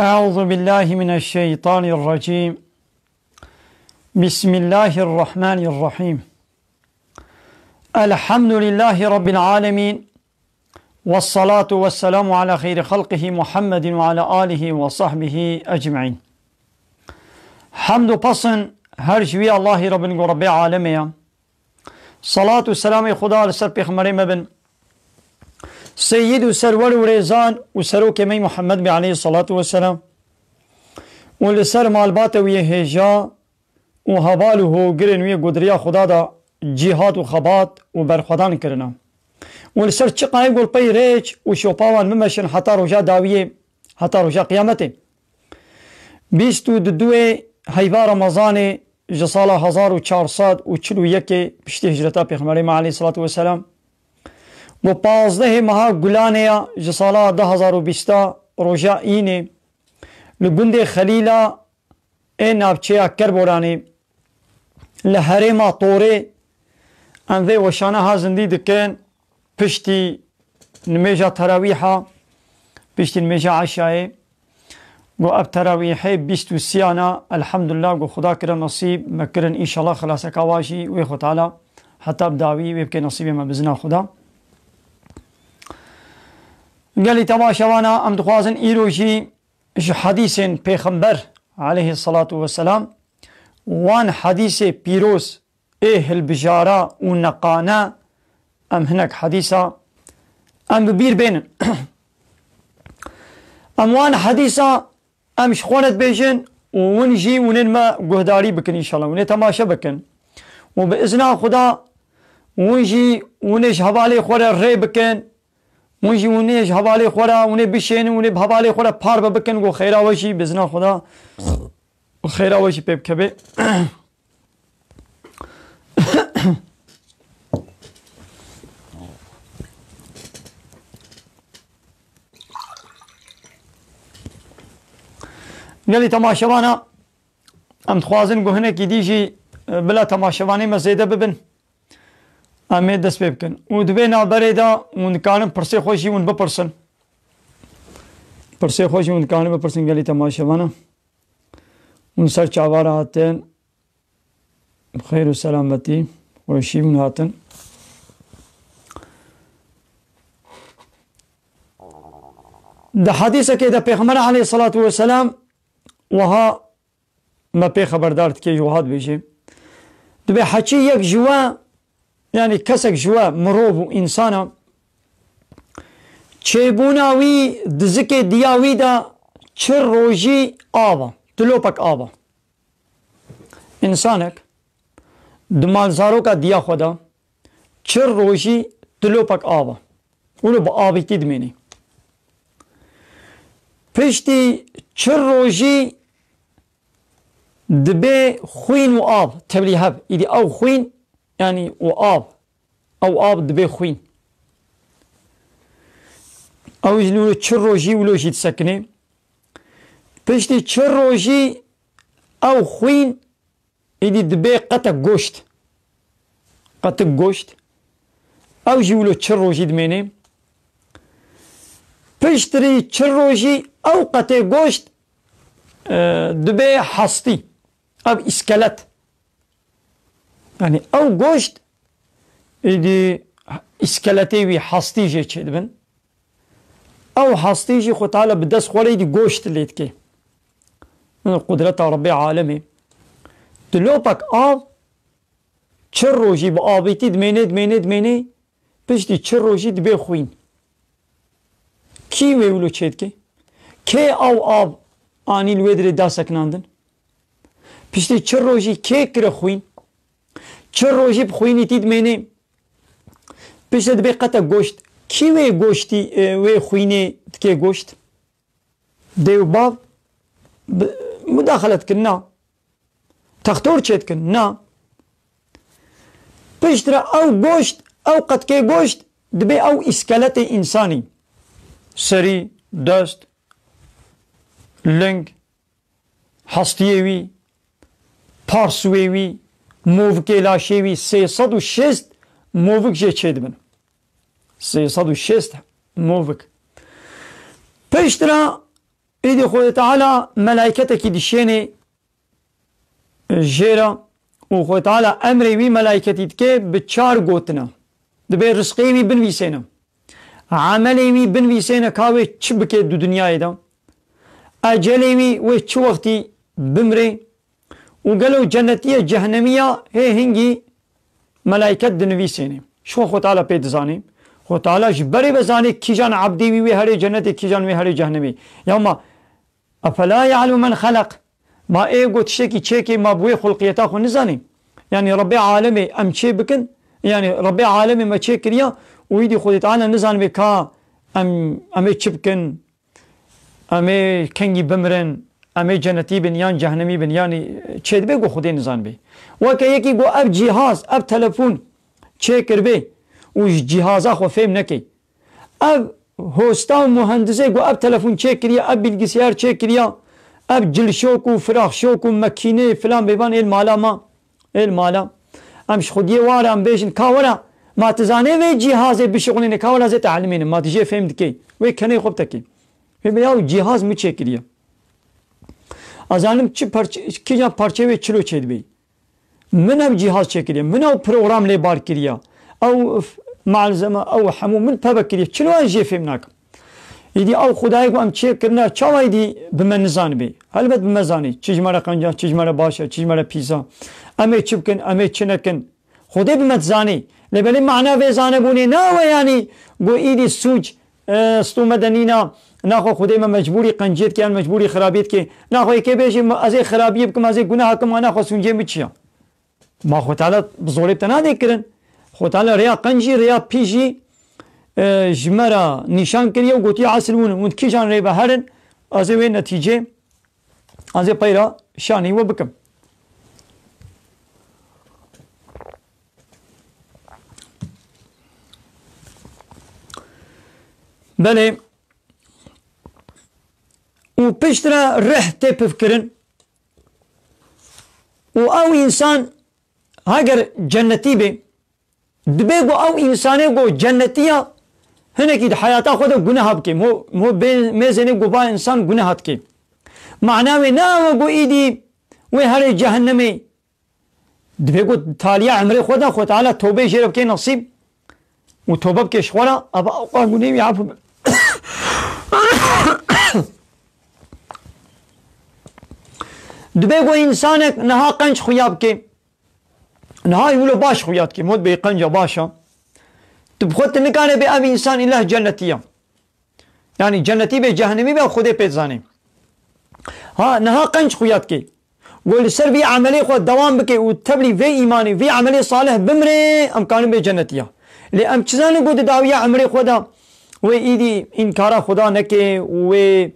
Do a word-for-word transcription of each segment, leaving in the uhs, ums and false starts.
أعوذ بالله من الشيطان الرجيم. بسم الله الرحمن الرحيم. الحمد لله رب العالمين. والصلاة والسلام على خير خلقه محمد وعلى آله وصحبه أجمعين. Hemd û pesn her ji wî Allahî Rebin ku Rebê alemê ye. Salat û selamê Xuda li ser pêxemberê me bin. Seyyid û serwer û rêzan û serokê me Muhammed be aleyhi salatu ve selam. Û li ser malbata wî hêja û heval û hogirên wî gudriya Xuda da cîhat û xebat û berxwedan kirine. Û li ser çiqayê gulpey rêç û şopa wan bimeşin heta roja dawiyê, heta roja qiyametê. Bîst û duê heyva Remezanê ji sala hezar û çar sed û çil û yekê piştî hicreta Pêxemberê me aleyhissalatu vesselam, ku pazdehê meha Gulanê ya ji sala du hezar û bîsta roja Înê, li gundê Xelîla ê navçeya Kerboranê, li herêma Torê, em vê weşana ha zindî dikin. Piştî nimêja terawîha, piştî nimêja eşayê, got, ev terawîhê bîst û siyana, elhamdulillah, got, Xuda kire nasîb, me kirin, înşallah xilaseka wa jî wê Xwe Teala heta bi dawî wê bike nasîbê me bi zina Xuda. Gelî temaşevana, em dixwazin îro jî ji hedîsên Pêxember aleyhissalatu vesselam, wan hedîsê pîroz ê hilbijara û neqane, em hinek hedîsa em bi bîr bênin. Em wan hedîsa em ji xwe re dibêjin û hûn jî hûnên me guhdarî bikin înşallah, hûnê temaşe bikin. Û bi izna Xuda hûn jî hûnê ji hevalê xwe re rê bikin. Hûn jî hûnê ji hevalê xwe re hûnê bişênin, hûnê bi hevalê xwe re parve bikin, ku xêra we jî bi izna Xuda xêra we jî pê bikeve. Gelî temaşevana, em dixwazin ku hinekî dî jî, e, bila temaşevanê me zêde bibin. Em ê dest pê bikin. Û di vê navberê de hûn dikarin pirsê xwe jî hûn bipirsin. Pirsê xwe jî hûn dikarin bipirsin gelî temaşevana. Hûn ser çava re hatin. Bi xêr û selametî, xweşî hûn hatin. Di hedîsekê de Pêxember aleyhissalatu vesselam wiha me pê xeberdar dike, ji wiha dibêje. Dibê heçî yek ji we, yanî kesek ji we mirov û însana, çêbûna wî di zikê diya wî de çil rojî av e, dilopek av e. Însanek di malzaroka diya xwe de çil rojî dilopek av e. Wilo bi avîtî dimênê. Piştî çil rojî dibê xwîn û av tevlî hev. Îdî ew xwîn, yanî û av. Ew av dibê xwîn. Ew jî wilo çil rojî wilo jî disekinê. Piştî çil rojî ew xwîn Êdî dibê qetek goşt. Qetik goşt. Ew jî wilo çil rojî dimênê. Piştrî çil rojî ew qetê goşt, e, dibê hestî. Ev îskelet. Yanî ew goşt, êdî îskeletê wî hestî jê çêdibin. Ew hestî jî Xwe Teala bi dest xwe re êdî goşt lê dike. Min qudreta Rebbê alemê. Dilopek av çil rojî bi avîtî dimênê, dimênê, dimênê, piştî çil rojî dibê xwîn. Kî wê wilo çêdike? Kê ew av anî li wê dirê da sekinandin? Piştî çil rojî kê kire xwîn? Çil rojî bi xwînîtî dimênê. Piştre dibê qetek goşt. Kî wê goştî, e, wê xwînê dike goşt? Dê û bav bi-, mudaxele dikin, na. Textor çêdikin, na. Piştre ew goşt, ew qetkê goşt dibê ew îskeletê însanî. Serî, dest, ling, hestiyê wî, parsûyê wî, movikê laşê wî, sê sed û şêst movik jê çêdibin. Sê sed û şêst movik. Piştre Îdî Xwedê Teala melaîketekî dişênê jê re û Xwedê Teala emrê wî melaîketî dike bi çar gotina. Dibê rizqê wî binivîsêne. Emelê wî binivîsêne ka wê çi bike di dinyayê de. Ecelê wî wê çi wextî bimrê. Û gelo cennetî ye, cehennemî ya, hê hingî melaîket dinivîsênê. Ji xwe Xwedê Teala pê dizanê. Xwedê Teala ji berê ve zanê kîjan ebdê wî wê herê cennetê, kîjan wê herê cehennemê. Ya ma, efela ya'lemu men xelaq. Ma ê got tiştekî çêkê, ma bi wê xulqiyeta xwe nizanê? Yanî Rebbê alemê em çê bikin, yanî Rebbê alemê me çê kiriya û îdî Xwedê Teala nizanibê ka em, em ê çi bikin, em ê kengî bimirin, em ê cennetî bin yan cehennemî bin, yanî çê dibe ku Xwedê nizanibê. Weke yekî ku ev cîhaz, ev telefon çê kiribê û ji cîhaza xwe fêm nekê. Ev hosta û muhendisê ku ev telefon çê kiriye, ev bilgisayar çê kiriye, ev cilşok û firaxşok û mekînê filan bêvan êl mala ma, êl mala. Em ji xwediyê ware em bêjin, ka were, ma tu zanê vê cîhazê bişixulînê, ka were zê te elimînin, ma tu jê fêm dikey. Wê kenê xwe bitekê. Wê be yaw cîhaz mi çê kiriye. Ez zanim çi parçe, kîjan parçeyê wê çilo çê dibê. Min ev cîhaz çêkiriye, min ew program lê bar kiriye, ew f-, malzeme, ew hemû min peve kiriye. Çilo ez jê fêm nakim? Îdî ew Xwedayê ku em çê kirine, çawa îdî bi me nizanibê? Helbet bi me zanî. Çi ji me re qenc e, çi ji me re baş e, çi ji me re pîs e. Em ê çi bikin, em ê çi nekin? Xwedê bi me dizanî. Lê belê mana vê zanebûnê nawe, yanî ku îdî sûc e, stû me de nîna, naxwe Xwedê me mecbûrî qenciyê dike yan mecbûrî xirabiyê dike. Naxwe yekê bêjî, "Ma ez ê xirabiyê bikim, ez ê guneha kim, ma naxwe sûncê min çi ya?" Ma Xwedê Teala bi zorê bi te nadê kirin. Xwedê Teala rêya qencî, rêya pî jî, e, ji me re nîşan kiriye û gotiye, "Esil hûn in, hûn kîjan rê ve herin, ez ê wê netîcê, ez ê peyra şanî we bikim." Belê. Û piştre rih tê pivkirin. Û ew însan heger cennetî bê, dibê ku ew însanê ku cennetî ya, hinekî di heyata xwe de guneha bike. Mo, mo bê, mêzênê ku va însan guneha dike. Mana wê ne ew e ku îdî wê herê cehennemê. Dibê ku taliya emrê xwe de Xwe Teala tewbeyê jê re bike nesîb û tewbe bike ji xwe re, eva ewqa gunê wî efû be. Dibê ku însanek niha qenc xuya bike, niha wilo baş xuya dike, mot bê qenca baş e. Tu bi xwe tu nikane bê ev însan îleh cennetî ye. Yanî cennetî be, cehennemî be, Xwedê pê dizanê. Ha, niha qenc xuya dike. Got li ser vî emelê xwe dewam bike û tevlî vê îmanê, vî emelê salih bimrê, em karin bê cennetiya. Lê em çi zanin got di dawiya emrê xwe de wê îdî înkara Xuda neke û wê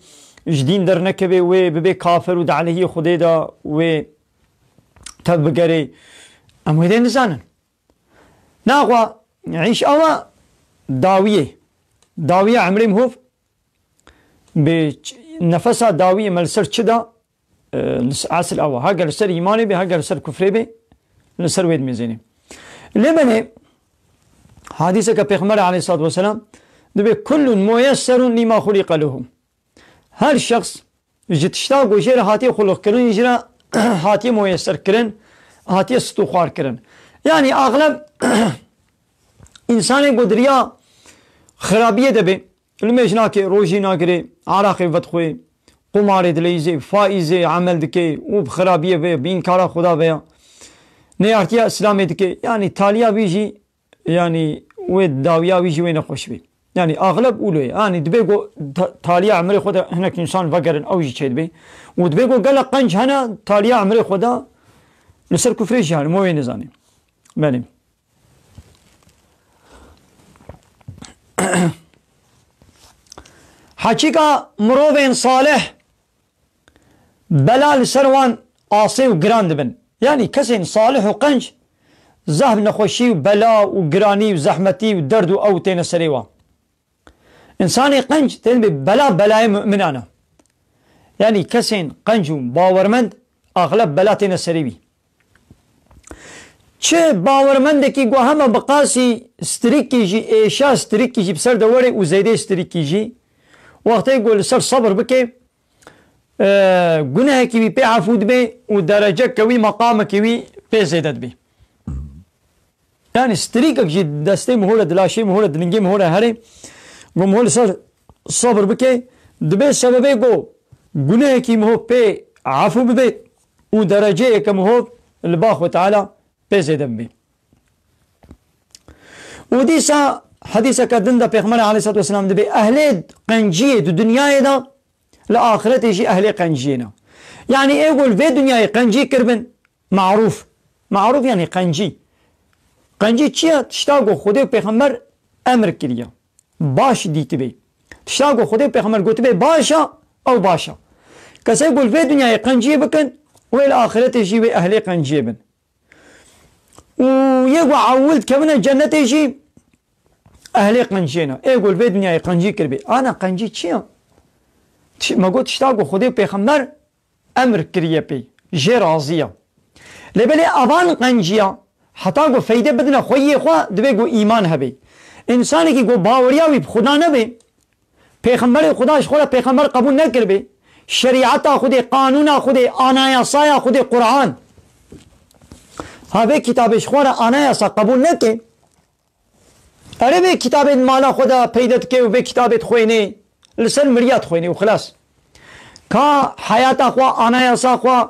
ji dîn dernekeve, wê bibe kafir û di aleyhî Xwedê de wê tev bigerê. Em wê dê nizanin. Naxwa îş awa dawiyê. Dawiya emrê mihov bi ç-, nefesa dawiyê me li ser çi da, e, li s-, esil awa. Hege li ser îmanê be, hege li ser kufrê be, li ser wê dimêzênê. Lê belê hadîseke Pêxember aleyhissalatu vesselam dibê, "Kullun muyesserun lima xuliqe lehu." Her şexs ji tişta ku jê re hatiye xulqkirin, jê re hatiye muyeser kirin, hatiye stûxwar kirin. Yanî axleb însanê ku di riya xirabiyê de be, limêj nake, rojî nagire, araqê vedixwe, qumarê dileyîze, faîzê emel dike û bi xirabiyê ve, bi înkara Xuda ve ya, neyartiya Îslamê dike. Yanî taliya vî jî yanî wê dawiya wî jî wê nexweş bê. Yanî axleb ûlo ye. Yanî dibê ku ta-, taliya emrê xwe de hinek însan vegerin, ew jî çêdibe. Û dibê ku gelek qenc hene taliya emrê xwe de li ser kufrê jî hene, mo wê nizanî. Belê. Heqîqa mirovên salih bela li ser wan asê û giran dibin. Yanî kesên salih û qenc zehf nexweşî û bela û giranî û zehmetî û derd û ew têne serê wan. Însanê qenc tên bê bela belayê mu'minan e. Yanî kesên qenc û bawermend axleb bela têne serê wî. Çi bawermendekî ku hema bi qasî strîkî jî, êşa strîkî jî bi ser de were û zêdê strîkî jî, wextê ku li ser sebir bike, e, gunehekî wî pê efû dibe û dereceke wî, meqamekî wî pê zêde dibe. Yani strîkek jî destê mihole, di laşê mihole, di lingê mihole here, go mihol ser sabir bike, dibe sebebê go gunehekî miho pê efû bibe û dereceyeke miho li ba Xwe Teala pê zêde bibe. Û dîsa hedîseke din de Pêxember aleyhissalatu vesselam dibe ehlê qenciyê di dinyayê de li axiretê jî ehlê qenciyê ne. Yani ê go li vê dinyayê qencî kiribin, marûf. Marûf yani qencî. Qencî çi ye? Tişta ku Xwedê û Pêxember emir kiriye. Baş dîtibê. Tişta ku Xwedê û Pêxember gotibe baş e, ew baş e. Kesê ku li vê dinyayê qenciyê bikin, wê li axiretê jî wê ehlê qenciyê bin. Û yê ku ewil dikevine cennetê jî ehlê qenciyê ne. Ê ku li vê dinyayê qencî kiribê. Ana qencî çi ye? Tiş-, me got tişta ku Xwedê û Pêxember emir kiriye pê, jê razî ye. Lê belê evan qenciya, heta ku feyde bidine xweyê xwe, divê ku îman hebe. Însanekî ku baweriya wî bi Xuda nebe, Pêxemberê Xuda ji xwe re pêxember qebûl nekiribê, şerîeta Xwedê, qanûna Xwedê, anayasaya Xwedê, Quran, ha vê kitabê ji xwe re anayasa qebûl neke, Erê vê kitabê di mala xwe de peyde dike û vê kitabê dixwênê, li ser miriya dixwênê û xilas. Ka heyata xwe, anayasa xwe,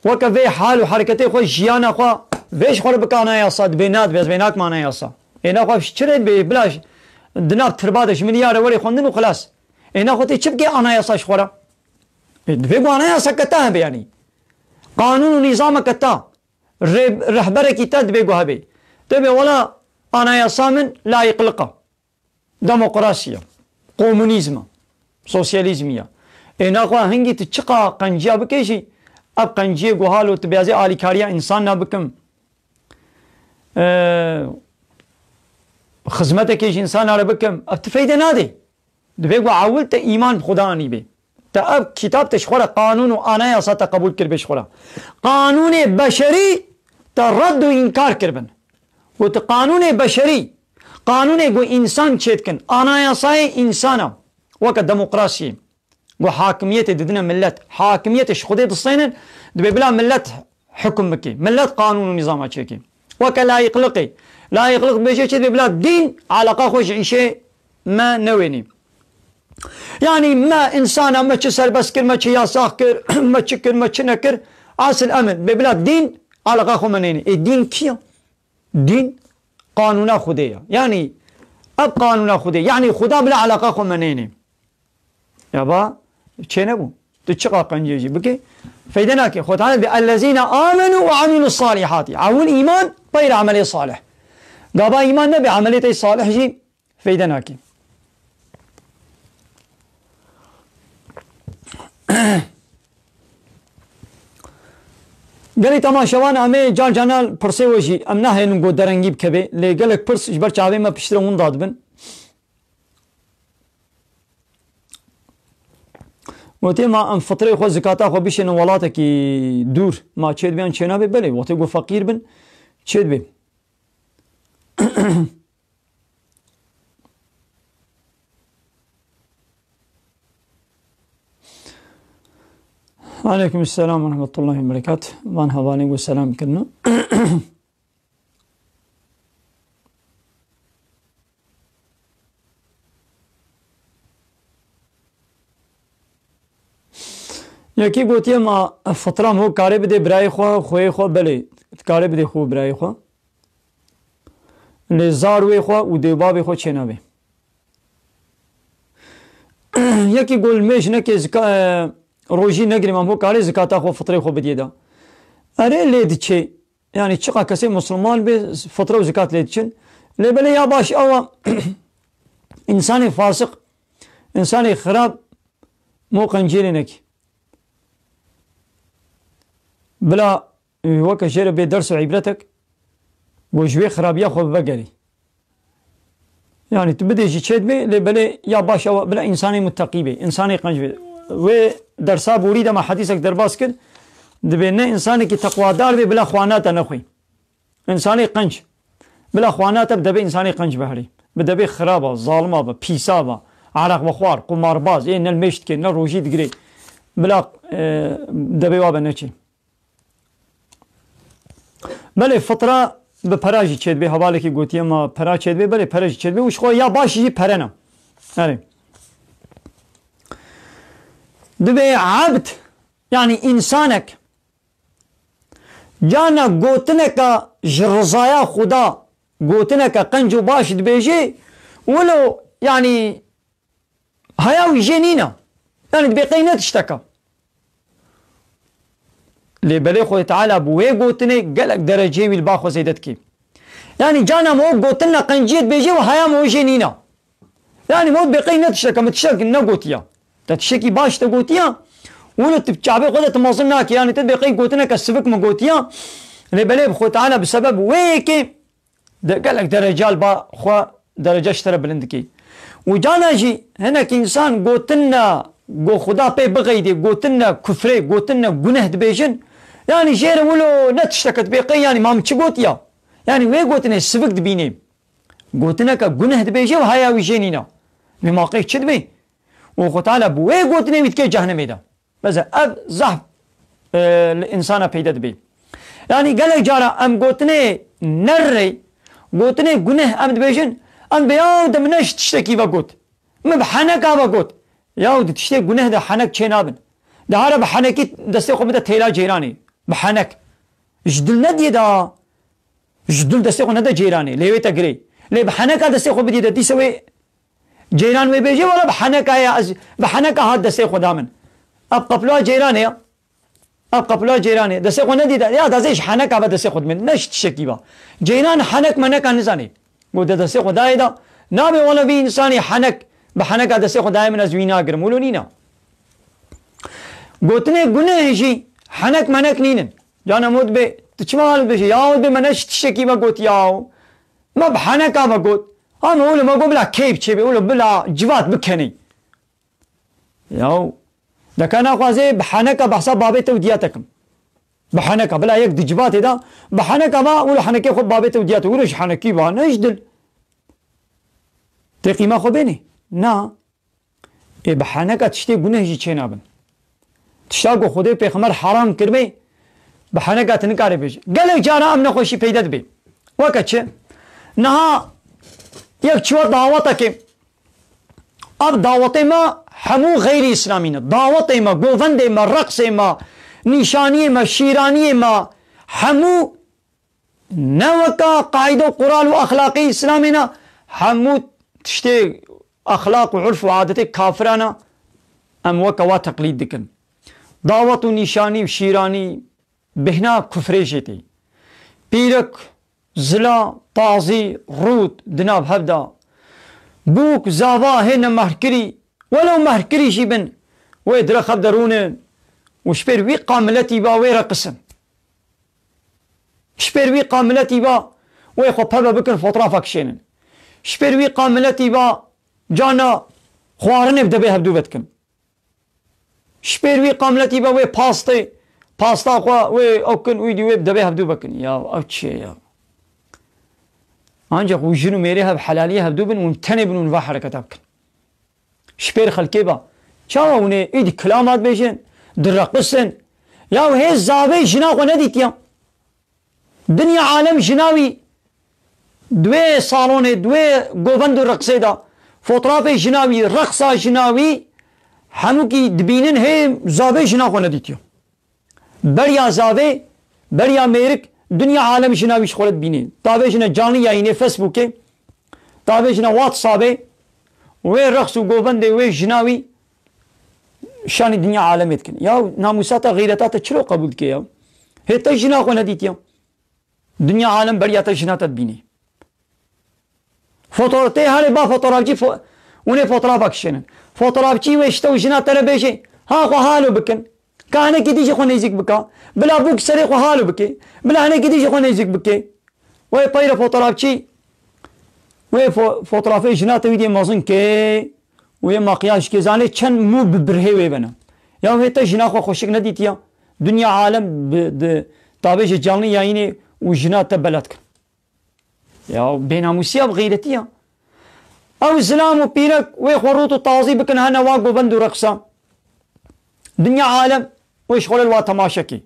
weke vê hal û hereketê xwe, jiyana xwe, vê ji xwe re bike anayasa, dibê na, dibê ez vê nakim anayasa. Ê naxwe çi rê dibê, bila ş-, di nav tirba de ji min ya re werê xwendin û xilas. Ê naxwe tê çi bike anayasa ji xwe re? Ê, divê ku anayaseke te hebe yanî. Qanûn û nîzameke te. Rê-, rehberekî te dibê ku hebê. Dibê wela anayasa min layîqliq e. Demokrasî ye. Komunîzm e. Sosyalîzmî ye. Ê naxwe hingî tu çiqa qenciya bikê jî, ev qenciyê ku halo tu bêzê alîkariya însan ne bikim. Ee, xizmetekê ji însana re bikim. Ev tu feyde nadê. Divê ku ewil te îman bi Xuda anîbê. Te ev kitab te ji xwe re qanûn û anayasa te qebûl kiribê ji xwe re. Qanûnê beşerî te red û înkar kiribin. Û tu qanûnê beşerî, qanûnê ku însan çêdikin, anayasayê însana, weke demokrasiyê, ku hakimiyetê didine millet, hakimiyetê ji Xwedê distênin, dibê bila millet hukm bike. Millet qanûn û nîzama çêke. Weke layîqliqê. Layîqliq dibêje çi dibê bila dîn eleqa xwe ji îşê me newênî. Yanî me însana me çi serbest kir, me çi yasax kir, me çi kir, me çi nekir. Asil em in. Dibê bila dîn eleqa xwe me neyne. Ê dîn kî ye? Dîn qanûna Xwedê ye. Yanî ev qanûna Xwedê. Yanî Xuda bila eleqa xwe me neyne. Ya ba, çênebû. Tu çiqa qencê jî bike, feyde nake. Xwe Teala dibê, "Ellezîne amenû ve amilus salihati." Ewil îman, peyre emelê salih. Gava îman nebe, emelê te salih jî feyde nake. Gelî temaşevan, em ê car canan pirsê we jî, em nahêlin ku derengî bikeve, lê gelek pirs ji ber çavê me piştre winda dibin. Gotê ma em fitrê xwe, zikata xwe bişênin welatekî dûr, ma çêdibê yan çênabê? Belê, wextê ku feqîr bin, çêdibê. Aleykum selam ve rahmetullahi ve berekat. Van hevalên ku selam kirine. Yekî gotiye ma fitra ho karê bidê birayê xwe, xweyê xwe, belê, karê bidê xwe birayê xwe. Lê zar wê xwe û dêwbabê xwe çênabe. Yekî got mêj neke zika-, e, rojî negirê, ma ho karê zikata xwe, fitrê xwe bidiyê da. Erê lê diçê. Yanî çiqa kesê musulman bê, fitra û zikat lê diçin. Lê belê ya baş ew e, însanê fasiq, însanê xirab, mo qenciyê lê nekî. Bila, e, weke jê re bê ders û îbretek, ku ji wê xirabiya xwe bibe gerî. Yanî tu bidê jî çêdibê, lê belê ya baş ew bila însanê muteqî bê, însanê qenc bê. Wê dersa borî de me hedîsek derbas kir, dibê ne însanekî teqwadar bê bila xwana te nexwî. Însanê qenc bila xwana te bi debê însanê qenc biherî. Bi debê xiraba, zalima be, pîsa be, ereqvexwar, qumarbaz, ê ne limêj dikê, ne rojî digirê. bila, e, debê wa be neçê. Belê fitra bi pera jî çêdibê, hevalekî gotiye ma pera çêdibê, belê pera jî çêdibê û ji xwe ya baş jî pere ne. Erê. Dibê ebd, yanî însanek, carna gotineka ji rizaya Xuda, gotineka qenc û baş dibêjê, wilo, yanî, haya wî jê nîne. Yanî dibê qey ne tişteke. Lê belê Xwedê Teala bi wê gotinê gelek dereceyê wî li ba xwe zêde dikê. Yanî carna me o gotina qenciyê dibêje û haya me o jê nîne. Yanî me o dibê qey ne tişteke, min tiştek negotiya. Te tiştekî baş te gotiya, wilo tu çavê xwe de tu mezin nakî. Yanî te dibê qey gotineke sivik min gotiya. Lê belê bi Xwedê Teala bi sebeb wê yekê de gelek derece li ba xwe, derece ji te re bilind dike. Û carna jî hinek însan gotinna ku Xuda pê bixeydê, gotinna kufrê, gotinna guneh dibêjin, yanî jê re wilo ne tişteke dibê qey, yanî ma min çi gotiya? Yanî wê gotinê sivik dibînê. Gotineke guneh dibêje û haya wî jê nîne. Lê ma qey çi dibê? Û Xwedê Teala bi wê gotinê wî dike cehnemê de. Mesela ev zehf, e, li însana peyde dibe. Yanî gelek cara em gotinê nerrê, gotinê guneh em dibêjin, em dibê, "Yaw de min ne ji tiştekî ve got. Min bi heneka ve got." Yaw di tiştê guneh de henek çê nabin. De hara bi henekî destê xwe bide têla ceyranê. Bi henek. Ji dil nediyê de, ji dil destê xwe nede ceyranê. Lê wê te girê. Lê bi heneka destê xwe bidiyê de dîse wê Ceyran wê bêje, "Wala bi heneka ya, ez, bi heneka hat destê xwe da min." Ev qeploa ceyranê ya. Ev qeploa ceyranê. Destê xwe nedî de. Ya da zê ji heneka ve destê xwe dimên. Ne ji tiştekî ve. Ceyran henek meneka nizanê. Got de destê xwe dayê da. Nabê wala vî însanî henek, bi heneka destê xwe dayê min ez wî nagirim. Wilo nîna. Gotinê guneh jî henek menek nînin. Cana mod bê, tu çima hal bêje? Ya mod bê me ne ji tiştekî ve got ya. Me bi heneka ve got. Ama oğlum, me got bila keyf çêbê, oğlum, bila civat bikenê. Yaw, deka naxwazê bi heneka behsa babê te û diya te kim. Bi heneka, bila yek di civatê de, bi heneka va, oğlum, henekê xwe babê te û diya te, oğlum, ji henekî va, ne ji dil. Tê qîma xwe bênê? Na. Ê bi heneka tiştê guneh jî çênabin. Tişta ku Xwedê pêxember heram kiribê, bi heneka tu nikarê bêjî. Gelek cara em nexweşî peyde dibê. Weke çi? Niha yek çiwa dawetekê. Ev dawetê me hemû xeyrî îslamî ne. Dawetê me, govendê me, reqsê me, nîşaniyê me, şîraniyê me, hemû Ne weka qaîde û qural û exlaqê Îslamê ne, hemû tiştê exlaq û urf û adetê kafiran e, em weke wa teqlîd dikin. Dawet û nîşanî û şîranî bêhna kufrê jê tê. Pîrik, zila, tazî, rût di nav hev de. Bûk, zava hê ne mehrkirî, welew mehrkirî jî bin, wê dire xev de rûnin û ji pêr wî qamiletî ba wê reqisin. Ji pêr wî qamiletî va wê xwe peve bikin, fotrafa kişênin. Ji pêr wî qamiletî va cana xwarinê bi debê hevdû vedikin. Ji pêr wî qamiletî va wê pastê, pasta xwe wê ew kin, wî dî wê bi debê hevdû vekin. Ya ev çi ye ya? Ancak û jin û mêrê hev helaliyê hevdû bin, hûn tenê bin, hûn va hereketa bikin. Ji pêr xelkê ba. Çawa hûn ê îdî kilama dibêjin, direqisin? Ya hê zavê jina xwe nedîtiya? Dinya alem jina wî di wê salonê, di wê govend û reqsê de, fotrafê jina wî, reqsa jina wî, hemûkî dibînin hê zavê jina xwe nedîtiya. Beriya zavê, beriya mêrik, dinya alem jina wî ji xwe re dibînê. Tavê jine canlı yayınê Facebookê, tavê jine WhatsAppê, wê reqs û govendê wê jina wî şanî dinya alemê dikin. Ya namûsa te, xîreta te çilo qebûl dike ya? Hê te jina xwe nedîtiya? Dinya alem beriya te jina te dibînê. Foto-, tê herê ba fotoğrafçî fo-, hûn ê fotoğrafa kişênin. Fotoğrafçî wê ji te û jina te re bêjê, ha xwe halo bikin. Ka hinekî dî jî xwe nêzîk bika. Bila bûk serê xwe halo bike. Bila hinekî dî jî xwe nêzîk bike. Wê peyre fotoğrafçî, wê fo-, fotoğrafê jina te wî dê mezin ke. Wê makyaj ke, zanê çend mû bi birhê wê bene. Ya wê te jina xwe xweşik nedîtiya. Dinya alem bi, di, tabê ji canlı yayınê û jina te belet kin. Ya bênamûsiya bi xeyretiya. Ew zilam û pîrek wê xwe rût û tazî bikin hene wa govend û reqsa. Dinya alem wê ji xwe re li wa temaşe kê.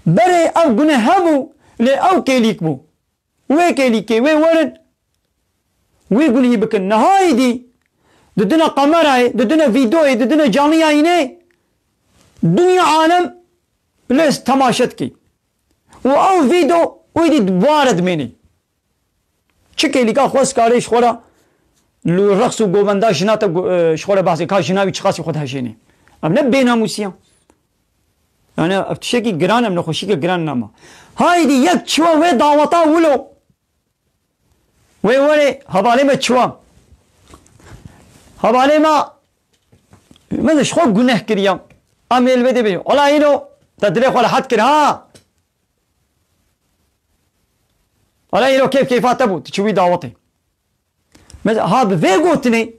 Berê ev guneh hebû, lê ew kêlîk bû. Wê kêlîkê, wê werin, wê gunhî bikin. Niha êdî di dina kamerayê, di dina vîdeoyê, di dina canliyayînê dinya alem lê temaşe dikê. Û ew vîdeo wê dî di buare dimênê. Çi kêlîka xwest karê ji xwe re li reqs û govenda jina te gu-, e, ji xwe re behsê ka jina wî çiqasî xwe dihejênê. Ev ne bênamûsiya. Yani ev tiştekî giran, ev nexweşîke giran nama. Haydi yek çiwa wê daweta wilo. Wê were hevalê me çiwa. Hevalê me, me de ji xwe guneh kiriya. Em ê li vê dê bêjin. Ola îro te dilê xwe rehet kir ha. Ola îro kêf kêfa te bû. Tu çi wî dawetê. Mesela ha bi vê gotinê,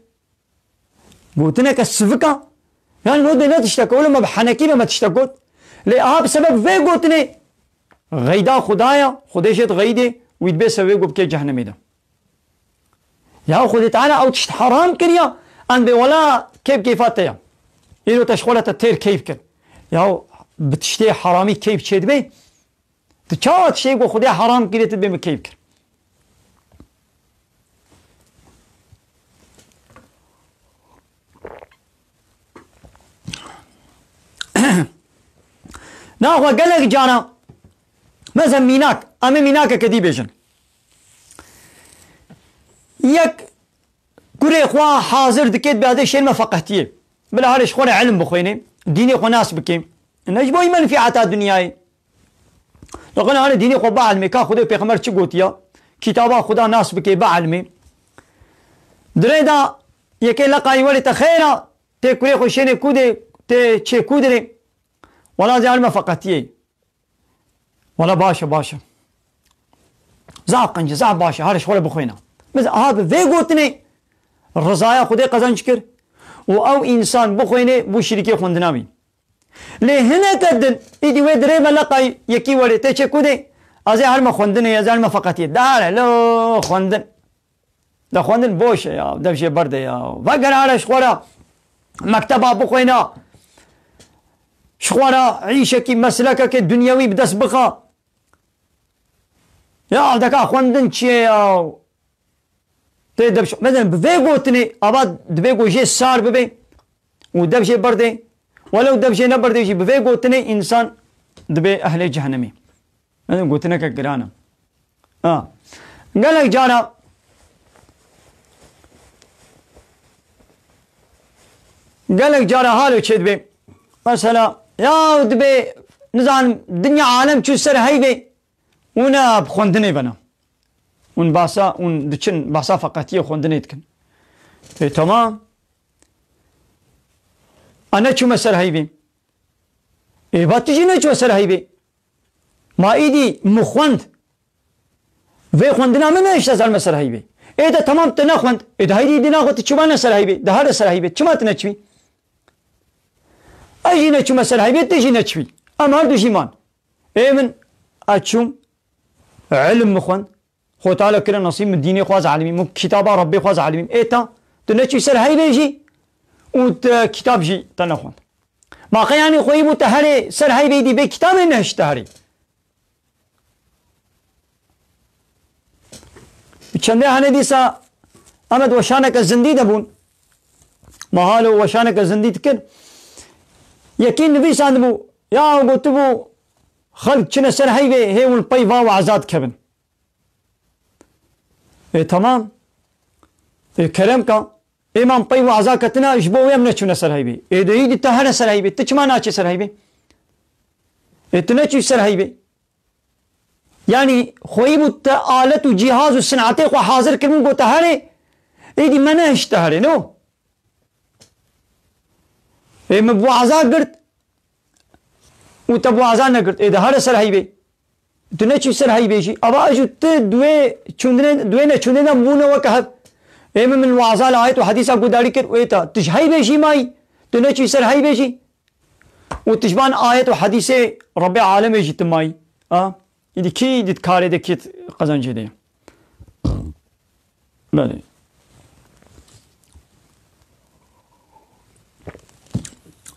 gotineke sivik a. Yani no dê ne tiştek, oğlum me bi henekî be me tiştek got. Lê aha bi sebeb vê gotinê, xeyda Xwedaya, Xwedê jê dixeyidê, wî dibê se wê got bikê cehennemê de. Ya Xwedê Teala ew tişt haram kiriya, em bê wela keyf keyfa te ya. Îro te ji xwe re te têr keyf kir. Ya bi tiştê haramî keyf çêdibe, tu çawa tiştê ku Xwedê haram kiriye tu dibê min keyf kir. Naxwe gelek cara, mesela mînak, em ê mînakeke dî bêjin. Yek kurê xwe hazir dike, dibê ez ê şênme feqehtiyê. Bila herê ji xwe re ilim bixwêne, dînê xwe nas bike. Ne ji bo menfîeta dinyayê. Lê xwe hane dînê xwe bielmê, ka Xwedê û Pêxember çi gotiya, kitaba Xweda nas bike, bielmê. Di rê de yekê leqayî werê te xêr a, tê kurê xwe şênê ku dê, tê çê ku dirê. Wela ez ê herme feqetiyê. Wela baş e, baş e. Zaf qenc e, zaf baş e, her ji xwe re bixwêne. Mesela aha bi vê gotinê rizaya Xwedê qezenc kir û ew însan bixwêne bû şirîkê xwendina wî. Lê hineke din, îdî wê dirê me leqay yekî werê, tê çê ku dê, ez ê herme xwendinê, ez ê herme feqetiyê. Dare lo xwendin. De xwendin boş e ya, dev jê berde ya. Veger here ji xwe re mekteba bixwêne. Ji xwe re îşekî, meslekekê dinyewî bi dest bixe. Ya ev deka xwendin çi ye ya? Tê dev, mesela bi vê gotinê, ava dibê ku jê sar bibe û dev jê berdê. Welew dev jê neberdê jî bi vê gotinê însan dibê ehlê cehennemê. Mesela gotineke giran e. Ha. Gelek cara, gelek cara halo çêdibe. Mesela, ya dibê, nizanim, dinya alem çû ser heyvê. Hûn e bi xwendinê ve ne. Hûn behsa, hûn diçin behsa feqetiyê xwendinê dikin. Ê, temam. A neçûme ser heyvê. Ê, va tu jî neçûme ser heyvê. Ma îdî min xwend. Vê xwendina min nehişte ez herme ser heyvê. Ê de temam tu nexwend. Ê de heydî îdî naxwe tu çima ne ser heyvê. De here ser heyvê. Çima tu neçûyî? Ez jî neçûme ser heyvê, tu jî neçûyî. Em her du jî man. Ê min, ez çûm, ilim min xwend. Xwe Teala kire nesîb min dînê xwe ez elimîm, min kitaba Rebbê xwe ez elimîm. Ê ta, tu neçû ser heyvê jî û tu kitab jî te nexwend. Ma qey yanî xweyî bû te herê ser heyvê dî bê kitabê nehişte herê. Çendê hene dîsa em ê di weşaneke zindî de bûn. Me halo weşaneke zindî dikir. Yekî nivîsandibû, ya gotibû, xelk çine ser heyvê, hê hûn pey va weza dikevin. Ê, temam. Ê, kerem ka, ê, man pey weza ketina, ji bo wê em neçûne ser heyvê. Ê, de îdî te here ser heyvê. Tu çima naçî ser heyvê? Ê, tu neçû ser heyvê. Yanî xweyî bû te alet û cîhaz û sinetê xwe hazir kirin, got te herê, êdî me nehişte herê, no? Ê, min bi weza girt û te bi weza negirt. Ê, de here ser heyvê. Tu neçû ser heyvê jî. Ava ez û tu duê çûndinê, duê neçûndinê de bûne weke hev. Ê, min, min weza li ayet û hedîsa gudarî kir û ê te. Tu ji heyvê jî mayî. Tu neçû ser heyvê jî. Û tu ji van ayet û hedîsê Rebbê alemê jî tu mayî. A? Îdî kî dît karê de kî qezencê de ye. Belê.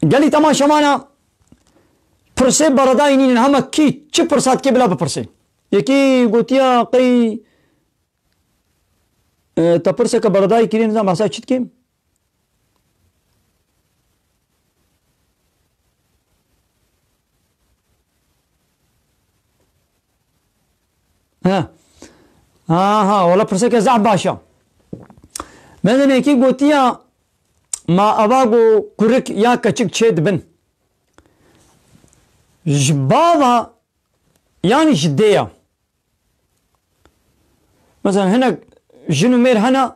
Gelî temaşevana pirsê beredayî nînin, hema kî çi pirsa dikê bila bipirsê. Yekî gotiya qey, e, te pirseke beredayî kirî, nizam behsa çi dikêm? He. Aha, wala pirseke zehf baş e. Mezenekî gotiya, ma eva ku kurik ya keçik çê dibin? Ji bava yan ji dê ya? Mesela hinek jin û mêr hene,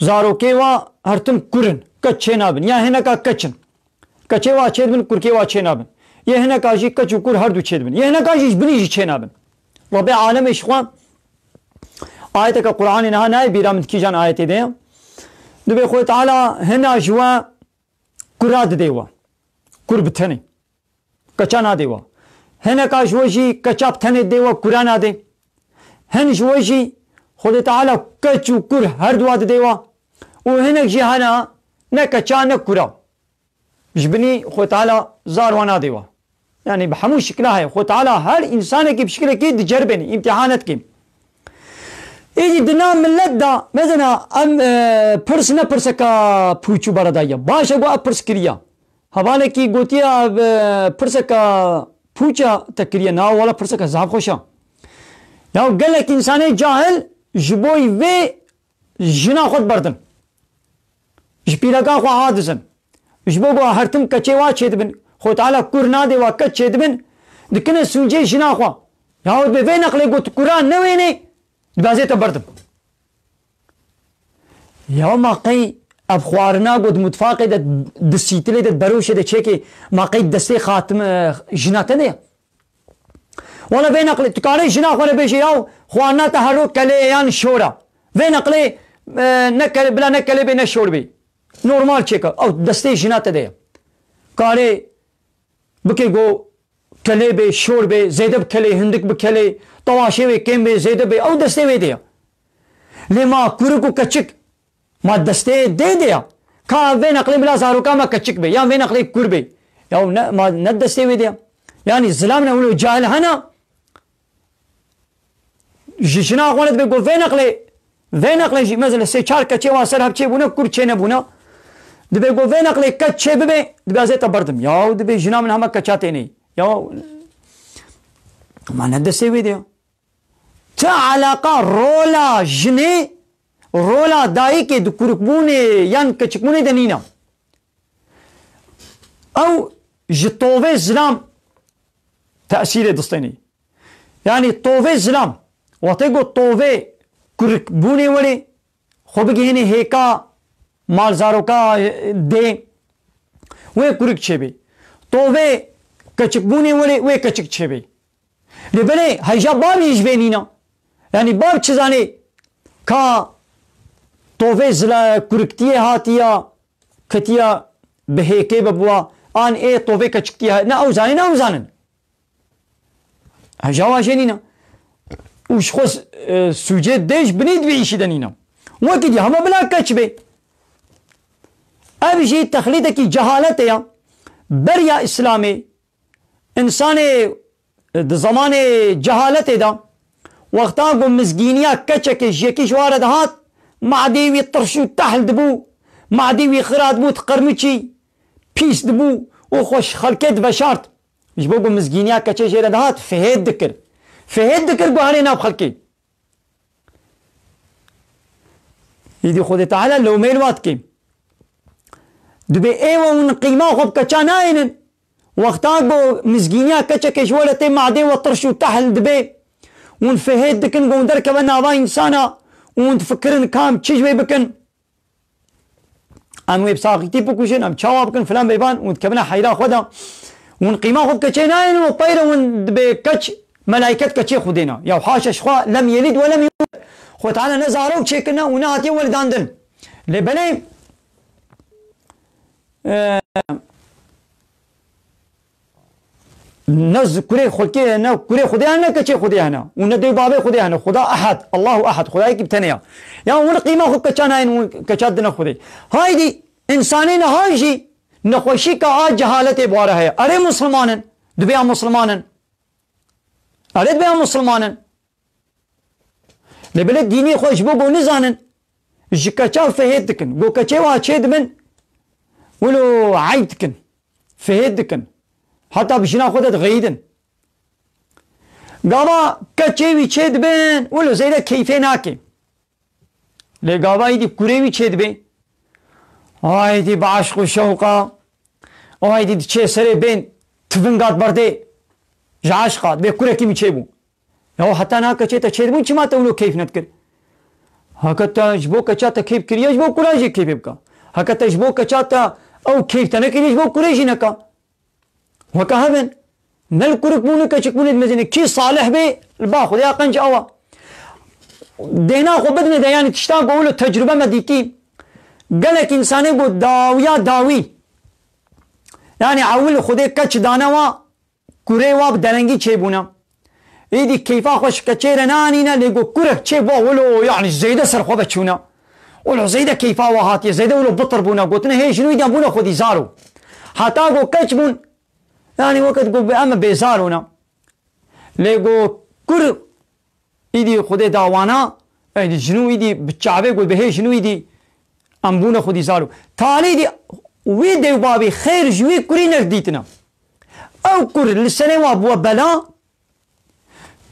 zarokê wa her tim kur in, keç çê nabin. Ya hineka keç in. Keçê wa çê dibin, kurkê wa çê nabin. Yê hineka jî keç û kur her du çê dibin. Yê hineka jî ji binî jî çê nabin. Rebê alemê ji xwe ayeteke Qur'anê niha nayê bîra min, di kîjan ayetê de ye. Dibê Xwedê Teala hina ji we kura didê we. Kur bi tenê. Keça nadê we. Hineka ji we jî keça bi tenê dê we, kura nadê. Hin ji we jî Xwedê Teala keç û kur her duwa didê we. Û hinek jî hene ne keça ne kura. Ji binî Xwedê Teala zar we nadê we. Yanî bi hemû şikla heye. Xwedê Teala her însanekî bi şikilekî diceribêne, îmtîhane dike. Êdî di nav milet de, mezena em, e, pirs ne pirseka pûç û beredayî ye. Baş e ku ev pirs kiriye. Hevalekî gotiye, ev, e, pirseka pûç e te kiriye. Na, wela pirseka zaf xweş e. Ya gelek însanê cahil ji bo vê jina xwe diberdin. Ji pîreka xwe hadizin. Ji bo ku her tim keçê wa çêdibin, Xwedê Teala kur nadê wa keç çêdibin, dikine sûcê jina xwe. Yahut bi vê neqlê got kura newênê, dibazê te berdim. Ya ma qey ev xwarina got mutfaqê de, di sîtilê de, beroşê de çêkê, ma qey destê xatim, e, jina te de ye? Wala vê neqlê, tu karê jina xwe re bêjê, yaw, xwarina te hero kelê yan şor e. Vê neqlê, e, ne kelê, bila ne kelê bê, ne şor bê. Normal çêka. Ew destê jina te de ye. Karê bikê go kelê bê, şor bê, zêde bi kelê, hindik bi kelê, tewaşê wê kêm bê, zêde bê. Ew destê wê de ye. Lê ma kurik û keçik, ma destê dê de ya. Ka vê neqlê bila zaroka me keçik be, yan vê neqlê kur be. Ya ne, ma ne destê wê de ya. Yanî zilam ne wilo cahil hena. Ji jina xwe re dibe ku vê neqlê, vê neqlê jî mesela sê çar keçê wan ser hev çê bûne, kur çê nebûne. Dibe ku vê neqlê keç çê bibe, dibe ez ê te berdim. Ya dibe jina min hema keça tênê. Ya ma ne destê wê de ya. Ti alaqa rola jinê, rola dayikê di kurikbûnê yan keçikbûnê de nîne. Ew ji tovê zilam tesîrê distênê. Yanî tovê zilam, wextê ku tovê kurikbûnê werê, xwe bigihênê hêka malzaroka dê, wê kurik çêbê. Tovê keçikbûnê werê, wê keçik çêbê. Lê belê heyja bavê jî ji vê nîna. Yanî bav çi zanê ka tovê zila kuriktiyê hatiya, ketiya bi hêkê bibuwa, an ê tovê keçiktiyê ha-, ne ew zanê, ne ew zanin. Heyja wa jê nîna. Û ji xwe s-, e, sûcê dê ji binî di vê îşî de nîna. Wekî dî hema bila keç bê. Ev jî texlîdekî cehaletê ya. Beriya Îslamê, însanê, e, di zemanê cehaletê de, wexta ku mizgîniya keçekê ji yekî ji wa re dihat, madê wî tirş û tehl dibû, madê wî xira dibû, diqirmiçî, pîs dibû û xwe ji xelkê diveşart. Ji bo ku mizgîniya keçê jê re dihat, fihêt dikir. Fihêt dikir guherê nav xelkê. Îdî Xwedê Teala lewmeyê li wa dike. Dibê ê we hûn qîma xwe bi keça nayênin. Wexta ku mizgîniya keçekê ji we re tê madê we tirş û tehl dibe. Hûn fihêt dikin ku hûn derkeve nava însana û hûn difikirin kam çi ji wê bikin. Em wê bi saxîtî bikujin, em çawa bikin, filan bêvan, hûn dikevine heyra xwe de. Hûn qîma xwe bi keçê nayênin û peyre hûn dibê keç, melaiket keçê Xwedê ne. Ya haşa ji xwe, lem yelid ve lem yulad. Xwe Teala ne zarok çêkirine û ne hatiye weldandin. Lê belê, e, Ne z-, kurê xulkê, ne kurê Xwedê hene, ne keçê Xwedê hene. Û ne dê û bavê Xwedê hene. Xweda ehad, Allahu ehad, Xwedayekî bi tenê ya. Ya hûn qîma xwe keça nayên, hûn keça dine Xwedê. Haydî, însanê niha jî Nexweşîka a cehaletê bi we re heye. Erê Musliman in. Dibê em Musliman in. Erê dibê em Musliman in. Lê belê dînê xwe ji bo ku nizanin, ji keça fihêt dikin. Go keçê wa çê dibin, wilo eyb dikin. Fihêt dikin. Heta bi jina xwe de dixeyidin. Gava keçê wî çê dibin, wilo zêde keyfê nake. Lê gava êdî kurê wî çê dibê. Ay dî bi eşq û şewqa. Ay dî diçê serê bên tivinga diberdê. Ji eşqa dibê kurekî min çêbû. Ya heta niha keçê te çêdibûn çima te wilo keyf nedikir? Heke te ji bo keça te keyf kiriye ji bo kura jî keyfê bike. Heke te ji bo keça te ew keyf te nekiriye ji bo kurê jî neke. Weke hev in. Ne li kurik bûne keçik bûne dimezîne. Kî salih bê li ba Xwedê ya qenc awa. Dêhna xwe bidine de yanî tiştan ku wilo tecrube me dîtî. Gelek însanê ku dawiya dawî. Yanî ewil Xwedê keç dane wa. Kurê wa bi derengî çêbûne. Êdî keyfa xwe ji keçê re nanîne, lê got kurek çê bo wilo, yanî zêde ser xwe ve çûne. Wilo zêde keyfa wa hatiye, zêde wilo bitir bûne. Gotine hê jinû êdî em bûne xwedî zaro. Heta got keç bûn, yanî weke got em bêzaro ne. Lê got kur Îdî Xwedê da wana, êdî jinû îdî bi çavê got, bi hê jinû îdî em bûne xwedî zaro. Talî îdî wî dê û babî xêr ji wî kurî nedîtine. Ew kur li serê wa bûwe bela,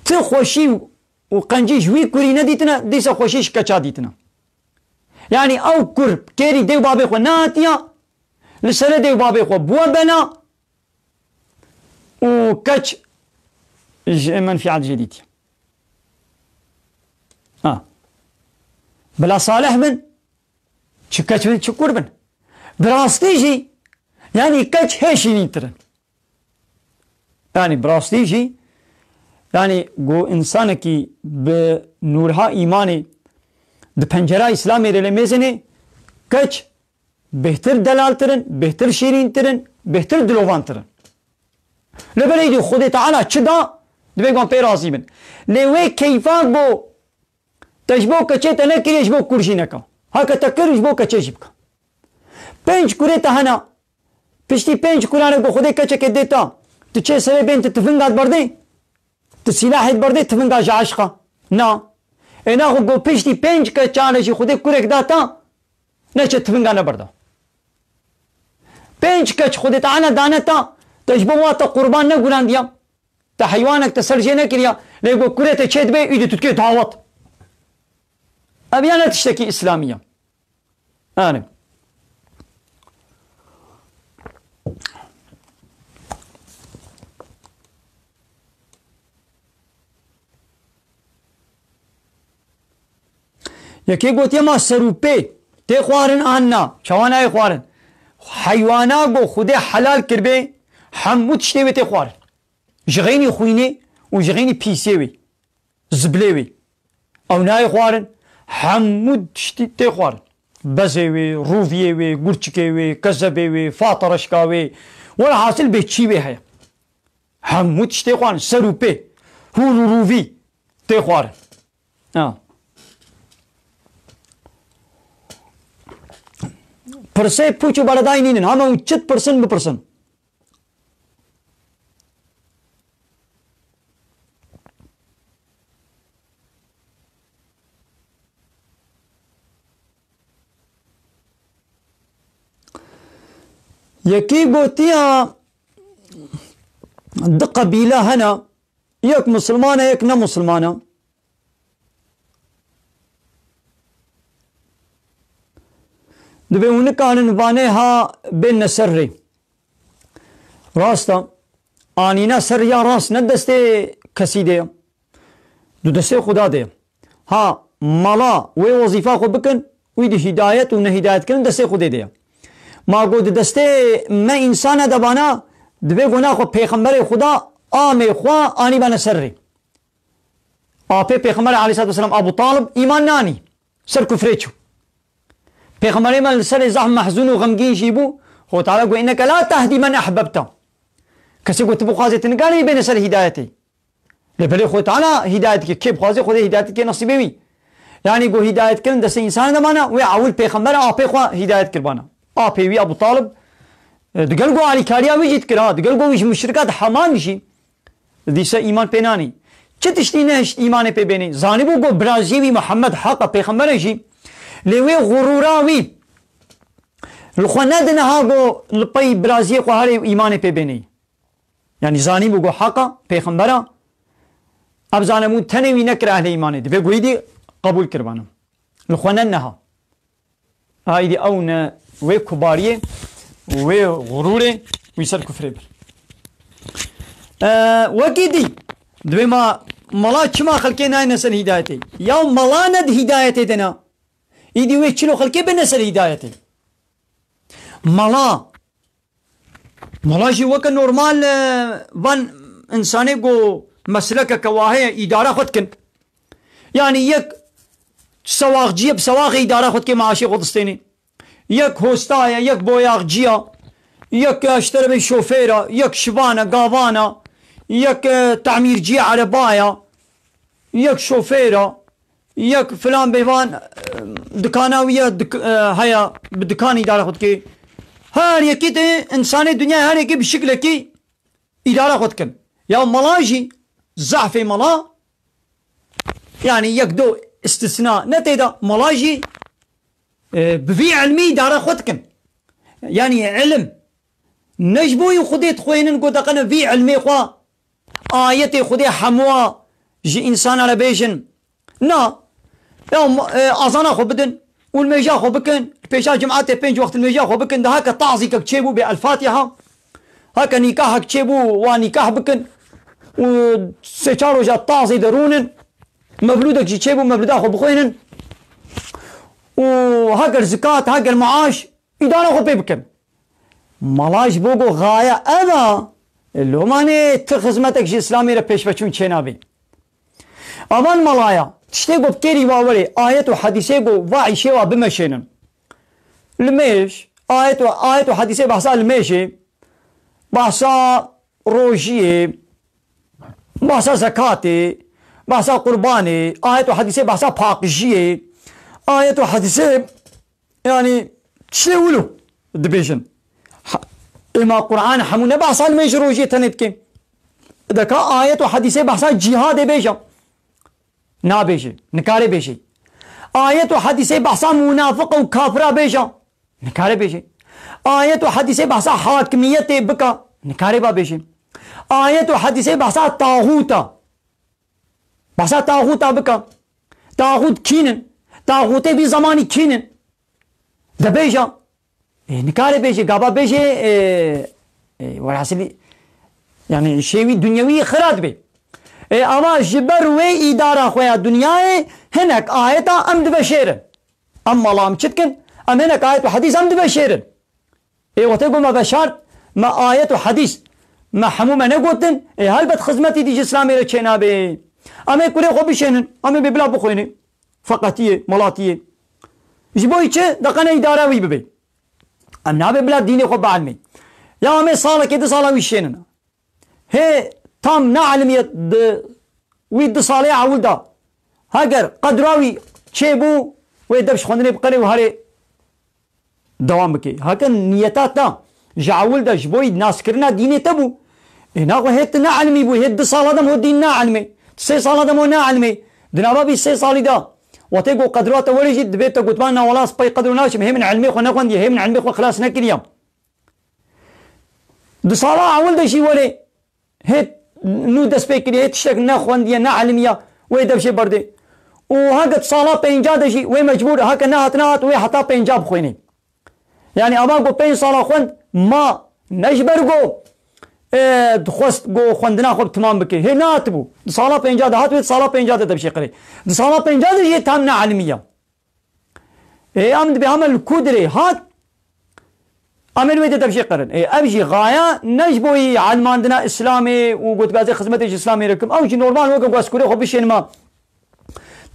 ti xweşî û qencî ji wî kurî nedîtine, dîsa xweşî ji keça dîtine. Yanî ew kur kêrî dê û babê xwe nehatiya, li serê dê û babê xwe bûwe bela, û keç ji menfîat jê dîtiye. Ha. Bila salih bin, çi keç bin, çi kur bin. Bi rastî jî, yanî keç hê şîrîntir in. Yanî bi rastî jî, yanî ku însanekî bi nûrha îmanê di pencera Îslamê re lê mêzênê, keç bêhtir delaltir in, bêhtir şîrîntir in, bêhtir dilovantir in. Li ber êdî Xwedê Teala çi da, divê wan pê razî bin. Lê wê keyfa ku te ji bo keçê te nekiriye, ji bo kur jî neke. Heke te kir, ji bo keçê jî bike. Pênc kurê te hene. Piştî pênc kuran re ku Xwedê keçekê dê te, tu çê serê bên tu tifinga diberdê? Tu sîlahê diberdê tivinga ji eşqa? Na. Ê naxwe ku piştî pênc keçan re jî Xwedê kurek da te, neçe tivinga neberda. Pênc keç Xwedê Teala dane te, te ji bo wa te qurban negurandiya. Te heywanek te ser jê nekiriya. Lê ku kurê te çê dibe, îdî tu dikê dawet. Ev ya ne tiştekî îslamî ye. Yanî. Yekê gotiye ma ser û pê tê xwarin an na? Çawa nayê xwarin? Heywana ku Xwedê helal kiribê, hemû tiştê wê tê xwarin. Ji xeynî xwînê û ji xeynî pîsê wê. Zibilê wê. Ew nayê xwarin, hemû tiştî tê xwarin. Bezê wê, rûviyê wê, gurçikê wê, kezebê wê, fatereşka wê. Welhasil bê çî wê heye. Hemû tiştê xwarin, ser û pê, hûr û rûvî tê xwarin. Ha. Pirsê pûç û beredayî nînin. Hema hûn çi dipirsin, bipirsin. Yekî gotiya, du qebîle hene, yek misilman e, yek ne misilman e. Divê hûn nikarin vanê ha bêne ser rê. Rast e. Anîna ser ya rast ne destê kesî de ye. Di destê Xuda de ye. Ha, mala wê wezîfa xwe bikin, wî di hîdayet û nehîdayetkirin destê Xwedê de ye. Ma got di destê me însana de bana, divê gona xwe pêxemberê Xuda amê xwe anî bana ser rê. Apê Pêxemberê aleyhissalatu vesselam Abu Talib îman nanî. Ser kufrê çû. Pêxemberê me li serê zehf mehzûn û xemgîn jî bû. Xwe Teala got, "Inneke la tehdî men ehbebte." Kesê ku tu bixwazê, tu nikarî bêne ser hîdayetê. Lê belê Xwe Teala hîdayet dike. Kê bixwazê Xwedê hîdayet dike nesîbê wî. Yanî ku hîdayetkirin destê însanê de mane, wê ewil pêxember apê xwe hîdayet kir bana. Apê wî Abu Talib E, digel ku alîkariya wî jî dikir ha, digel ku wî ji muşrika di heman jî, dîse îman pê nanî. Çi tiştî nehişt îmanê pê bênî? Zanîbû ku biraziyê wî Muhammed heq e, pêxember e jî. Lê wê xurûra wî li xwe nedine ha ku li pey biraziyê xwe herê îmanê pê bênî. Yanî zanîbû ku heq e, pêxember e. Ev zanebûn tenê wî nekir ehlê îmanê. Divê ku êdî qebûl kiribana. Li xwe ne niha. A êdî ew ne wê kubariyê, wê xurûrê wî ser kufrê bir. E, wekî dî, divê ma mala çima xelkê nayêne ser hîdayetê? Ya mala ne di hîdayetê de ne. Êdî wê çilo xelkê bine ser hîdayetê. Mala Mala jî weke normal, e, van insanê ku meslekeke wa heye, îdara xwe dikin. Yanî yek sewaxcî ye, bi sewaxê îdara xwe dike, maaşê xwe distênê. Yek hosta ye, yek boyaxcî ye, yek, e, ji te re bê şofêr e, yek şivan e, gavan e, yek, e, temîrcî ye, ereba ye, yek şofêr e. Yek filan bêvan, e, dikana wî ye, dik-, e, heye, bi dikan îdare xwe dike. Her yekî de însanê dinyayê her yekî bi şiklekî îdare xwe dikin. Ya mala jî, zehfê mala, yanî yek do istisna ne tê de, mala jî, e, bi vî ilmî îdare xwe dikin. Yanî ilim ne ji bo yî Xwedê dixwênin ku deqene vî ilmê xwe, ayetê Xwedê hemûa ji însana re bêjin. Na, ya, e, azana xwe bidin û nimêja xwe bikin. Pêşa cimatê pênc wext nimêja xwe bikin. Di heke tazîkek çêbû bê El-Fatiha. Heke nîkahek çêbû, wa nîkah bikin. Û sê çar roja tazî de rûnin. Mevlûdek jî çêbû, mevlûda xwe bixwênin. Û heger zikat, heger maaş, îdana xwe pê bikin. Mala ji bo ku xaya ev a, lomanê ti xizmetek ji Îslamê re pêşveçûn çênabê. Avan malaya, tiştê ku bi kêrî wa werê, ayet û hedîsê ku va îşê wa bimeşênin. Limêj, ayet û, ayet û hedîsê behsa limêjê, behsa rojiyê, behsa zekatê, behsa qurbanê, ayet û hedîsê behsa paqijiyê, ayet û hedîsê Yanî çi wilo dibêjin? Ha, êma Qur'an hemû ne behsa limêj rojiyê tenê dike. Deka ayet û hedîsê behsa cîhadê bêje. Nabêje. Nikare bêje. Ayet û hedîsê behsa munafiq û kafira bêje. Nikare bêje. Ayet û hedîsê behsa hakimiyetê bika. Nikare ba bêje. Ayet û hedîsê behsa taxûta. Behsa taxûta bika. Taxût kînin? Taxûtê vî zamanî kînin? De bêja. Ê, nikare bêje, gava bêje, ê, ê, werhasilî, yanî şêwî dinyewî xira dibe. Ê, ama ji ber wê îdara xwe ya dinyayê hinek ayeta em diveşêrin. Em mala em çi dikin? Em hinek ayet û hedîs em diveşêrin. Ê, wextê ku me veşart, me ayet û hedîs, me hemû me negotin, ê, helbet xizmetî dî ji Îslamê re çênabe. Em ê kurê xwe bişênin, em ê bê bila bixwêne. Feqetiyê, malatiyê. Ji bo çi? Deqene îdara wî bibe. Em nabe bila dînê xwe bielmê. Ya em ê salekê, du sala wî şênin. Hê tam neelimiye di wî du salê ewil de. Heger qedra wî çêbû, wê dev ji xwendinê biqere û herê dewam bike. Heke niyeta te ji ewil de ji bo yî naskirina dînê te bû. Ê naxwe hê tu neelimî bû, hê du sala de ho dîn neelimê. Tu sê sala de ho neelimê. Di nava vî sê salî de. Wextê ku qedra te were jî dibê te gotman na wala ez pey qedro naçim. Hê min ilmê xwe nexwendiye, hê min ilmê xwe xilas nekiriye. Di sala ewil de jî were hê nû dest pê kiriye, hê tiştek nexwendiye, neelimiya, wê dev jê berdê. Û heke di sala pênca de jî wê mecbûr, heke nehat nehat wê heta pênca bixwêne. Yanî ava ku pênc sala xwend ma ne ji ber ku, e, dixwest ku xwendina xwe bi timam bike. Hê nehatibû. Di sala pênca de hat wê di sala pênca de dev jê qirê. Di sala pênca de jî tam neelimiya. Ê, em dibê heme li ku dirê hat, em ê li wê de dev jê qerin. Ê, ev jî xaya ne ji bo yî elmandina Îslamê û gotgazê xizmetê ji Îslamê re kim. Ew jî normal weke ku ez kurê xwe bişênima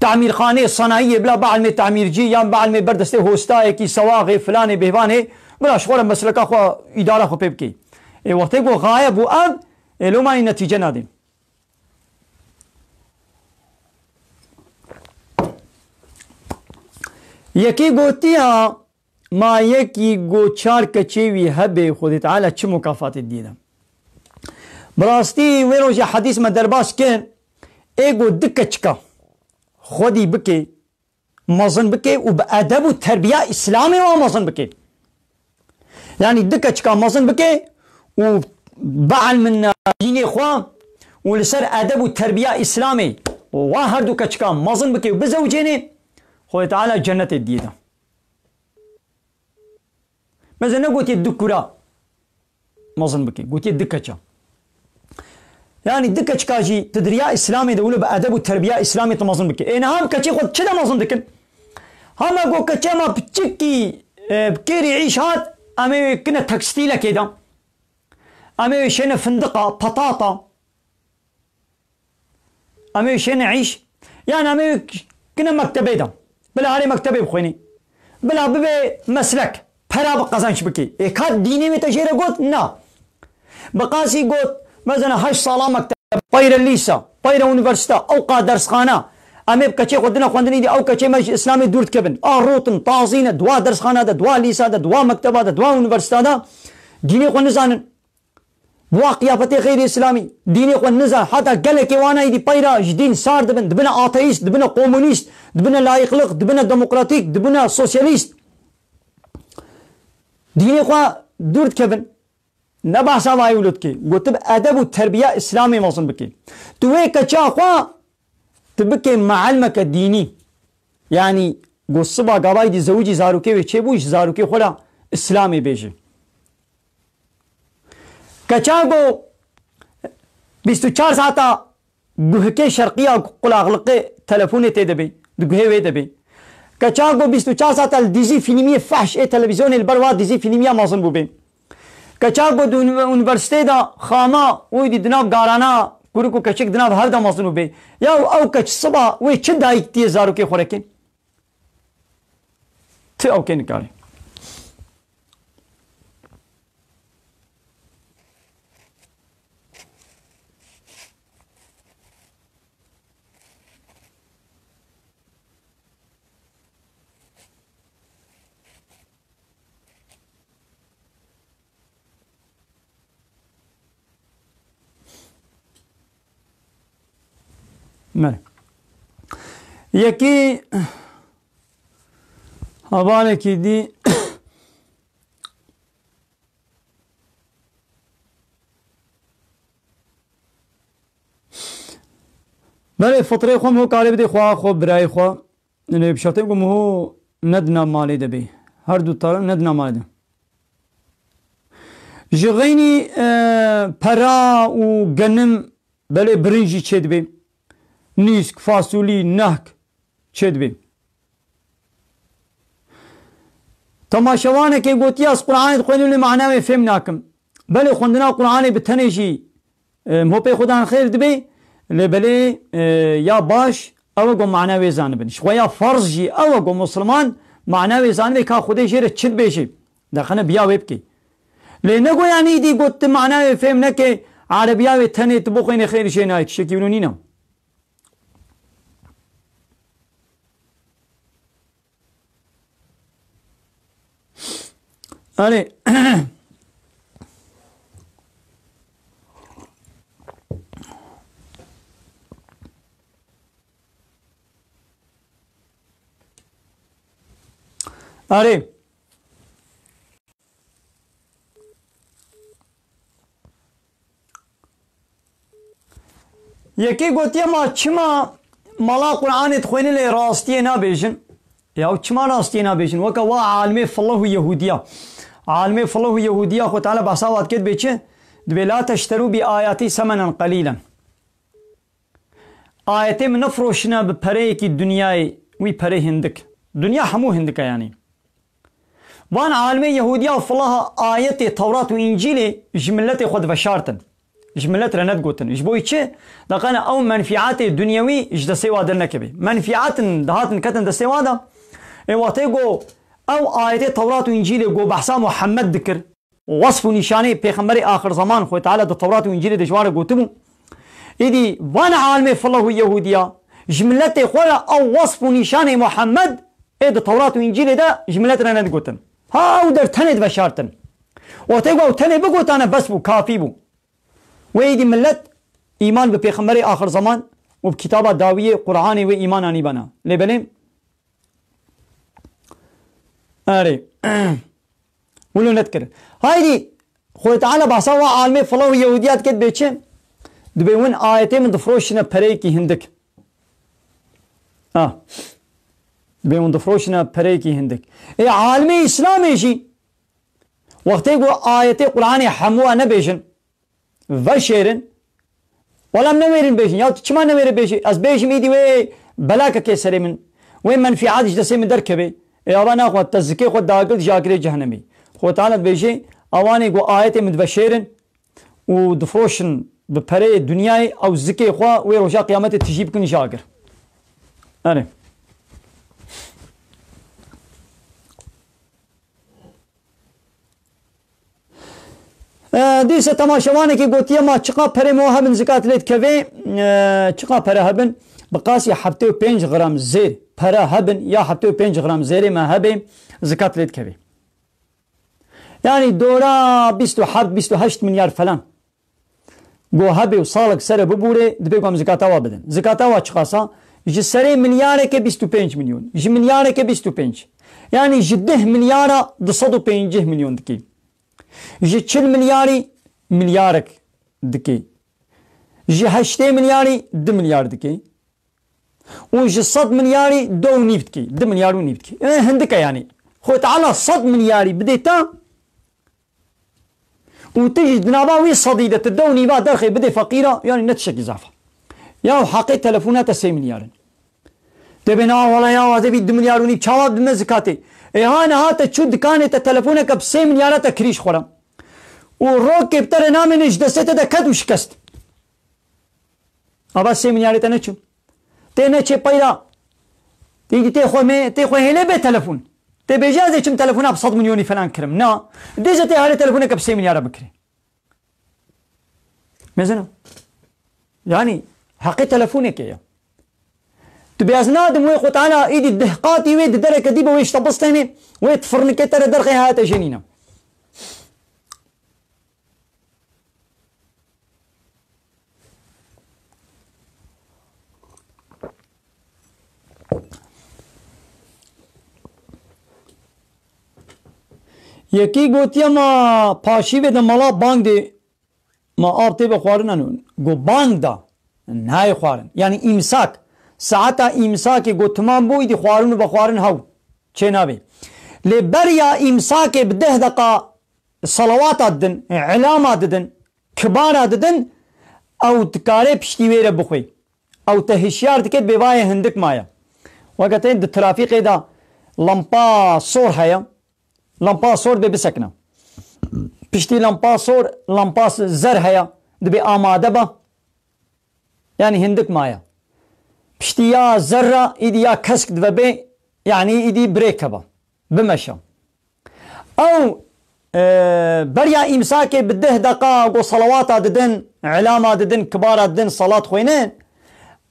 temîrxanê, sanayiyê, bila bielmê temîrcî yan bielmê ber destê hostayekî, sewaxê, filanê, bêhvanê, bila ji xwe re mesleka xwe, îdara xwe pê bikê. Ê, wextê ku xaye bû ev, ê, lomanî netîce nadê. Yekî gotiya, Ma yekî go çar keçê wî hebe, Xwedê Teala çi mukafatê diyê de? Bi rastî wê rojê hedîs me derbas kir, ê go du keçika xwedî bike, mezin bike û bi edeb û terbiya Îslamê wan mezin bike. Yanî du keçika mezin bike û bielmine dînê xwe û li ser edeb û terbiya Îslamê wan her du keçika mezin bike û bizewicêne, Xwedê Teala cennetê diyê de. Mesela negotiye du kura mezin bike, gotiye du keça. Yanî du keçika jî tu di riya Îslamê de wilo bi edeb û terbiya Îslamê tu mezin bike. Ê niha em keçê xwe çi de mezin dikin? Hema go keçê me piçikî, e, bi kêrî îş hat, em ê wê kine tekstîlekê de. Em ê wê şêne findiqa, patata. Em ê şêne îş. Yan em ê kine mektebê de. Bila herê mektebê bixwînî. Bila bibe meslek. Pera bi qezenç bikî. Ê ka dînê wê te jê re got? Na. Bi qasî got, mezena heşt sala mekteb, peyre lîsa, peyre unîversîte, ewqa dersxana. Em ê bi keçê xwe dine xwendinî dî, ew keçê me ji Îslamê dûr dikevin. A rotin, tazî ne, dua dersxana de, dua lîsa de, dua mekteba de, dua unîversîta de. Dînê xwe nizanin. Bi wa qiyafetê xeyrî Îslamî, dînê xwe nizan, heta gelekê wana êdî peyra ji dîn sar dibin, dibine ateîst, dibine komunîst, dibine layîqliq, dibine demokratîk, dibine sosyalîst. Dînê xwe dûr dikevin. Ne behsa vayê wilo dikê. Gotin edeb û terbiya Îslamê mezin bikê. Tu wê keça xwe tu bike meelmeke dînî. Yanî go siba gavayî dî zewicî zarokê wê çêbû, ji zarokê xwe re Îslamê bêje. Keça go bîst û çar saeta guhikê şerqiya qulaqliqê telefonê tê de bê, di guhê wê de bê. Keça go bîst û çar saeta li dîzî fîlmiyê fehş ê televîzyonê li ber wa dîzî fîlmiya mezin bûbê. Keça ku di unî-, unîversîteyê de xama wî dî di nav garana, kurik û keçik di nav hev de mezin û bê. Ya ew keç siba wê çi dayik tiyê zarokê xwe re kê? Ti ew kê nikare. Me. Yekî hevalekî dî Belê fitrê xwe miho karê bidê xwe, xwe birayê xwe. Lê bi şertê ku miho ne di nav malê de bê. Her du tara ne di nav malê de. Ji xeynî, e, pera û genim belê birinc jî çêdibê. Nîsk, fasulî, nehk çêdibê. Temaşevanekê gotiya, ez Qur'anê dixwînim lê mana wê fêm nakim. Belê xwendina Qur'anê bi tenê jî, e, miho pê xwe dan xêr dibê, lê belê, e, ya baş ew e ku mana wê zanibin. Ji xwe ya ferz jî ew e ku misilman mana wê zanibe ka Xwedê jê re çi dibêje. Dexine biya wê bikê. Lê ne goyanî dî got tu mana wê fêm neke, erebiya wê tenê tu bixwînê xêr jê nayê, tiştekî wilo nîne. Erê. Erê. Yekê gotiye, ma çima mala Qur'anê dixwînin lê rastiyê nabêjin? Ya çima rastiyê nabêjin? Weke wa alimê fileh û Yehûdiya. Alimê fileh û Yehûdiya Xwe Teala behsa wa dike dibê çi? Dibê la teşterû bi ayatî semenen qelîlen. Ayetê min nefiroşine bi pereyekî dinyayê, wî perê hindik. Dinya hemû hindik e yanî. Van alimê Yehûdiya û filaha ayetê Tewrat û Încîlê ji miletê xwe diveşartin. Ji milet re nedigotin. Ji bo çi? Daqene ew menfîatê dunyewî ji destê wa dernekeve. Menfîatin dihatin ketin destê wa de. Ê watê go ew ayetê Tewrat û Încîlê go behsa Muhammed dikir. Wesf û nîşanê pêxemberê axir zeman Xwedê Teala di Tewrat û Încîlê de ji wan re gotibû. Êdî van alimê filah û Yehûdiya ji miletê xwe re ew wesf û nîşanê Muhammed ê di Tewrat û Încîlê de ji milet re nedigotin. Ha, ew der tenê diveşartin. Wextê ku ew tenê bigotane bes bû, kafî bû. Wê êdî millet îman bi pêxemberê axir zeman û bi kitaba dawiyê Qur'anê wê îman anîbana. Lê belê, erê. Wilo nedikir. Haydî, Xwedê Teala behsa wa alimê fila û Yehûdiya dike dibê çi? Dibê win ayetê min difroşine pereyekî hindik. Ha. Dibê win difroşine pereyekî hindik. Ê alimê Îslamê jî wextê ku ayetê Qur'anê hemû nebêjin, veşêrin. Wela em newêrin bêjin. Ya tu çima newêre bêjî? Ez bêjim îdî wê belakekê serê min, wê menfîat ji destê min derkeve. Ê ava naxwe te zikê xwe dagir ji agirê cehenemê. Xwe Teala dibêje, awanê ku ayetê min diveşêrin û difroşin bi pereyê dinyayê, ew zikê xwe wê roja qiyametê tijî bikin ji agir. Erê. E, dîse temaşevanekî gotiye, ma çiqa perê me hebin zikat lê dikeve, e, çiqa pere hebin, bi qasî heftê û pênc gram zêr pere hebin ya heftê û pênc gram zêrê me hebe, zikat lê dikeve. Yani dora bîst û heft, bîst û heşt milyar falan. Go hebê û salek sere bibûrê, dibê ku em zikata wa bidin. Zikata wa çiqasa? Ji serê milyareke bîst û pênc milyon. Ji milyareke bîst û pênc. Yani ji deh milyara du sed û pêncî milyon dikê. Ji çil milyarî milyarek dikê. Ji heştê milyarî du milyar dikê. Û ji sed milyarî du û nîv dikê. Du milyar û nîv dikê. E, hindik e yani. Xwe Teala sed milyarî bidê te, û tu jî di nava wî sedî de tu du û nîva derxê bidê feqîra, yani ne tiştekî zaf e. Ya heqê telefona te sê milyar in. Tê bê na wala ya, wazê vî du milyar û nîv çawa bime zikatê? Ê ha niha te çû dikanê te telefoneke bi sê milyara te kirî ji xwe re. Û rokê bi te re namêne ji destê te de ket û şikest. Ava sê milyarê te neçû. Tê neçê peyra. Tê tê xwe me, tê xwe hêlê bê telefon. Tê bêjî ez ê çim telefona bi sed milyonî falan kirim. Na. Dê ze tê harê telefoneke bi sê milyara bikirê. Mezin o. Yani, heqê telefonekê ya. Tu bê ez nadim wê Xwe Teala îdî deh qatî wê di dereke dî be wê ji te bistênê, wê di firnikê te re derxê haya te jê nîne. Yekî gotiye ma paşîvê de mala bang dê, ma av tê vexwarin, ano. Go bang da, nayê xwarin. Yani îmsak. Saeta îmsakê go timam bû, îdî xwarin û vexwarin hew. Çê nabê. Lê beriya îmsakê bi deh deqa salawata didin, îlama didin, kibara didin, ew dikare piştî wê re bixwê. Ew te hişyar dike, dibê vayê hindik maye. Weke te di trafîqê de lampa sor heye, lampa sor dibê bisekine. Piştî lampa sor, lampa zer heye, dibê amade be. Yani hindik maye. Piştî ya zer re, îdî ya kesk dibe bê, yani îdî birêke be. Bimeşe. Ew, e, beriya îmsakê bi deh deqa go salawata didin, îlama didin, kibara didin, salat xwênin.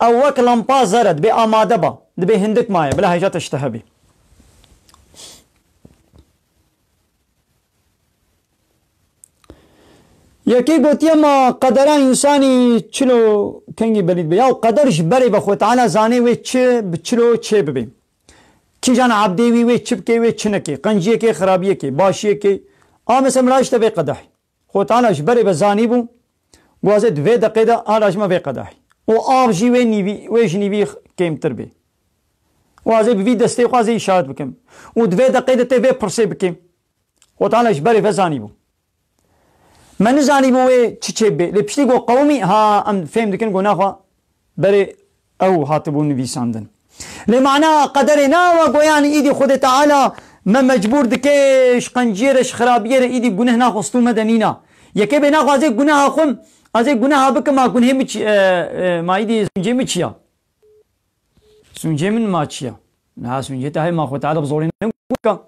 Ew wek lampa zer e, dibê amade be, dibê hindik maye, bila hêja te ji te hebî. Yekê gotiye ma qedera însanî çilo kengî belî dibe. Ya qeder ji berê ve Xwe Teala zanê wê çi bi çilo çê bibe. Kîjan ebdê wî wê çi bike, wê çi neke, qenciyekê, xirabiyekê, başiyekê. A mesela min ra işte vê qedehî. Xwe Teala ji berê ve zanîbû, gwaze di vê deqê de a ra ji me vê qedehî. Û av jî wê nîvî, wê ji nîvî kêmtir bê. Gwaze bi vî destê xwe ez ê îşaret bikim. Û di vê deqê de tê vê pirsê bikim. Xwe Teala ji berê ve zanîbû. Me nizanîbû wê çi çê bê. Lê piştî got qewimî, ha, em fêm dikin, got naxwe berê ew hatibû nivîsandin. Lê mana qederê nawa goyan îdî Xwedê Teala me mecbûr dike, ji qenciyê re, ji xirabiyê re îdî guneh naxwe stû me de nîna. Yekê bê naxwe ez ê guneha xwe, ez ê guneha bikim, ma gunehê min çi, e, e, ma îdî suncê min çi ya? Suncê min ma çi ya? Niha suncê te heye, ma Xwe Teala bi zorê ne ka.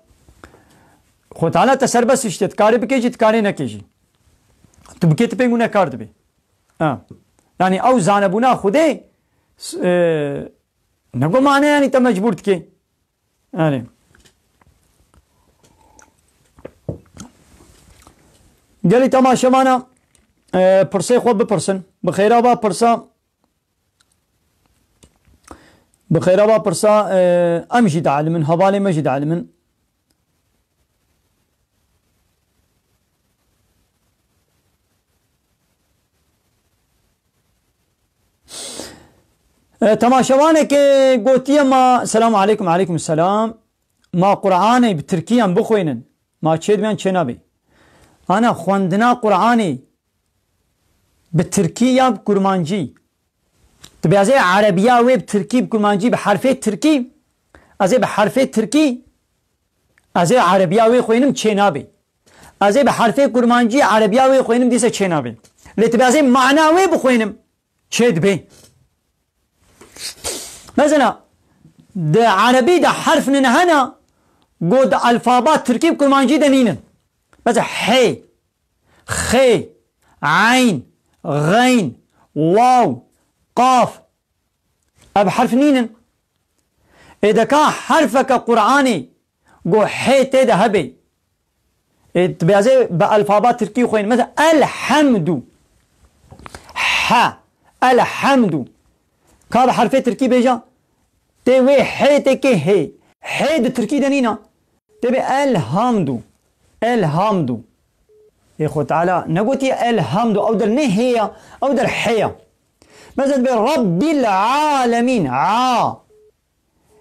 Xwe Teala te serbest işte, dikarê bikê jî, dikarê nekê jî. Tu bikê, tu pê gunekar dibê. Ha. Yani ew zanebûna Xwedê, s-, e, ne go mane yani te mecbûr dikê. Yani. Gelî temaşevana, e, pirsê xwe bipirsin. Bi xêra va pirsa, bi xêra va pirsa, e, em jî dielimin, hevalê me jî dielimin. E, temaşevanekê gotiye ma, Selamu aleykum, aleykum selam. Ma Qur'anê bi tirkî em bixwînin. Ma çêdibê yan çênabê? Ana xwendina Qur'anê bi tirkî ya bi kurmancî? Dibê ez ê erebiya wê bi tirkî, bi kurmancî, bi herfê tirkî, ez ê bi herfê tirkî, ez ê erebiya wê xwînim, çênabê. Ez ê bi herfê kurmancî erebiya wê xwînim, dîse çênabê. Lê dibê ez ê mana wê bixwînim, çêdibê. Mesela, di erebî de herf nin hene, ku di alfaba tirkî bi kurmancî de nînin. Mesela, hê, xê, eyn, xeyn, waw, qaf. Ev herf nînin. Ê deka herfeke Qur'anê ku hê tê de hebe. Ê, tu bêzê bi alfaba tirkî xwên. Mesela, elhemdu. He. Elhemdu. Ka bi herfê tirkî bêja? Tê wê hê tê kê hê. Hê di tirkî de nîna. Tê bê elhamdu. Elhamdu. Ê Xwe Teala negotiye elhamdu. Ew der ne hê ya. Ew der he ya. Mesela dibê Rabbil alemîn. A.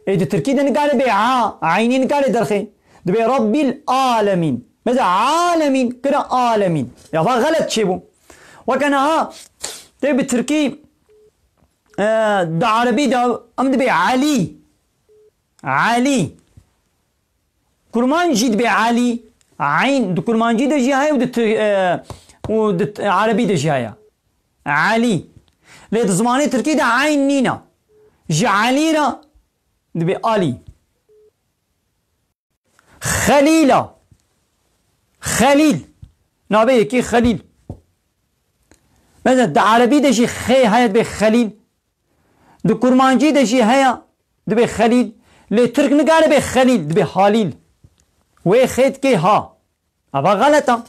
Ê di tirkî de nikare bê a, eynî nikare derxê. Dibê Rabbil alemîn. Mesela alemîn, kira alemîn. Ya va xelet çêbû. Weke niha tê bi tirkî, e, di erebî de em dibê Elî. Elî. Kurmanc jî dibê Elî. Eyn di kurmancî de jî heye û di tir-, e, û di t-, erebî de jî heye. Elî. Lê di zimanê tirkî de eyn nîne. Ji Elî re dibê Alî. Xelîla. Xelîl. Navê yekî Xelîl. Mesela di erebî de jî xê heye dibê Xelîl. Di kurmancî de jî heye, dibê Xelîl. Lê tirk nikare bê Xelîl, dibê Halîl. Wê xê dikê ha. Eva xelet a.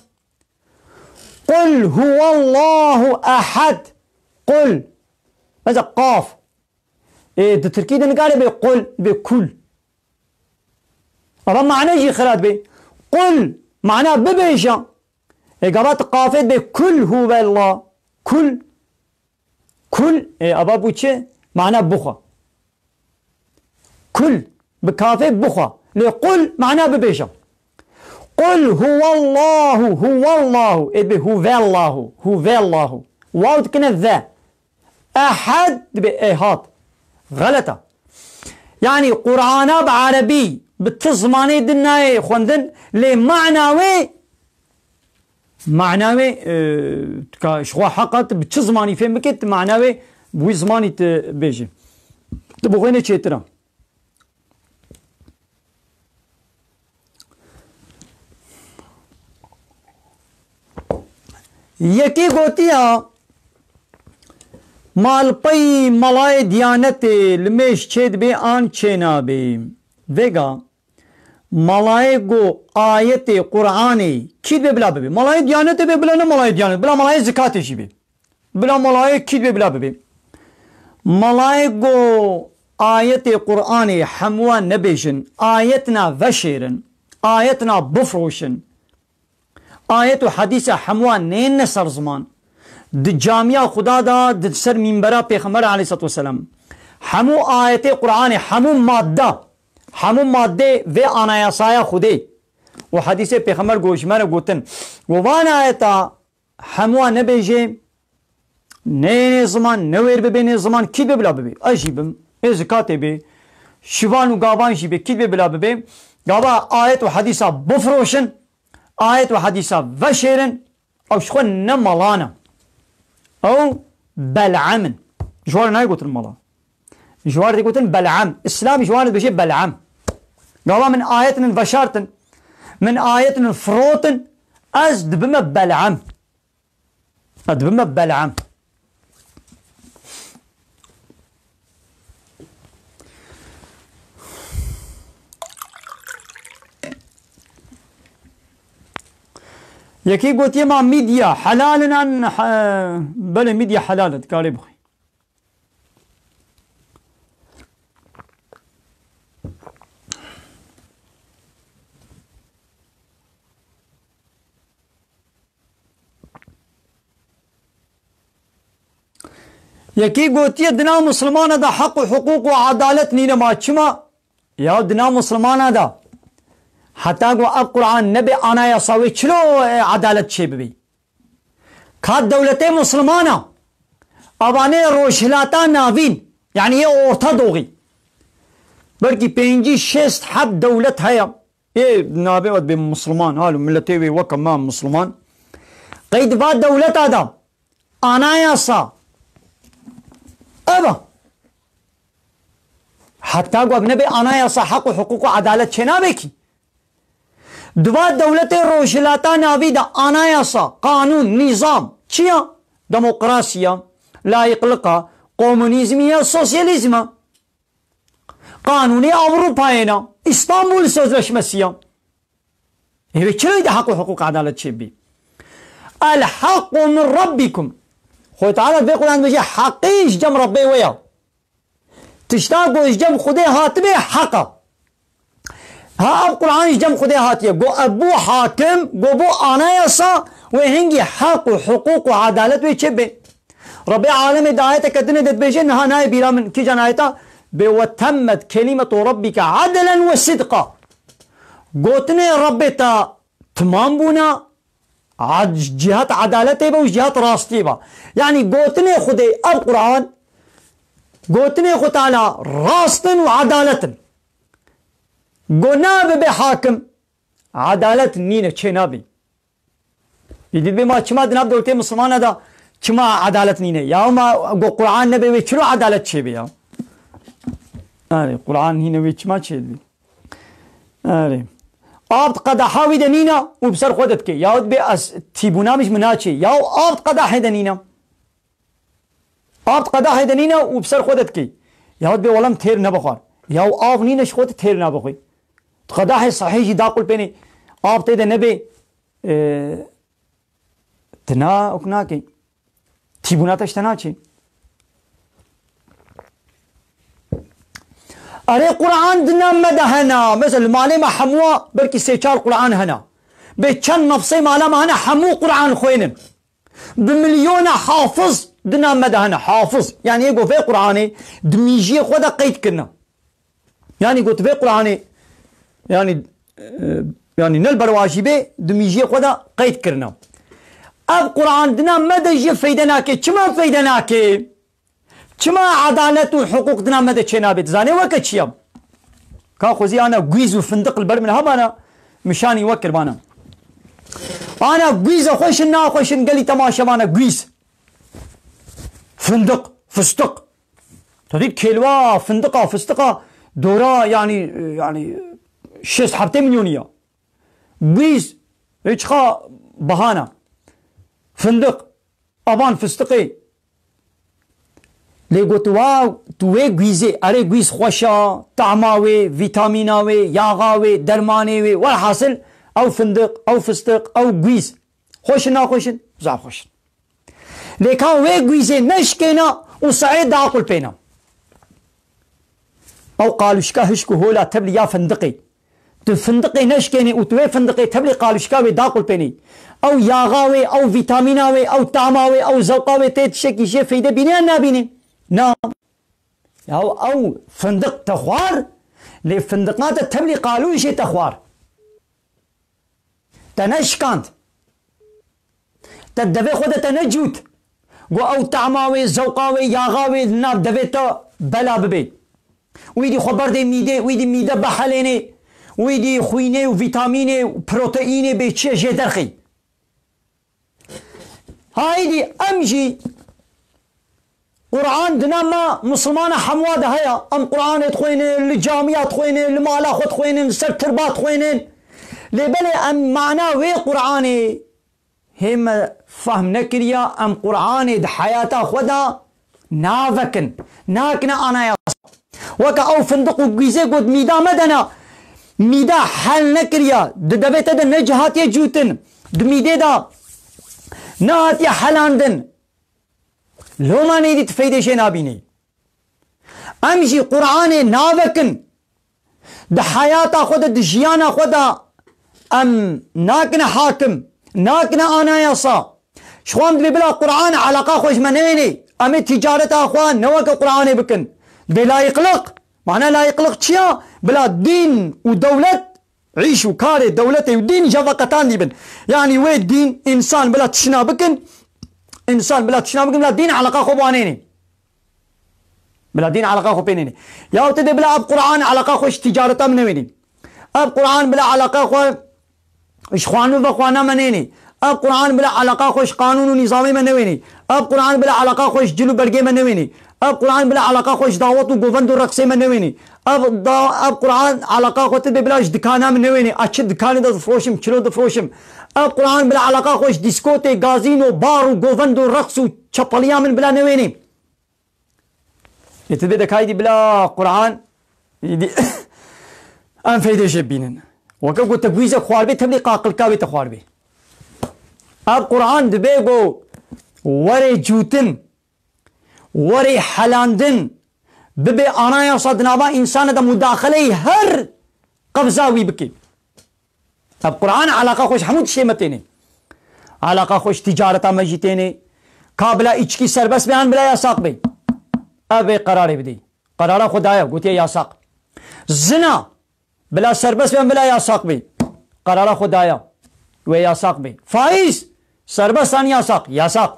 Qul huwallahu ehad. Qul. Mesela qaf. Ê, di tirkî de nikare bê qul, bê kul. Eva mane jî xelet bê. Qul, mana bibêje. Ê, gava tu qafê dibê kul huwallah. Kul. Kul, ê, eva bû çi? Mana bixwe. Kul, bi kafê bixwe. Lê qul, mana bibêje. Qul huwallahu, huwallahu. Ê, dibê huvellahu, huvellahu. Waw dikine ve. Ehad, dibê ehad. Xelet a. Yanî Qur'ana bi erebî, bi ti zimanê din nayê xwendin, lê mana wê Mana wê, e, ka ji xwe heqa tu bi çi zimanî fêm bikî, tu mana wê bi wî zimanî tu bêjî. Tu bi xwe ne çêtir e. Yekî gotiya, ma li pey malayê Diyanetê limêj çêdibê an çênabê. Vêga, Malayê ku ayetê Qur'anê kî dibê bila bibê? Malayê Diyanetê bê, bila ne malayê Diyanet, bila malayê zikatê jî bê. Bila malayê kî dibê bila bibê? Malayê ku ayetê Qur'anê hemûa nebêjin, ayetina veşêrin, ayetina bifroşin. Ayet û hedîsa hemûa nêne ser ziman. Di camiya Xuda de, di ser mînbera Pêxember aleyhissalatu vesselam. Hemû ayetê Qur'anê, hemû madde, hemû maddê vê anayasaya Xudê û hedîsê Pêxember got, ji me re gotin. Û van ayeta hemûa nebêjê, neyê nê ziman, ne wêr bibê nê ziman, kî dibê bila bibê? Ez jî bim, ê zikatê bê, şivan û gavan jî bê, kî dibê bila bibê? Gava ayet û hedîsa bifroşin, ayet û hedîsa veşêrin, ew ji xwe ne mala ne. Ew Bel'am in. Ji wan re nayê gotin mala. Ji wan re dê gotin Bel'am. Îslam ji wan re dibêje Bel'am. Gava min ayetinin veşartin, min ayetinin firotin, ez dibime Bel'am. Ez dibime Bel'am. Yekî gotiye ma mîdya helal in an he-, belê mîdya helal e, dikarê bixwî. Yekî gotiye, di nav Musulmana de heq û hiqûq û edalet nîne, ma çima? Ya di nav Musulmana de heta ku ev Quran nebe anayasa wê, çilo, e, edalet çêbibî? Ka dewletê Musulmana, evanê Rojhilata Navîn, yanî yê Orta Doğî, belkî pêncî şêst heb dewlet heye. Ê nabê wet bê Musulman, halo miletê wê weke me Musulman. Qeyd va dewleta de anayasa ev e. Heta ku ev nebe anayasa, heq û hiqûq û edalet çênabe kî. Di va dewletê Rojhilata Navî de anayasa, qanûn, nîzam çi ya? Demokrasî ya, layîqlika, komunîzmî ya, sosyalîzm e. Qanûnê Avrupayê ne, Îstanbul Sözleşmesi ya. Ê wê çi reyde heq û hiqûq, edalet çêbî? El haqqu min rabbikum. Xwedê Teala vê Quran dibêje, heqî ji cem Rebbê we ya. Tişta ku ji cem Xwedê hatibê heq e. Ha ev Quran ji cem Xwedê hatiye. Go ev bû hakim, go bû anayasa, wê hingî heq û hiqûq û edalet wê çêbê. Rebbê alemê di ayeteke dinê de dibêje, niha nayê bîra min, kîjan ayeta? Bê, "Ve temmet kelimetu rabbike adlen ve sidqa." Gotinê Rebbê te timam bûna, ad-, cihat edaletê be û cihat rastiyê be. Yanî gotinê Xwedê, ev Quran, gotinê Xwe Teala rast in û edalet in. Go nabe bê hakim, edalet nîne, çênabî. Îdî dibê ma çima di nav dewletê Misilmana de çima edalet nîne? Ya ma go Quran nebe wê çilo edalet çêbe ya? Erê, Quran hîne wê çima çêdibî? Erê. Av di qedaha wî de nîna û bi ser xwe de dike. Yahut bê ez tîbûna min ji min naçê. Ya av di qedahê de nîna. Av di qedahê de nîne û bi ser xwe de dikey. Yahut bê wela min têr nebixwar. Ya av nîne ji xwe tu têr nabixwî. Tu qedahê sehî jî daqulpênî. Av tê de nebê, e, tu na ok nakey. Tîbûna te ji te naçê. Erê Quran di nav me de hena. Mesela li malê me hemûa belkî sê çar Quran hena. Bê çend nefsê mala me hene hemû Quran xwênin. Bi milyona hafiz di nav me de hene. Hafiz. Yanî yê got vê Quranê di mîjiyê xwe de qeyd kirine. Yanî got vê Quranê, yanî, e, yanî ne li ber wajî bê, di mîjiyê xwe de qeyd kirine. Ev Quran di nav me de jî feyde nake. Çima feyde nake? Çima edalet û hiqûq di nav me de çênabe? Dizanê weke çi ye? Ka xwezî ana gwîz û findiq li ber min hebana, min şanî we kirbana. Ana gwîze xweş in, naxweş in, gelî temaşevana gwîz. Findiq, fistiq. Te dît kêlwa, findiqa, fistiqa, dora, yanî, yanî şêst heftê milyonî ya. Gwîz, hiç xa bahana. Findiq, avan fistiqê. Lê got, "Wow, tu wê gwîzê, erê gwîz xweş a, tahma wê, vîtamîna wê, yaxa wê, dermanê wê, welhasil, ew findiq, ew fistiq, ew gwîz. Xweş in, naxweş in? Zaf xweş in." Lê ka wê gwîzê neşkêna û sehê daqulpêna. Ew qalûşka hişk û hola tevlî ya findiqê. Tu findiqê neşkênî û tu wê findiqê tevlî qalûşka wê daqulpênî. Ew yaxa wê, ew vîtamîna wê, ew tama wê, ew zewqa wê tê tiştekî jê feyde bîne yan nabîne? Na. Ya ew findiq te xwar, lê findiqa te tevlî qalûşê te xwar. Te neşikand. Te devê xwe de te necût. Got ew tama wê, zewqa wê, yaxa wê li nav devê te bela bibê. Wî dî xwe berdê mîdê, wî dî mîde bihelênê. Wî dî xwînê û vîtamînê û proteînê bê çi ye jê derxî. Haydî em jî Quran di nav me Musulmana hemûa de heye. Em Quranê dixwêne, li camiya dixwêne, li mala xwe dixwênin, li ser tirba dixwênin. Lê belê em mana wê Quranê hê me fehm nekiriya, em Quranê di heyata xwe de navekin, nakine anayasa. Weke ew findiq û gwîzê got mîda me de ne, mîda hel nekiriya, di devê te de necihatiye cûtin. di mîdê de nehatiye helandin. Loma nêdî tu feydê jê nabînî. Em jî Qur'anê navekin. Di heyata xwe de, di jiyana xwe de em nakine hakim, nakine anayasa. Ji xwe em dibê bila Qur'an eleqa xwe ji me newênê. Em ê ticareta xwe ne weke Qur'anê bikin. Dibê layiqliq. Mana layiqliq çi ya? Bila dîn û dewlet, îş û karê dewletê û dîn ji hev ve qetandî bin. Yanî wê dîn, însan bila tişina bikin, însan bila tişina bikin, bila dîn eleqa xwe bi wan nênê. Bila dîn eleqa xwe pê nênê. Ya tu dê bila ev Qur'an eleqa xwe ji ticareta min newênê. Ev Qur'an bila eleqa xwe ji xwarin û vexwarina me nênê. Ev Qur'an bila eleqa xwe ji qanûn û nîzamê me newênê. Ev Qur'an bila eleqa xwe ji cil û bergê me newênê. Ev Qur'an bila eleqa xwe ji dawet û govend û reqsê me newênê. Ev da-, ev Qur'an eleqa xwe tu dê bila ji dikana min newênê. A çi dikanê de difroşim, çilo difroşim. Ev Qur'an bila eleqa xwe ji dîskotê, gazîno, bar û govend û reqs û çepeliya min bila newênê. Ê tu dê de kaydî bila Qur'an, îdî em feyde jê bînin. Weke ku te guîze xwar bê, tevlî qaqilka wê te xwar bê. Ev Qur'an dibê ku were cûtin, were helandin, bibe anayasa di nava însana de mudaxeleyê her qebza wî bike. Ev Qur'an eleqa xwe ji hemû tiştê me tênê. Eleqa xwe ji ticareta me jî tênê. Ka bila îçkî serbest be yan bila yasaq be. Ev ê qerarê bidê. Qerara xwe daye, gotiye yasaq. Zina bila serbest be yan bila yasaq be. Qerara xwe daye. Wê yasaq be. Faîz serbest an yasaq. Yasaq.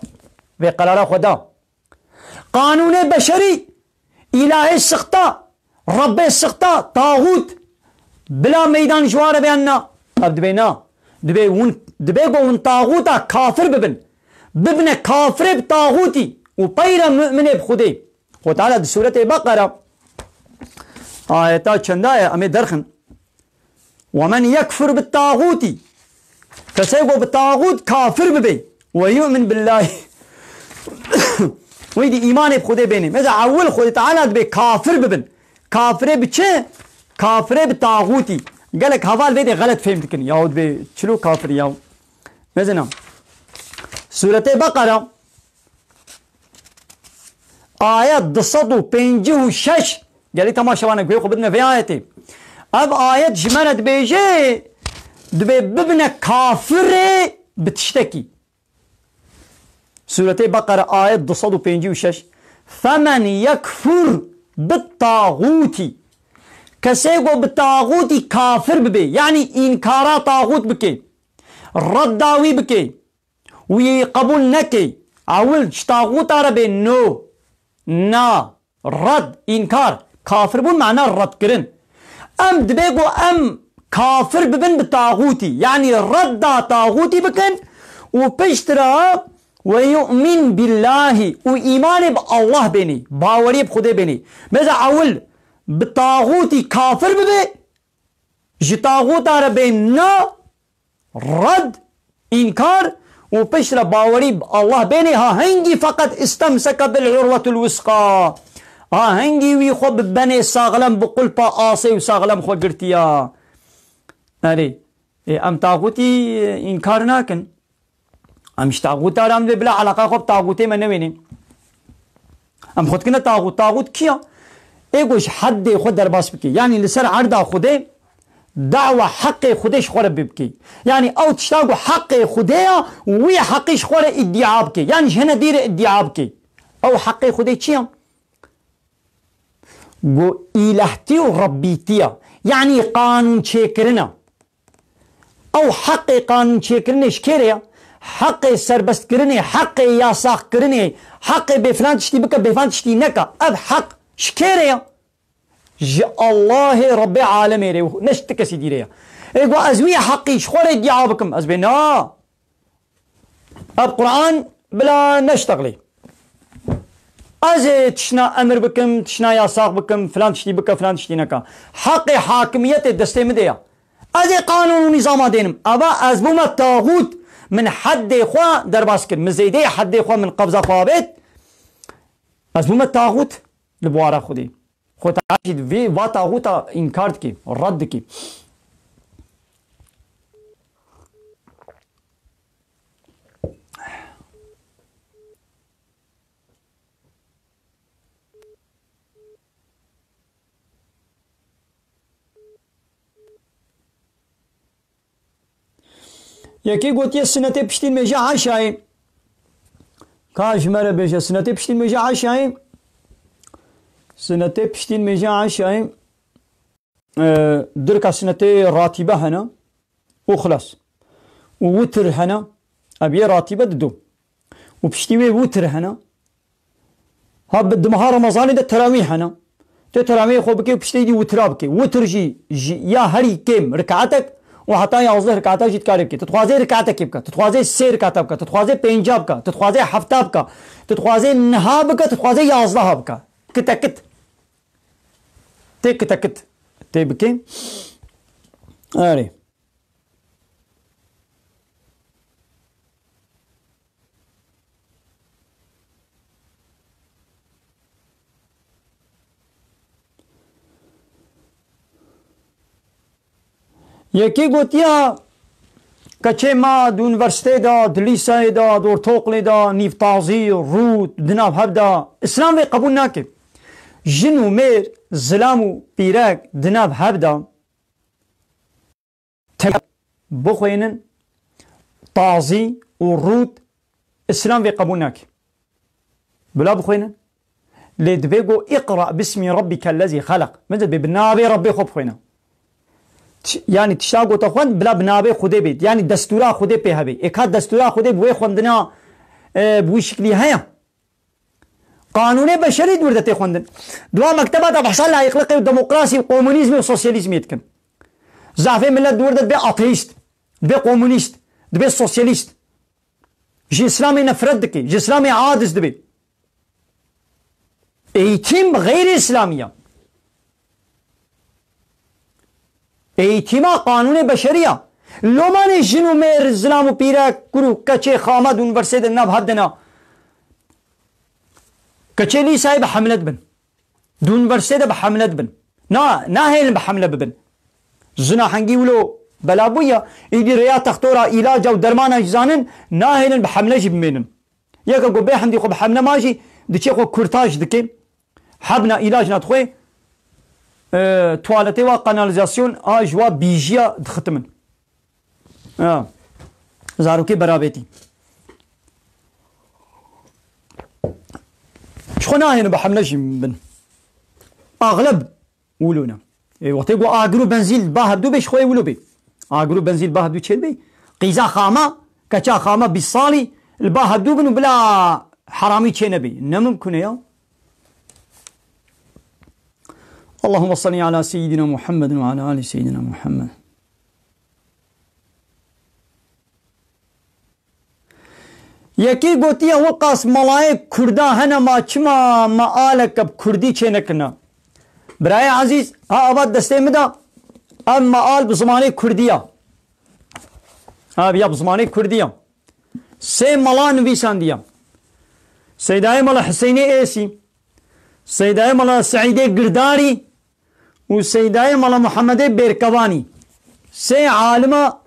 Vê qerara xwe da. Qanûnê beşerî, îlahê sixta, Rebbê sixta, taxût, bila meydan ji wan re bêyan na. Ev dibê na. Dibê hûn, dibê ku hûn taxûta kafir bibin. Bibine kafirê bi taxûtî û peyre mu'minê bi Xwedê. Xwe Teala di Sûretê Beqera, ayeta çenda ye, em ê derxin. "Ve men yekfur bit tağuti." Kesê ku bi taxût kafir bibe. "Ve yu'min billahi." Wî dî îmanê bi Xwedê bênê. Mesela ewil Xwedê Teala dibê kafir bibin. Kafirê bi çi? Kafirê bi taxûtî. Gelek heval vê dê xelet fêm dikin. Yahu dibê çilo kafir ya. Mesela Sûretê Beqera, ayet du sed û pêncî û şeş, gelî temaşevane guhê xwe bidine vê ayetê. Ev ayet ji me re dibêje, dibê bibine kafirê bi tiştekî. Sûretê Beqere, ayet du sed û pêncî û şeş, "Femen yekfur bit tağûtî." Kesê ku bi taxûtî kafir bibe, yanî înkara taxût bike, redda wî bike, wî qebûl neke, ewil ji taxûta re bê no, na, red, înkar. Kafir bûn mana red kirin. Em dibê ku em kafir bibin bi taxûtî, yanî redda taxûtî bikin û piştre "ve yu'min billahi" û îmanê bi Allah bênî, baweriyê bi Xwedê bênî. Mesela ewil bi taxûtî kafir bibe, ji taxûta re bê na, red, înkar û piştre bawerî bi Allah bênê, ha hingî feqet istemseke bil urwetul wusqa. Ha hingî wî xwe bi benê saxlem, bi qulpa asê û saxlem xwe girtiya. Erê, ê, em taxûtî, e, înkar nakin. Em ji taxûta re em dê bila eleqa xwe bi taxûtê me newênê. Em xwe dikine taxût. Taxût kî ya? Ê ku ji heddê xwe derbas bike. Yanî li ser erda Xwedê dawa heqê Xwedê ji xwe re bike. Yanî ew tişta ku heqê Xwedê ya, wî heqî ji xwe re îdia bike. Yanî ji hine dî re îdia bike. Ew heqê Xwedê çi ya? Ku îlehtî û rebbîtî ya. Yanî qanûn çêkirina. Ew heqê qanûn çêkirinê ji kê re ye? Heqê serbestkirinê, heqê yasaqkirinê, heqê bê filan tiştî bike, bê filan tiştî neke. Ev heq ji kê re ye? Ji Allahê Rebbê alemê re, ne ji ti kesî dî re ye. Ê ku ez wî heqî ji xwe re îdia bikim, ez bê na. Ev Quran bila neştexlê. Ez ê tişna emir bikim, tişna yasax bikim, filan tiştî bike, filan tiştî neke. Heqê hakimiyetê destê min de ye. Ez ê qanûn û nîzama dênim. Eva ez bûme taxût, min heddê xwe derbas kir. Min zêdeyê heddê xwe min qebza xwe avêt. Ez bûme taxût li bawara Xwedê. Xwe Teala jî vê va taxûta înkar dikê, red dikê. Yekê gotiye sinetê piştî nimêja eşayê. Ka ji me re bêje, sinetê piştî nimêja eşayê. Sinetê piştî nimêja eşayê. E, dirka sinetê ratîbe hene. Û xilas. Û witir hene. Ev yê ratîbe dido. Û piştî wê witir hene. Ha bi di meha Remezanê de terawîh hene. Tê terawîhê xwe bike û piştê dî witira bike. Witir jî, jî ya herî kêm rikaetek û heta yazdeh rikaeta jî dikarê bike. Tu dixwazê rikaetekê bike. Tu dixwazê sê rikaeta bike. Tu dixwazê pênca bike. Tu dixwazê hefta bike. Tu dixwazê niha bike. Tu dixwazê yazdeha bike. Kitekit. Tê kitekit. Tê bike. Erê. Yekê gotiya, keçê ma di unîversîteyê de, di lîseyê de, di ortoqlê de, nîvtazî, rût, di nav hev de, Îslam vê qebûl nake. Jin û mêr, zilam û pîrek di nav hev de, Te-, bixwînin, tazî û rût Îslam vê qebûl nake. Bila bixwînin. Lê divê go, "Îqra bismî rabbîkellezî xeleq." Min de bê bi navê Rebbê xwe bixwîne. Tiş-, yanî tişta gote xwend, bila bi navê Xwedê bêt. Yanî destûra Xwedê pê hebe. Ê ka destûra Xwedê bi wê xwendina, e, bi wî şiklî heye. Qanûnê beşerî di wir de tê xwendin. Di wan mekteba de behsa layîqliqê û demokrasî û komunîzmê û sosyalîzmê dikin. Zafê milet di wir de dibe ateîst, dibe komunîst, dibe sosyalîst. Ji Îslamê nefret dike, ji Îslamê aciz dibe. Eğitim xeyrî Îslamî ya. Eğitîma qanûnê beşerî ya. Lomanê jin û mêr, zilam û pîrek, kur û keçê xama di unîversîteyê de nav hev de ne. Keçê lîseyê bi hemle dibin. Di unîversîteyê de bi hemle dibin. Na, nahêlin bi hemle bibin. Jina hengî wilo bela bûye, îdî rêya textora, îlaca û dermana jî zanin, nahêlin bi hemle jî bimênin. Yeke ku bê hemdî xwe bi hemle ma jî, diçe xwe kurtaj dike. Hebna îlac na dixwe, e, tuwaletê wa, kanalizasyon a ji wa bîjiya dixitimin. Ha. Zarokê berabêtî. Ji xwe nahêne bi hemle jî bin. Axleb wilo ne. Ê, wextê ku agir û benzîn li ba hevdû bê, ji xwe wilo bê. Agir û benzîn li ba hevdû çêl bê. Qîza xama, keça xama bîst salî li ba hevdû bin û bila heramî çê nebê. Ne mimkun e ya. Allahümme salli ala seyyidina Muhammedin ve ala ali seyyidina Muhammed. Yekî gotiye, Wilqas, melayê Kurda hene ma çima mealeke bi Kurdî çênekirine? Birayê ezîz, ha ava destê min de, ev meal bi zimanê Kurdî ya. Ha, ya bi zimanê Kurdî ya. Sê mela nivîsandiye. Seydayê Mela Hüseyinê Êsî, Seydayê Mela Seîdê Girdarî û Seydayê Mela Muhammedê Bêrkevanî. Sê alima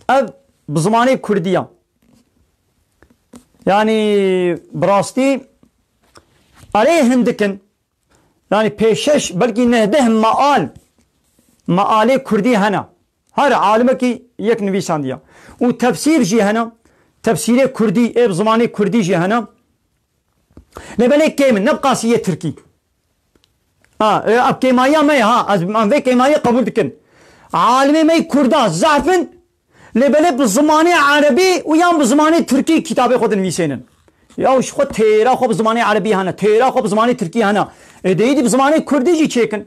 ev bi zimanê Kurdî ya. Yanî bi rastî erê hindik in. Yanî pêşeş belkî nehdeh meal, mealê Kurdî hene. Her alimekî yek nivîsandiye. Û tefsîr jî hene. Tefsîrê Kurdî, ê bi zimanê Kurdî jî hene. Lê belê kêm in, ne bi qasî yê Tirkî. Ha, e, ev kêmayiya me ye, ha, ez, em vê kêmayiyê qebûl dikin. Alimê me yê Kurda zehf in, lê belê bi zimanê Erebî û yan bi zimanê Tirkî kitabê xwe dinivîsênin. Ya ji xwe têra xwe bi zimanê Erebî hene, têra xwe bi zimanê Tirkî hene. Ê, dê êdî bi zimanê Kurdî jî çêkin.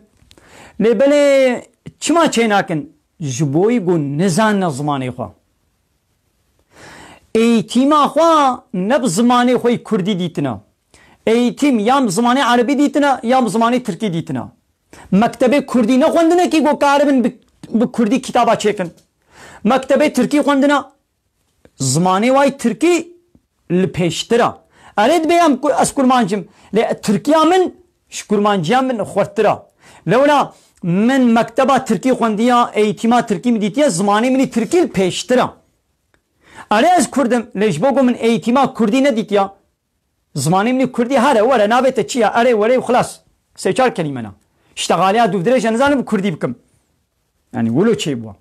Lê belê çima çênakin? Ji bo yî ku nizanine zimanê xwe. Eğitîma xwe ne bi zimanê xwe yê Kurdî dîtine. Eğitîm yan bi zimanê Erebî dîtine, yan bi zimanê Tirkî dîtine. Mektebê Kurdî nexwendine kî ku karibin bi, bi Kurdî kitaba çêkin. Mektebê Tirkî xwendine, zimanê wayî Tirkî li pêştir e. Erê, dibê em ku-, ez kurmanc im, lê Tirkiya min ji kurmanciya min xurttir e. Lewla min mekteba Tirkî xwendiya, eğitîma Tirkî min dîtiye, zimanê min î Tirkî li pêştir e. Erê, ez Kurd im, lê ji bo ku min eğitîma Kurdî nedîtiya, zimanê min î Kurdî here, were, navê te çi ye, erê, werê û xilas. Sê çar kelîme ne. Ştexaliya dûvdirêj e, nizanim bi Kurdî bikim. Yanî wilo çêbû.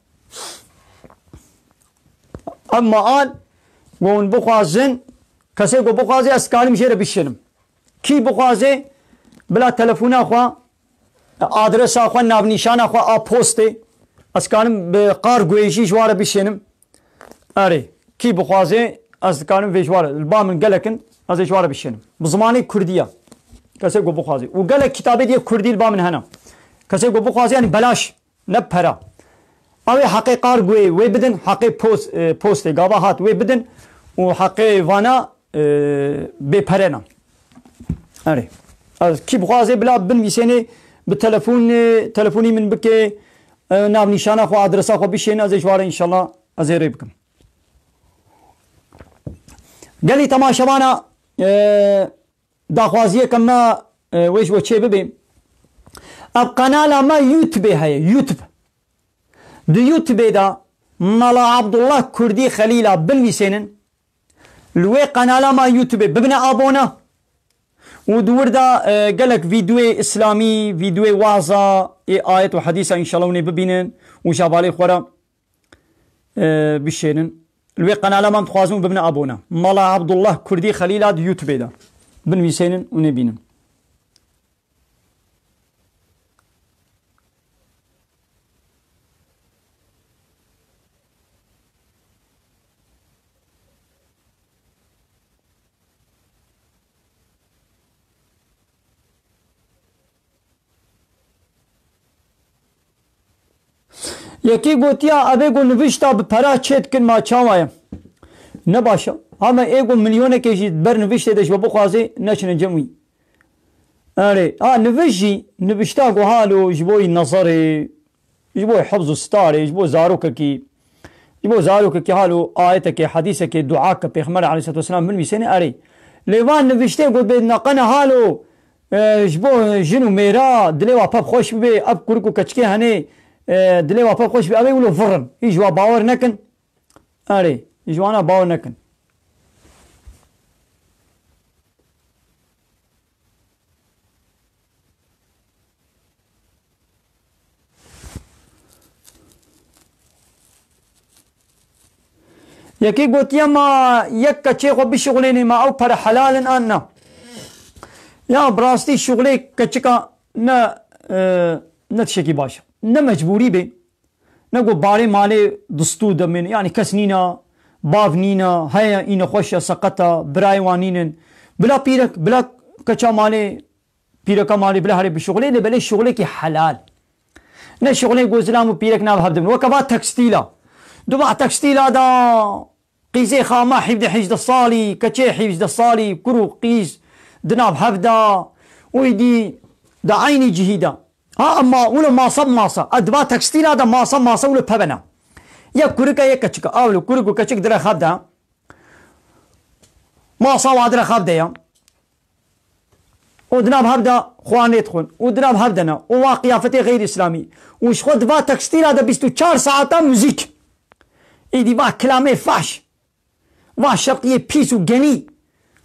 Ev mal, ku hûn bixwazin, kesê ku bixwaze, ez dikarim jê re bişênim. Kî bixwaze, bila telefona xwe, adresa xwe, navnîşana xwe a postê, ez dikarim bi kargoyê jî ji wan re bişênim. Erê, kî bixwaze, ez dikarim vê ji wan re, li ba min gelek in, ez ê ji wan re bişênim. Bi zimanê kurdî ye. Kesê ku bixwaze. Û gelek kitabê diye kurdî li ba min hene. Kesê ku bixwaze, yanî belaş. Ne pera. Ew ê heqê kargoyê wê bidin, heqê post, e, postê gava hat wê bidin û heqê vana, e, bê pere ne. Erê. Ez kî bixwaze bila binivîsênê bi telefonê, telefonî min bike, e, navnîşana xwe, adresa xwe bişêne, ez ê ji wan re înşallah ez ê rê bikim. Gelî temaşevana, e, daxwaziyeke me, e, wê ji we çê bibe. Ev qenala me YouTube heye, YouTube. Di YouTube de Mala Abdullah Kurdî Xelîla binivîsênin. Li wê qenala me YouTube bibine abone. Û di wir de, e, gelek vîdeoyê îslamî, vîdeoyê waza, ê ayet û hedîsa înşallah hûn ê bibînin û ji hevalê xwe re e, bişênin. Li wê qenala me em dixwazin û bibine abone. Mala Abdullah Kurdî Xelîla di YouTube de. Binivîsênin û nêbînin. Yekî gotiya, ev ê ku nivişta bi pera çê dikin, ma çawa ye? Ne baş e. Hema ê ku milyonekê jî ber niviştê de ji we bixwazê, neçine cem wî. Erê, ha, niviş jî, nivişta ku halo ji bo yî nezerê, ji bo hifz û starê, ji bo zarokekî, ji bo zarokekî halo ayetekê, hedîsekê, duake Pêxember aleyhisselatu vesselam binivîsêne, erê. Lê van niviştê ku bê neqene halo, e, ji bo jin û mêra dilê wa pep xweş bibe, ev kurik û keçikê henê, e, dilê wa pep xweş bibe, ew ê wilo virin. Hî ji wa bawer nekin. Erê, ji wana bawer nekin. Yekê gotiye, ma yek keçê xwe bişuxulênê, ma ew pere helal in an na? Ya, bi rastî şuxulê keçika ne, e, ne tiştekî baş e. Ne mecbûrî bê. Ne ku barê malê distû demên, yanî kes nîna, bav nîna, heye, î nexweş e, seqet e, birayê wan nînin. Bila pîrek, bila keça malê, pîreka malê, bila herê bişuxulê, lê belê şuxulekî helal. Ne şuxulê ku zilam û pîrek nav hev dibin. Weke va tekstîla. Di va tekstîla da qîzê xama hevdeh hejdeh salî, keçê hevdeh salî, kur û qîz di nav hev da. Û êdî di eynî cihî de. Ha, ema wilo masa bi masa. A di va tekstîla de masa masa wilo pebena. Yek kurik e, yek keçik e. A wilo kurik û keçik dire xev de. Masa wa dire xev de ya. Û di nav hev de xwarinê dixwin. Û di nav hev de ne. Û wa qiyafetê xeyr îslamî. Û ji xwe di va tekstîla de bîst û çar saeta muzîk. Êdî va kilamê faş. Va şerqiyê pîs û genî.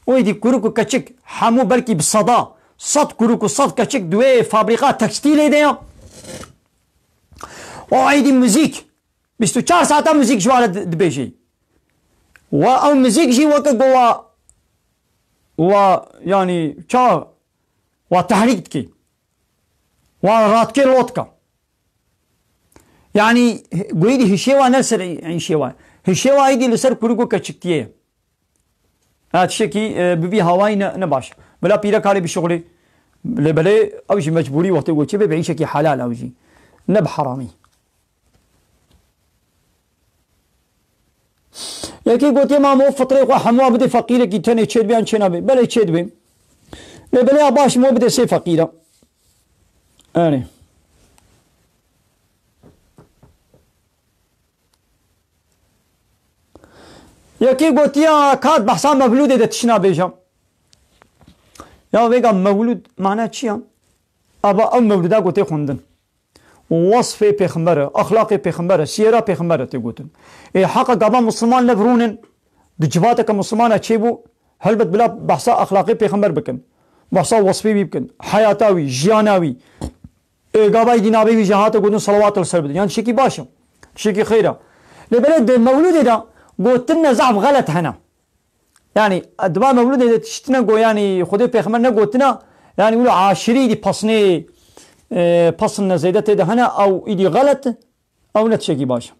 Û êdî kurik û keçik hemû belkî bi seda, sed kurik û sed keçik di wê fabrîka tekstîlê de ya. Û êdî muzîk. Bîst û çar saeta muzîk ji wan re di-, dibêjî. Wa ew muzîk jî weke ku wa, wa, yanî, ça, wa tehrîk dikî. Wa radikê lotka. Yanî, goyî dî hişê wa ne li ser îşê wa. Hişê wa êdî li ser kurik û keçiktiyê ye. Ha, tiştekî, e, bi vî hawayî ne, ne baş. Bila pîrek karê bişuxulê. Lê belê ew jî mecbûrî wextê ku çi bê, bi îşekî helal ew jî. Ne bi heramî. Yekê gotiye, "Mamo, fitrê xwe hemû bidê feqîrekî, tenê çêdibê yan çênabê?" Belê çêdibê. Lê belê ya baş mo bidê sê feqîra. Erê. Yekê gotiya, "Kat behsa mewlûdê de tişt nabêje." Ya vêga mewlûd mana çi ya? Ava ew mewlûda ku tê xwendin. Wesfê pêxember e, exlaqê pêxember e, siyera pêxember e tê gotin. Ê heqa gava misliman lev rûnin, di civateke mislimana çêbû, helbet bila behsa exlaqê pêxember bikin. Behsa wesfê wî bikin, heyata wî, jiyana wî. Ê, gava êdî navê wî jî hate gotin, selawat li ser bidin. Yan tiştekî baş e. Tiştekî xeyr e. Lê belê di mewlûdê de Gotin ne zehf xelet hene. Yanî, di va mewlûdê de tiştine go, yanî, Xwedê pêxember negotine, yanî, wilo aşirî dî pesnê, e, pesn ne zêde tê de hene, ew îdî xelet, ew ne tiştekî baş e.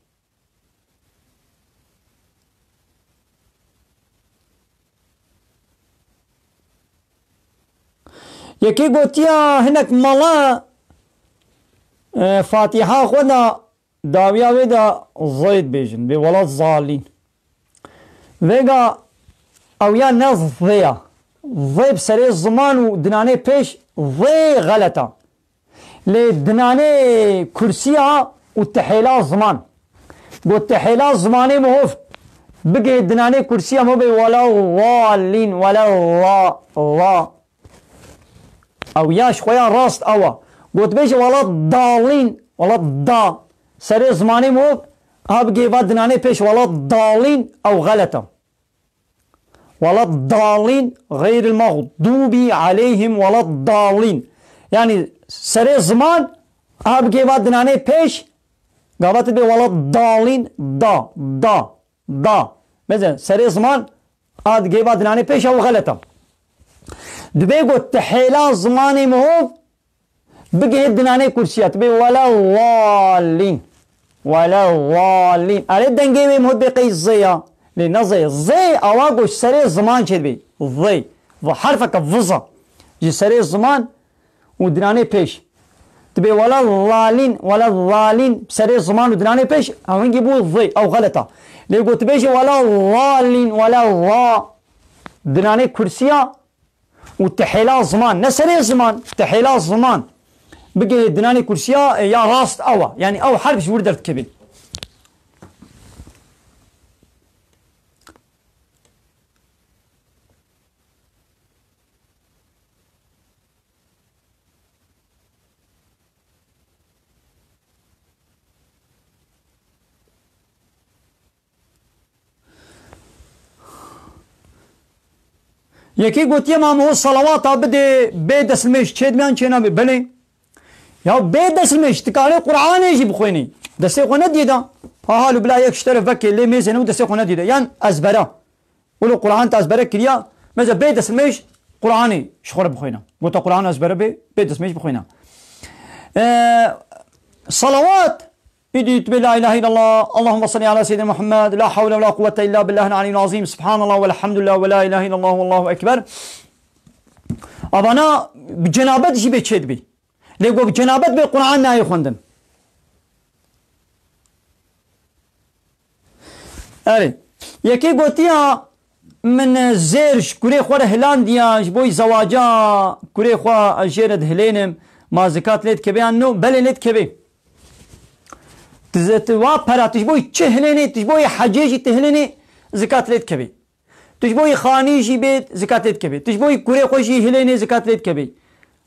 Yekê gotiya hinek mala, e, Fatiha xwe de dawiya wê de zê dibêjin, bê wela zalîn. Vêga ew ya ne zê ya. Zê bi serê ziman û dinanê pêş zê xelet a. Lê dinanê kursiya û tihêla ziman. Got tihêla zimanê mihov bigihê dinanê kursiya mihov bê wela zalîn, wela za, za. Ew ya ji xwe ya rast ew a. Got bêje wela dalîn, wela da. Serê zimanê mihov ha bigihê va dinanê pêş wela dalîn ew xelet a. Wela dalîn, xeyril mexdûbî aleyhim wela dalîn. Yanî serê ziman, ha bigê va dinanê pêş, gava tu bê wela dalîn, da, da, da. Mesela serê ziman, ha digê va dinanê pêş, ew xelet a. Dibê got tihêla zimanê mihov, bigihê dinanê kursiya, tu bê wela zalîn. Wela zalîn. Erê dengê wê mihov bê qey zê ya. Lê ne zê. Zê awa go ji serê ziman çêdibê. Zê. Va herfeke viz a. Ji serê ziman û dinanê pêş. Tu bê wela zalîn, wela zalîn. Serê ziman û dinanê pêş. Ew hingî bû zê. Ew xelet a. Lê go tu bêjî wela zalîn, wela za. Dinanê kursiya. Û tihêla ziman, ne serê ziman, tihêla ziman. Bigihê dinanê kursiya, e, ya rast ew a. Yanî ew herf ji wir derdikeve. Yekê gotiye, "Ma min ho salawata bidê, bê destmêj çêdibe yan çênabe?" Belê. Ya bê destmêj, tu karê Qur'anê jî bixwênî. Destê xwe nediyê da. Ha hal û bila yek ji te re vekê lê mêzê ne û destê xwe nediyê da. Yan ezbera. Wilo Qur'an te ezbere kiriya, mesela bê destmêj Qur'anê ji xwe re bixwêne. Gota Qur'an ezbere bê, bê destmêj bixwêne. Ee, salawat, Îdî tu bê la ilahe illallah, Allahümme salli ala seyyidina Muhammed, la havle ve la kuvvete illa billahil aliyyil azim, subhanallah velhamdülillah ve la ilahe illallah vallahu ekber. Avana bi cenabet jî bê çêdibî. Lê go bi cenabet bê Qur'an nayê xwendin. Erê. Yekê gotiya, "Min zêr ji kurê xwe re hilandiya, ji bo zewaca kurê xwe ez jê re dihilênim, ma zikat lê dikeve yan no?" Belê lê dikeve. Tu ze-, tu wa pera, tu ji bo çi hilênê, tu ji bo hecê jî tu hilênê, zikat lê dikeve. Tu ji bo xanî jî bê, zikat lê dikeve. Tu ji bo kurê xwe jî hilênê, zikat lê dikeve.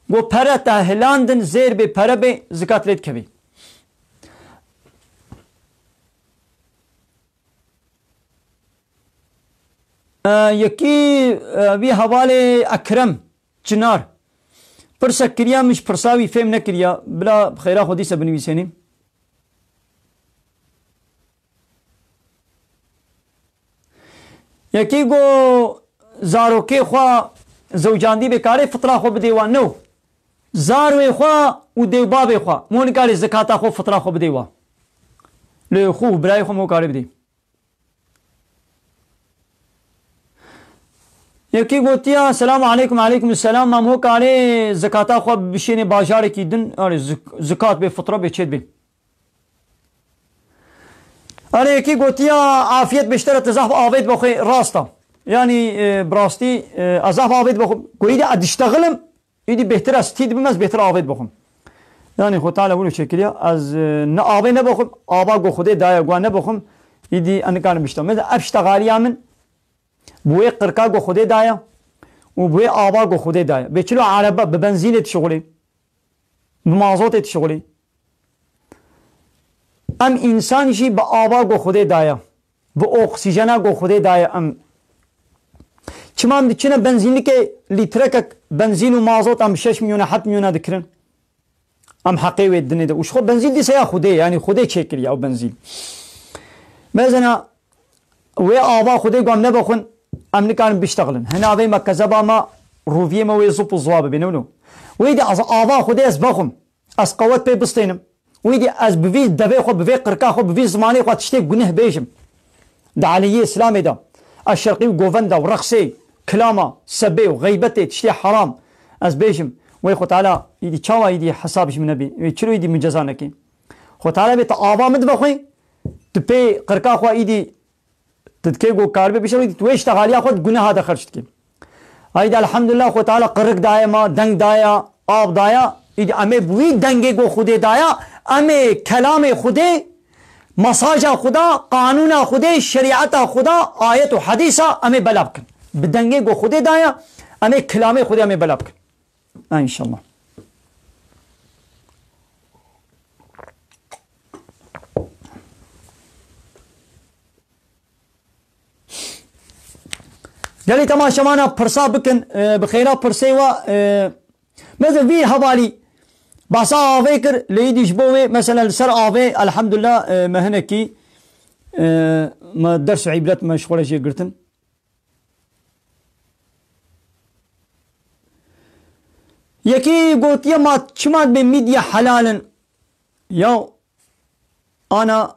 Go pere te hilandin, zêr bê, pere bê, zikat lê dikeve. E, yekî, e, vî hevalê Ekrem Çinar pirsek kiriya, min ji pirsa wî fêm nekiriya. Bila bi xêra xwe dîse binivîsênî. Yekî go zarokê xwe zewcandî bê, karê fitra xwe bidê wan? No. Zarwê xwe û dêwbavê xwe. Mo nikarê zekata xwe, fitra xwe bidê wan. Lê xwe û birayê xwe mo karê bidê. Yekî gotiya, "Selamu aleykum." "Aleykum selam." "Mam ho karê zekata xwe bişênê bajarekî din, erê zik-, zikat bê, fitra bê, çêd bê?" Erê yekî gotiya, "Afiyet bê ji te re, tu zaf avêt bixwe." Rast a. Yanî, e, bi rastî, e, ez zaf avêt bixwim. Goyî de ez diştexilim. Îdî bêhtir ez tî dibim, ez bêhtir avêt bixwim. Yanî Xwe Teala wilo çêkiriya, ez, e, ne avê nebixwim, ava go Xwedê daye, gwa nebixwim, îdî ez nikarim biştem. Mesela ev ştexaliya min, bi wê qirka go Xwedê daye û bi wê ava go Xwedê daye. Bê çilo erebe, bi benzînê dişixulê, bi mazotê dişixulê. Em însan jî bi ava go Xwedê daye. Bi oksîjena ku Xwedê daye em. Çima em diçine benzînlikê lîtrekek benzîn û mazot em bi şeş milyona, heft milyona dikirin? Em heqê wê dinê de. Û ji xwe benzîn dîse ya Xwedê, yanî Xwedê çêkiriye ew benzîn. Mezena Wê ava Xwedê ku em nebexwin, em nikarin biştexilin. Hina vê me kezeba me, rûviyê me wê zop û ziwa bibîne wilo. Wê dî ez ava Xwedê ez bexwim. Ez qewet pê bistênim. Wî dî ez bi vî devê xwe, bi vê qirka xwe, bi vî zimanê xwe tiştê guneh bêjim. Di aliyê Îslamê de ez şerqî û govenda û reqsê, kilama, sebê û xeybetê, tiştê heram ez bêjim. Wê Xwe Teala îdî çawa îdî hesab ji min nebî? Wê çiro îdî min ceza nekê? Xwe Teala bê tu ava min dibe xwe, tu pê qirka xwe îdî Tu dikê ku karibe bişewî, tu wê ji texaliya xwe di guneha de xerc dikî. Haydi elhamdülillah, Xwe Teala qirik daye ma, deng daye, av daye. Îdî em ê bi wî dengê ku Xwedê daye, em ê kelamê Xwedê, mesaja Xweda, qanûna Xwedê, şerîeta Xweda, ayet û hedîsa em ê bela bikin. Bi dengê ku Xwedê daye, em ê kelamê Xwedê em ê bela bikin. Ha, înşallah. Gelî temaşevana pirsa bikin, e, bi xêra pirsê we, e, mesela vî hevalî behsa avê kir, lê îdî ji bo wê, mesela li ser avê, elhamdulillah, e, me hinekî, e, me ders û îbret me ji xwe re jê girtin. Yekî gotiye ma çima dibê mîdye helal in? Ya ana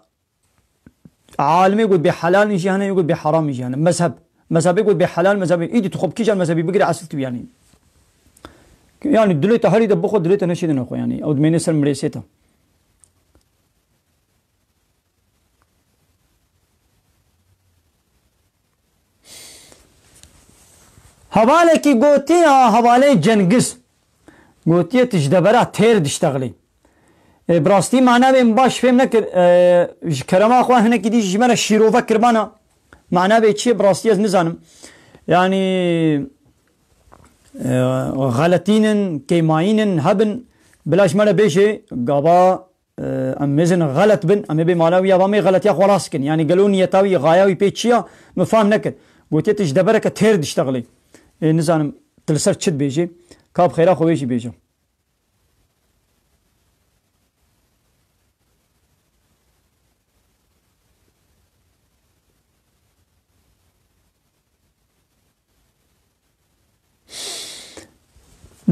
alimê got bê helal in jî hene, yê got bê heram in jî hene. Mezheb. Mezhebê got bê helal, mezhebê. Îdî tu xwe bi kîjan mezhebî bigire esil tu yanî. Yanî dilê te herî de bixwe, dilê te neşêdine xwe yanî. Ew dimêne ser mirêsê te. Hevalekî gotiye, hevalê Cengiz. Gotiye tu ji debera têr diştexilî. E, bi rastî mana wê min baş fêm nekir. E, ji kerema xwe hinekî dî ji me re şîrove kirbana. Mana wê çi ye bi rastî ez nizanim. Yanî, e, xeletînin, kêmayînin, hebin. Bila ji me re bêje, gava Em mêzin xelet bin, em ê bê mala wî ya, va em ê xeletiya xwe rast kin. Yanî gelo niyeta wî, xaya wî pê çi ya, min fam nekir. Gotiye tu ji devereke têr diştexilî. Ê, nizanim, tu li ser çi dibêjî? Ka bi xêra xwe wê jî bêje.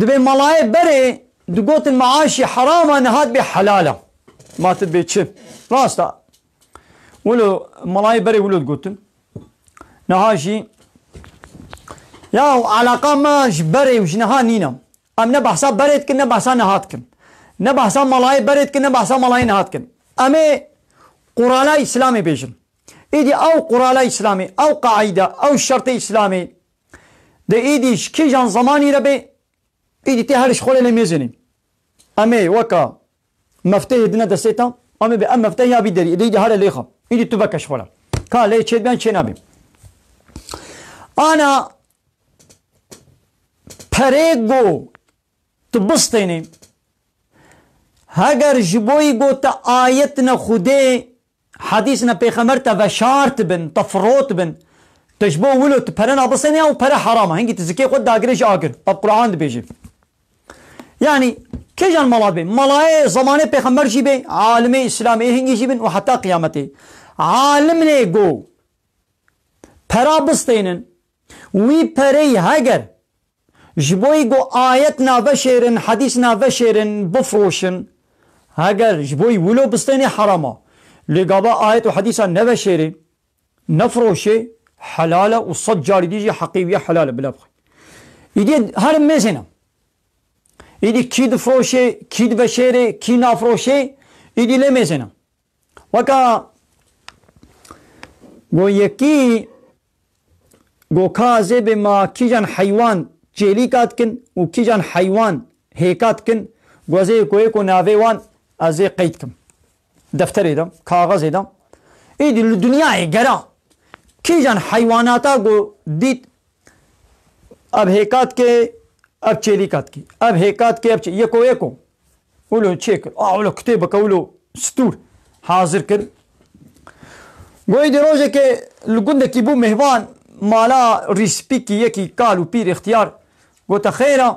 Dibê malayê berê digotin maaşî herama, niha dibê helala. Ma tu dibê çi? Rast e. Wilo malayê berê wilo digotin. Niha jî ya alaqa me ji berê û ji niha nîne. Em ne behsa berê dikin, ne behsa niha dikin. Ne behsa malayê berê dikin, ne behsa malayê niha dikin. Em ê qurala Îslamê bêjin. Îdî ew qurala Îslamê, ew qaîde, ew şertê Îslamê, de îdî ji kîjan zemanî re bê, îdî tê her ji xwe lê mêzênê. Em ê weka meftehê dine destê te, em ê bê ev mefteh ya vî derî, de îdî here lêxa. Îdî tu veke ji xwe re. Ka lê çê dibe yan çê nabe. Ana perê go tu bistênê. Heger ji bo yî go te ayetine Xwedê, hedîsine pêxember te veşart bin, te firot bin, te ji bo wilo tu pere nabistênê, ew pere heram e. Hingî tu zikê xwe dagirê ji agir. Ev Quran dibêje. Yanî kêjan mala dibê? Malayê zemanê pêxember jî bê, alimê Îslamê hingî jî bin û heta qiyametê. Alimê go pera bistênin, wî pereyî heger ji bo yî go ayet naveşêrin, hedîs naveşêrin, bifroşin. Heger ji bo yî wilo bistênê herama. Lê gava ayet û hedîsa neveşêrê, nefroşê, helal e û sed carî dî jî heqê wî ye, helal e, bila bixwe. Îdî herin mêzêne. Îdî kî difroşê, kî diveşêrê, kî nafroşê, îdî lê mêzêne. Weka go yekî go ka zê bê ma kîjan heywan çêlîka dikin û kîjan heywan hêka dikin, go zê yeko yeko navê wan ez ê qeyd kim. Defterê de, kaxezê de. Îdî li dinyayê gera kîjan heywanata go dît, ev hêka dike, ev çêlîka dike. Ev hêka dike, ev çê-, yeko yeko. Wilo çêkir. A, wilo kitêbeke, wilo stûr hazir kir. Go îdî rojekê li gundekî bû mêhvan, mala rîspîkî yekî kal û pîr îxtiyar. Gote xêr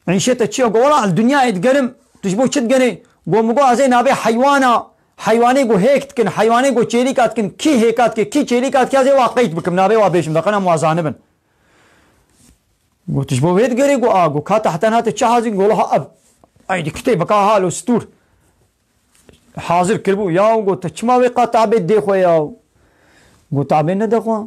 e, îşê te çi ye? Go wela li dinyayê digerim, tu ji bo çi digerê? Go min go ez ê navê heywana Heywanê ku hêk dikin, heywanê ku çêlîka dikin, kî hêka dike, kî çêlîka dike, ez ê wa qeyd bikim, navê wa bêjim, deqena em wa zanibin. Got, ji bo wê digerê, got, a, got, ka te heta niha te çi hazir, got, ha, ev, ey, di kitêbeka halo stûr hazir kiribû, ya, got, te çima wê qa tabê dê xwe ya? Got, tabê nede xwe.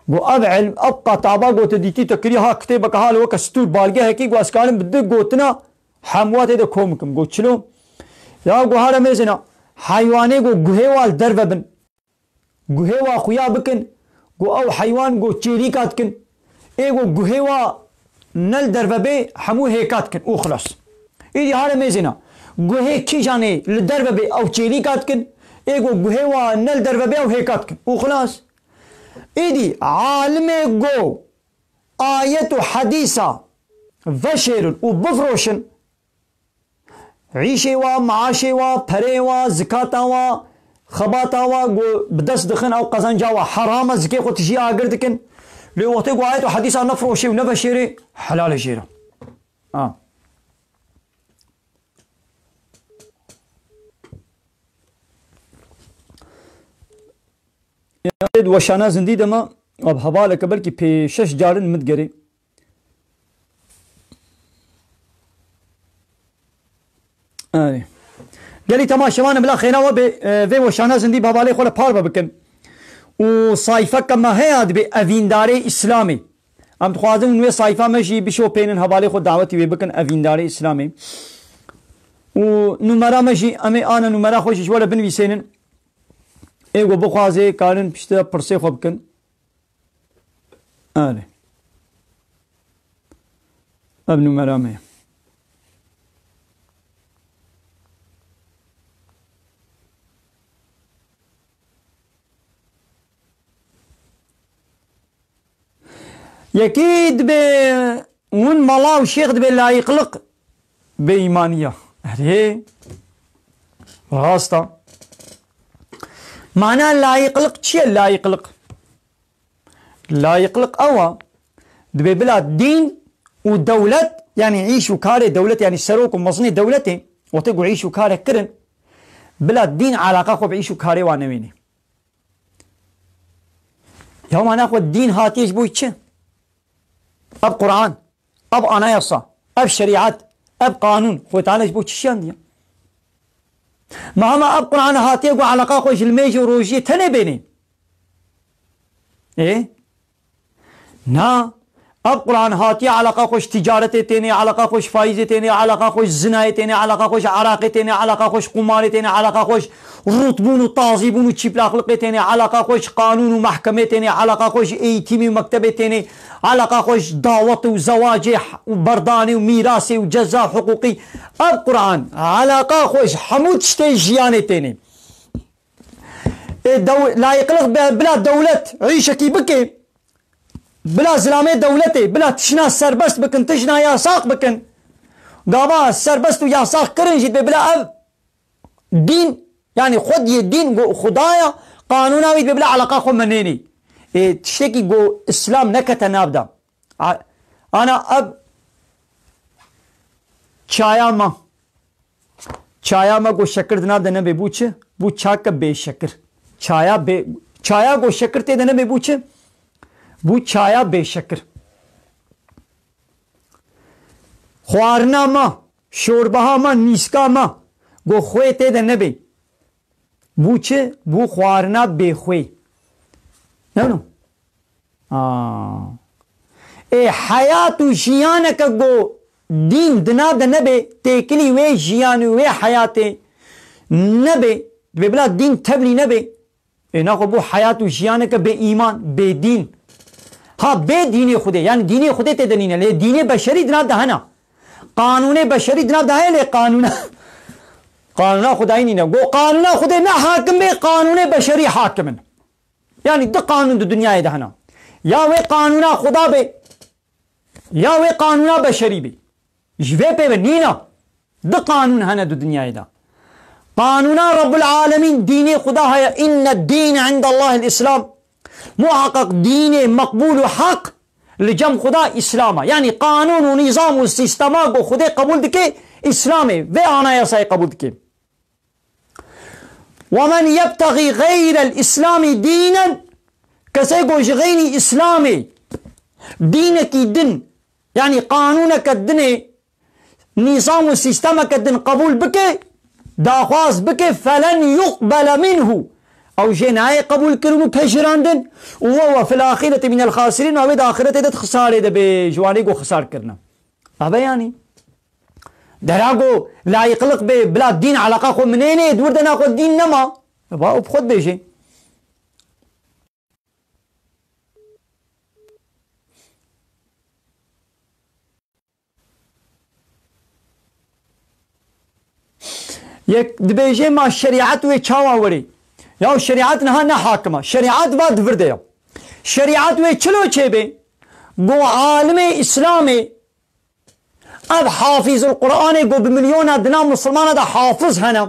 Got, ev ilm, ev qataba, got, te dîtî, te kirî ha kitêbeke hal weke stûr balgehekî, got, ez karim bi du gotina hemû tê de kom bikim. Got, çilo? Ya, got, here mêzina, heywanê, got, guhê wa li derve bin. Guhê wa xuya bikin, got, ew heywan, got, çêlîka dikin. Ê, got, guhê wa ne li derve bê, hemû hêka dikin. Û xilas. Îdî here mêzina. Guhê kîjanê li derve bê, ew çêlîka dikin. Ê, got, guhê wa ne li derve bê, ew hêka dikin. Û xilas. Îdî alimê go ayet û hedîsa veşêrin û bifroşin, îşê wa, maaşê wa, perê wa, zikata wa, xebata wa, go bi dest dixin ew qezenca wa heram e, zikê xwe tijî agir dikin. Lê wextê ku ayet û hedîsa nefroşê û neveşêrê, helal e jê re. Ha. Di weşana zindî de me, ab hevaleke belkî pê şeş carin min digerê. Erê. Gelî temaşevanê bila xêra we bê, e, vê weşana zindî bi hevalê xwe re parve bikin. Û sayfeke me heye dibê Evîndarê Îslamê. Em dixwazin wê sayfa me jî bişopênin, hevalê xwe dawetî wê bikin Evîndarê Îslamê. Û numera me jî, em ê ana numera xwe jî ji we re binivîsênin. Ê ku bixwazê karin piştre pirsê xwe bikin. Erê. Ev numera me ye. Yekî dibê hûn mala û şêx dibê layîqliq bêîmaniya. Erê. Rast e. Mana layîqliq çi ye layîqliq? Layîqliq ew e, dibê bila dîn û dewlet, yanî îş û karê dewlet, yanî serok û mezinê dewletê, wextê ku îş û karek kirin, bila dîn eleqa xwe bi îş û karê wan newênê. Ya mana xwe dîn hatiye ji bo çi? Ev Quran, ev anayasa, ev şerîet, ev qanûn, xwe tane ji bo çi şiyandiye? Ma hema ev Quran hatiye ku eleqa xwe ji limêj û rojiyê tenê bênê. Ê? Na. Ev Quran hatiye eleqa xwe ji ticaretê tênê, eleqa xwe ji faîzê tênê, eleqa xwe ji zinayê tênê, eleqa xwe ji eraqê tênê, eleqa xwe ji qumarê tênê, eleqa xwe ji rûtbûn û tazîbûn û çîplaxliqê tênê, eleqa xwe ji qanûn û mehkemê tênê, eleqa xwe ji eğitimî û mektebê tênê, eleqa xwe ji dawet û zewacê û berdanê û mîrasê û ceza hiqûqî. Ev Quran eleqa xwe ji hemû tiştê jiyanê tênê. Ê dew-, layîqliq be, bila dewlet îşekî bike, bila zilamê dewletê, bila tişna serbest bikin, tişna yasax bikin. Gava serbest û yasax kirin jî dibê bila ev dîn, yanî xwediyê dîn, go-, xudaya, qanûna wî dibê bila eleqa xwe menênî. Ê, tiştekî go Îslam nekete nav de. A-, ana ev çaya me. Çaya me ku şekir di nav de nebe bû çi? Bû çayke bê şekir. Çaya bê, çaya ku şekir tê de nebe bû çi? Bû çaya bê şekir. Xwarina me, şorbeha me, nîska me ku xwê tê de nebe. Bû çi? Bû xwarina bêxwê. Ne wilo? Aa. Ê heyat û jiyaneke ku dîn di nav de nebe, têkilî wê jiyan û wê heyatê nebe, dibê bila dîn tevlî nebe. Ê naxwe bû heyat û jiyaneke bê îman, bê dîn. Ha, bê dînê Xwedê, yanî dînê Xwedê tê de nîne, lê dînê beşerî di nav de hene. Qanûnê beşerî di nav de heye, lê qanûna, qanûna Xwedayî nîne. Go qanûna Xwedê ne hakim bê, qanûnê beşerî hakim in. Yanî du qanûn di dinyayê de hene. Ya wê qanûna Xweda bê, ya wê qanûna beşerî bê. Ji vê pê ve nîne. Du qanûn hene di dinyayê de. Qanûna Rabbul Alemîn, dînê Xweda heye, inne dîne indallahil Îslam. Muheqeq dînê meqbûl û heq li cem Xweda Îslam e. Yanî qanûn û nîzam û sîstema ku Xwedê qebûl dike, Îslam e. Vê anayasayê qebûl dike. "Ve men yebtexî xeyrel Îslamî dînen", kesê ku ji xeynî Îslamê dînekî din, yanî qanûneke dinê, nîzam û sîstemeke din qebûl bike, daxwaz bike, "felen yuqbele minhu", ew jê nayê qebûlkirin û pejirandin, û "we huwe fil axireti minel xasirîn", û ew ê di axiretê de di xisarê de bê, ji wanê ku xisar kirine. Eve yanî. Dera ku layiqlik bê, bila dîn eleqa xwe minênê, di wir de naxwe dîn nema. Ba û bi xwe dibêjê. Yek dibêje, "Ma şerîet wê çawa werê?" Ya şerîet niha ne hakim e. Şerîet va di vir de ye. Şerîet wê çilo çêbê? Go alimê Îslamê, ev hafîzul Qur'anê go bi milyona dina Musulmana de hafiz hene.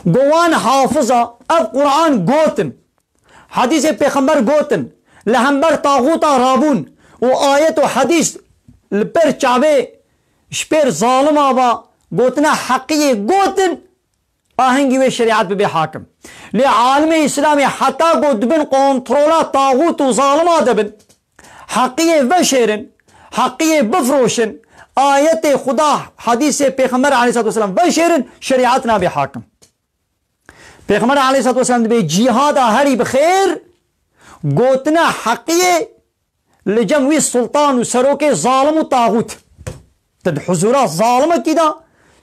Go wan hafiza ev Qur'an gotin. Hadîsê Pêxember gotin. Li hember taxûta rabûn û ayet û hadîs li ber çavê ji pêr zalima va gotine heqiyê gotin. Ahengî wê şerîet bibe hakim. Lê alimê Îslamê heta ku dibin kontrola taxût û zalima de bin, heqiyê veşêrin, heqiyê bifroşin, ayetê Xuda, hadîsê Pêxember aleyhissalatu vesselam veşêrin, şerîet nabe hakim. Pêxember aleyhissalatu vesselam dibê cîhada herî bi xêr, gotine heqiyê li cem wî sultan û serokê zalim û taxût. Ti di huzura zalimekî de,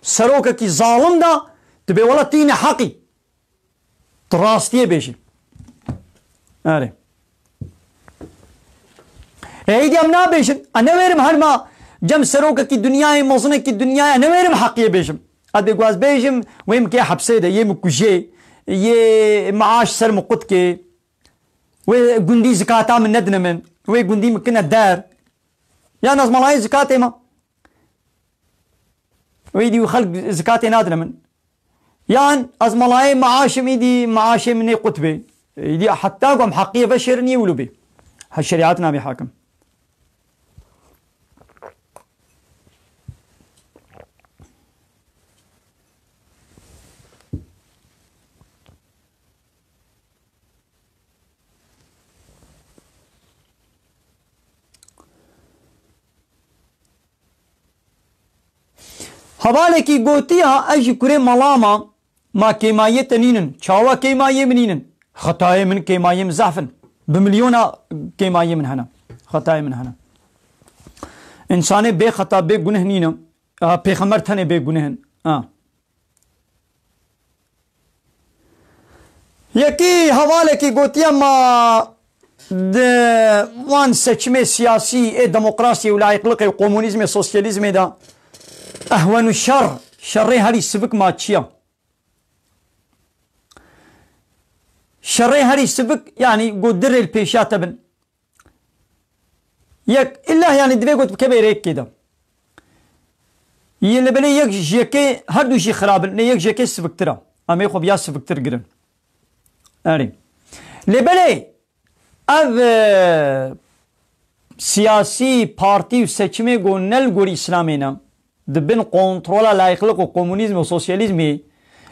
serokekî zalim de, dibê wela tîne heqî. Tu rastiyê bêjî. Erê. Êdî em nabêjin. E newêrim herma cem serokekî dinyayê, mezinekî dinyayê, e newêrim heqiyê bêjim. E dê ku ez bêjim, wê min kê hepsê de, yê min kujê, yê maaş ser min qutkê. Wê gundî zikata min nedine min. Wê gundî min kine der. Yan ez malayê zikatê me. Wê dî xelk zikatê nadine min. Yan ez malayê maaşim îdî maaşê min nê qut bê. Îdî heta ku em heqiyê veşêrin yê wilo bê. Ha şerîet nabê hakim. Hevalekî gotiya, ez ji kurê mala me, ma kêmayiyê te nînin, çawa kêmayiyê min nînin? Xetayê min, kêmayiyê min zehf in. Bi milyona kêmayiyê min hene. Xetayê min hene. Însanê bê xeta, bê guneh nîne. A, pêxember tenê bê guneh in. A. Yekî hevalekî gotiye, ma di wan seçimê siyasî ê demokrasiyê û layîqliqê û komunîzmê, sosyalîzmê de ehwen û şer, şerê herî sivik ma çi ye? Şerê herî sivik, yanî ku dirê li pêşiya te bin. Yek, illa yanî divê ku tu bikevê rêkê de. Yê li belê yek ji yekê, her du jî xirab in, lê yek ji yekê siviktir e. Em ê xwe bi ya siviktir girin. Erê. Lê belê ev, e, siyasî partî û seçimê ku ne li gorî Îslamê ne, di bin kontrola layîqliq û komunîzm û sosyalîzmê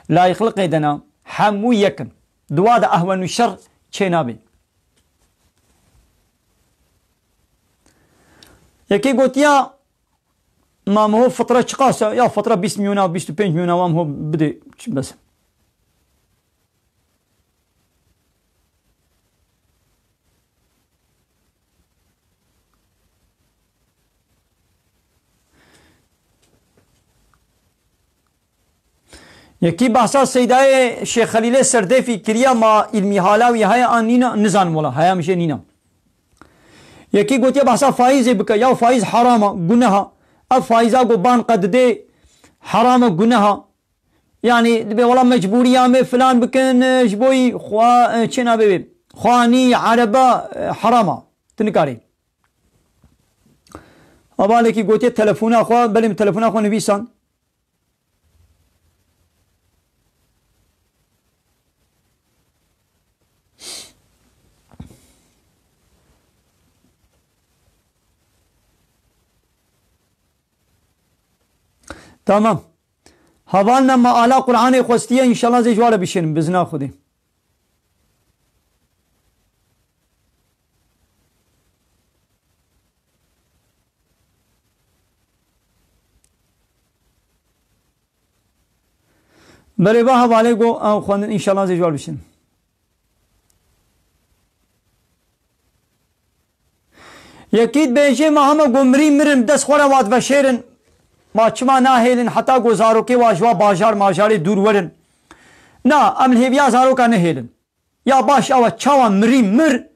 layîqliqê de ne, hemû yek in. Di wa de ehwen û şer çê nabe. Yekê gotiya, ma miho fitra çiqas e? Ya fitra bîst milyona, bîst û pênc milyona wa miho bidê, çi bes. Yekî behsa Seydayê Şêx Xelîlê Serdêfî kiriya, ma îlmî hala wî heye an nîna, nizanim wela, heye em jê nîna. Yekî gotiye behsa faîzê bike, ya faîz heram e, guneh e. Ev faîza ku banka didê heram e, guneh e. Yanî dibê wela mecbûriya me filan bikin, e, ji bo yî xwe, e, çê nabê wê. Xwanî, ereba, e, heram e. Tu nikarî. Hevalekî gotiye telefona xwe, belê min telefona xwe nivîsan. Tamam. Hevalna me ala Qur'anê xwestiye, înşallah zê ji ware bişênin, bi izna Xwedê. Belê va hevalê go ew xwendin, înşallah zê ji ware bişênin. Yekî dibêje, ma hema ku mirî mirin, dest xwe re vat veşêrin. Ma çima nahêlin heta ku zarokê wa ji wa bajar majarê dûr werin? Na, em li hêviya zaroka nehêlin. Ya baş, ew e, çawa mirî mir,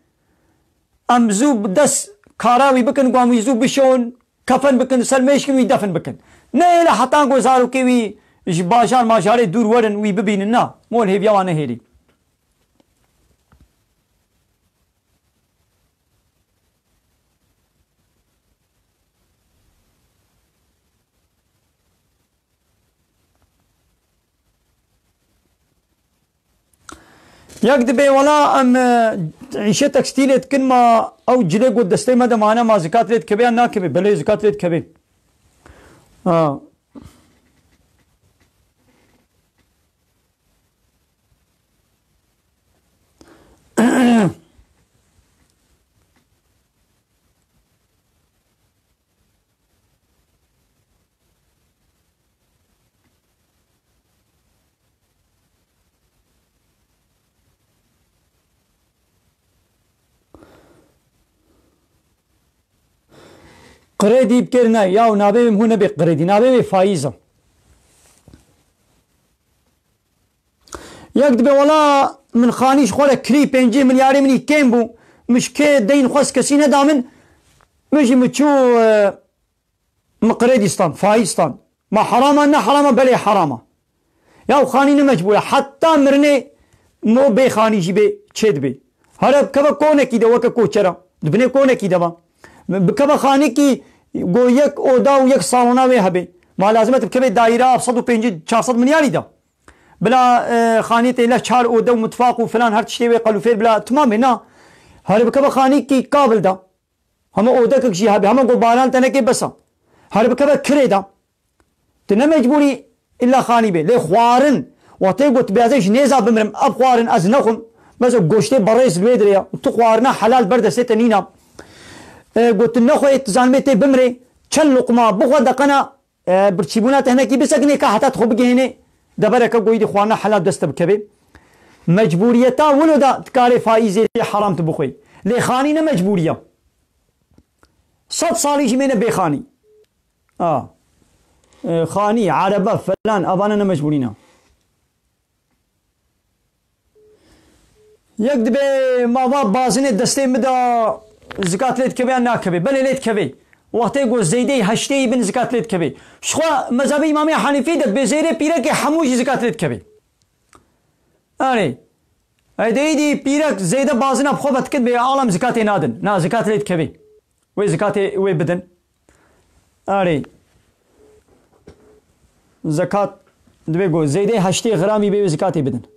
em zû dest kara wî bikin, ku em wî zû bişon, kefen bikin, ser mêşkin wî defin bikin. Nehêle heta ku zarokê wî ji bajar majarê dûr werin, wî bibînin, na. Mo li hêviya wan nehêlî. Yek dibê, wela em, e, îşê tekstîlê dikin, ma ew cilê ku destê me de mane, ma zikat lê dikeve yan nakeve? Belê, zikat lê dikeve. Ha. Qredî bikir ne, yaw navê wê min hûn nebe qredî, navê wê faiz e. Yek dibe, wela min xanî ji xwe re kirî, pêncî milyarê min î kêm bû, min ji kê deyn xwest, kesî neda min, min jî min çû, e, min qredî stan, faiz stan. Ma heram e, ne heram e? Belê heram e. Ya xanî ne mecbûr e. Heta mirinê mo bê xanî jî bê çê dibe. Here bikeve konekî de, weke koçera. Di binê konekî de be. Bikeve xanîkî go yek oda û yek salona wê hebe. Ma lazim e tu bikeve daîra sed û pêncî çar sed milyarî de. Bila, e, xanî tê le çar ode û mutfaq û filan her tiştê wê qelûfêr bila timamê na. Here bikeve xanîkî kabil de. Hema odekek jî hebe, hema go baran tenekê bes e. Here bikeve kirê de. Tu ne mecbûrî îlla xanî bê. Lê xwarin, wextê got bêzê ji nêza bimirim, ev xwarin ez nexwim. Mesela goştê berêz li wê dirê ye. Tu xwarina helal ber destê te nîna. E, got tu nexwe, tu zanibê tê bimirê. Çend luqma bixwe deqena, e, birçîbûna te hinekî bisekinê ka heta tu xwe bigihênê. Devereke goyî dî xwarina helal dest te bikeve. Mecbûriyeta wilo de dikarê faîzê heram tu bixwê. Lê xanî ne mecbûrî ye. Sed salî jî mêne bê xanî. A. E, xanî, erebe, felan, evane ne mecbûrî ne. Yek dibe, ma va bazinê destê min de zikat lê dikeve yan nakeve? Belê lê dikeve. Wextê ku zêdeyî heştê yî bin zikat lê dikeve. Ji xwe mezhebê Îmamê Henîfî de dibê zêrê pîrekê hemû jî zikat lê dikeve. Erê. Ey de îdî pîrek zêde bazina bi xwe ve dikit bê alem zikatê nadin. Na, zikat lê dikevê. Wê zikatê wê bidin. Erê. Zekat dibê ku zêdê heştê gramî bê wê zikatê bidin.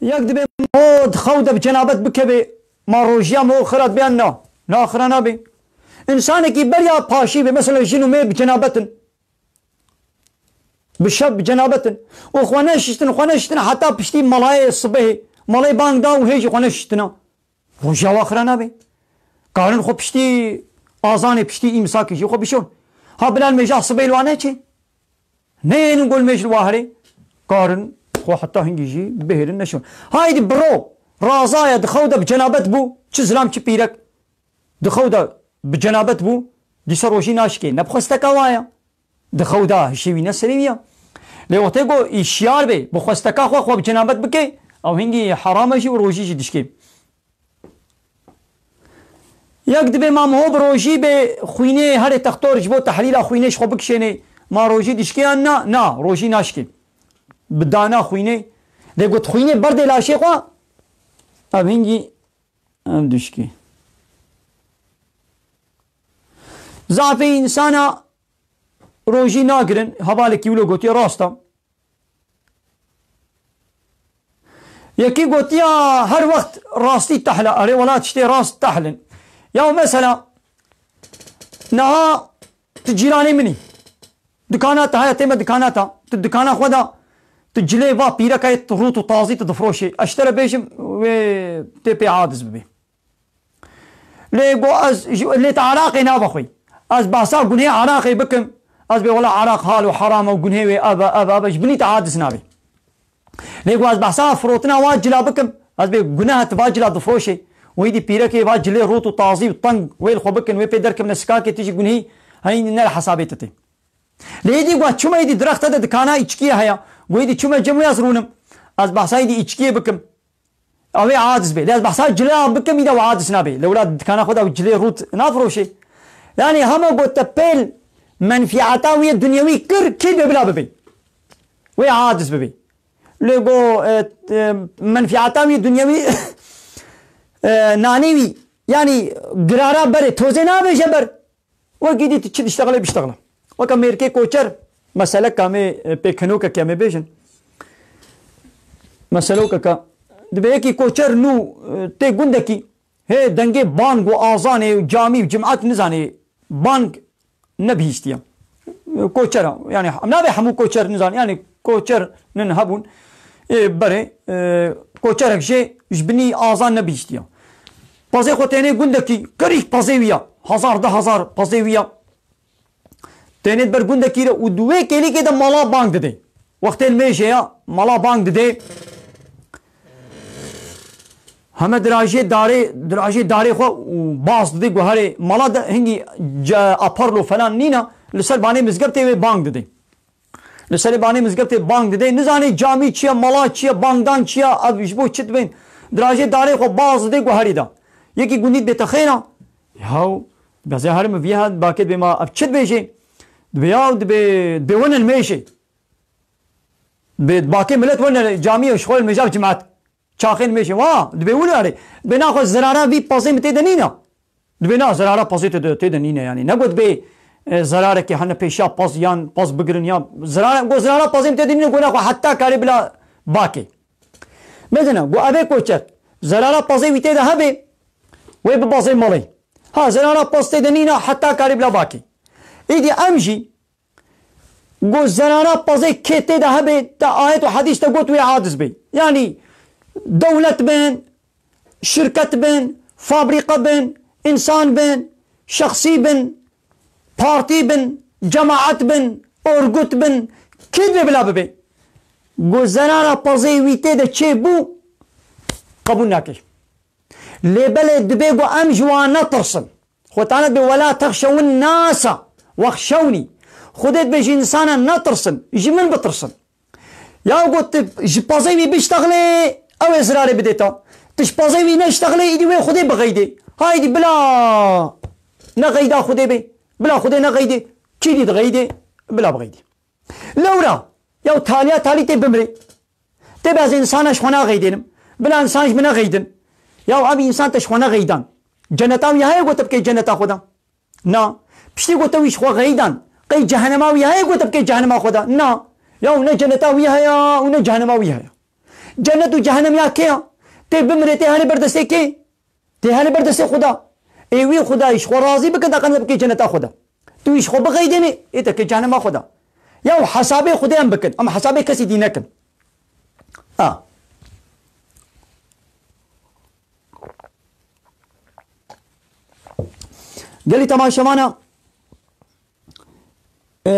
Yek dibê mo di xew de bi cenabet bikevê, ma rojiya mo xira dibe yan na? Na, xira nabe. Însanekî beriya paşî be, mesela jin û mêr bi cenabet in. Bi şev bi cenabet in. Û xwe neşiştin, xwe neşiştin heta piştî melayê sibehê. Melayê bang da û hê jî xwe neşiştina. Rojiya wa xira nabe. Karin xwe piştî azanê, piştî îmsakê jî xwe bişon. Ha bila nimêja sibehê li wa neçê. Neyênin go nimêj li wa herê. Karin xwe heta hingî jî bihêlin neşon. Haydî biro. Razaya di xew de bi cenabet bû. Çi zilam çi pîrek. Di xew de bi cenabet bû, dîsa rojî naşikê. Ne bi xwesteka wa ye. Di xew de hişê wî ne serê wî ye. Lê wextê ku îşyar bê, bi xwesteka xwe xwe bi cenabet bike, ew hingî heram e jî û rojî jî dişkê. Yek dibê ma miho bi rojî bê xwînê herê textor ji bo tehlîla xwînê ji xwe bikişênê, ma rojî dişkê yan na? Na, rojî naşkê. Bi dana xwînê. Lê got xwînê berdê laşê xwe, ev hingî Ev dişkî. Zafê însana rojî nagirin, hevalekî wilo gotiye, rast e. Yekî gotiya her wext rastî tehle, erê wela tiştê rast tehlin. Ya mesela, niha tu cîranê min î. Dikana te heye, tê me dikana te. Tu dikana xwe de, tu cilê va pîreka yê tu rût û tazî tu difroşê. Ez ji te re bêjim, wê tê pê aciz bibê. Lê go ez ji, lê te eraqê nabe xwe. Ez behsa gunhê eraqê bikim. Ez bê wela eraq hal û heram e û gunhê wê ev e, ev e, ev e, ji binî te aciz nabê. Lê go ez behsa firotina wa cila bikim. Ez bê guneh tu va cila difroşê. Wê dî pîrekê va cilê rût û tazî û teng wê li xwe bikin, wê pê derkevne sikakê tu jî gunhî, heyî ne li hesabê tu tê. Lê êdî got, çima êdî direxte de dikana îçkiyê heye? Got, êdî çima cem wê ez rûnim? Ez behsa êdî îçkiyê bikim. Ew ê aciz bê. Lê ez behsa cila bikim, îda we aciz nabê. Lê wila dikana xwe de ew cilê rût nafiroşê. Yani hema got te pêl menfiyata wî dunyewî kir, kê dê bila bibê. Wê aciz bibê. Lê go, e, e, menfiyata wî dunyewî, e, nanê wî, yani girara berê, tozê nabêje ber. Wekî dî tu çi diştexilê biştexile. Weke mêrkê koçer, meseleka me, e, pêkenokeke me bêjin. Meselokeke. Dibe yekî koçer nû, e, tê gundekî, hê dengê bang û azanê û camî û cimat nizanê, bang nebihîştiye. Koçera, yani, nabe hemû koçer nizan, yani, koçer nin hebûn. Ê, berê, e, koçerek jê ji binî azan nebihîştiye. Pezê xwe tênê gundekî, kirî pezê wî ya. Hezar, du hezar pezê wî ya. Tênê ber gundekî re û di wê kêlîkê de mala bang didê. Wextê li mêjê ya, mala bang didê. Heme dirajê darê, dirajê darê xwe û baz didê guherê. Mala de hingî ce-, aparlo falan nîna, li ser banê mizgeftê wê bang didê. Li serê banê mizgeftê bang didê. Nizanê camî çi ye, mala çi ye, bangdan çi ye, ev ji bo çi dibên? Dirajê darê xwe baz didê guherî de. Yekî gundî dibê te xêra. Yaw, bezê herim vî hat bakê dibê ma ev çi dibêjê? Dibê yaw, dibê, dibê wene li mêjê. Dibê bakê milet wene camî û ji xwe li mêja bi cimat. Çaxên mêşê, wa, dibê wilo erê. Dibê naxwe zirara vî pezê min tê de nîna. Dibê na zirara pezê tê de, tê de nîne yani. Ne got bê, e, zirarekê hene pêşiya pez yan pez bigirin ya. Zirara, got zirara pezê min tê de nîne, got naxwe heta karê bila bakê. Medine, got evê koçer. Zirara pezê wî tê de hebê, wê bibazê malê. Ha, zirara pez tê de nîne, heta karê bila bakê. Îdî em jî Got zerara pezê kê tê de hebe, te ayet û hedîs de got wê aciz bê. Yanî dewlet bin, şirket bin, fabrîqe bin, însan bin, şexsî bin, partî bin, cemaet bin, örgüt bin, kê dibê bila bibe. Got zerara pezê wî tê de çê bû, qebûl nake. Lê belê dibê ku em ji wan netirsin. Xwe tane dibê, "Wela texşewin nasa, wexşewnî." Xwedê dibê ji însana netirsin, ji min bitirsin. Ya got tu ji pezê wî biştexilê, ew ê zirarê bidê te. Tu ji pezê wî neştexilê, îdî wê Xwedê bixeydê. Haydî bila nexeyda Xwedê bê. Bila Xwedê nexeydê. Kî dî dixeydê? Bila bixeydê. Lewra, ya taliya talî tê bimrê. Tê be ez însana ji xwe naxeydênim. Bila însan ji min nexeydin. Ya ev însan te ji xwe nexeydan. Ceneta wî heye ku te bikey ceneta xwe de? Na. Piştî ku te wî ji xwe xeydan, qey cehenema wî heye ku te bikey cehenema xwe de? Na. Ya ne ceneta wî heye û ne cehenema wî heye. Cennet û cehenem ya kê ya? Tê bimrê tê herê ber destê kê? Tê herê ber destê Xuda. Ê wî Xudayî ji xwe razî bikin, te qenc bikê ceneta Xuda. Tu ji xwe bixeydênê, ê te kê cehenema Xuda. Ya hesabê Xudê em bikin, em hesabê kesî dî nekin. A. Gelî temaşevana, e,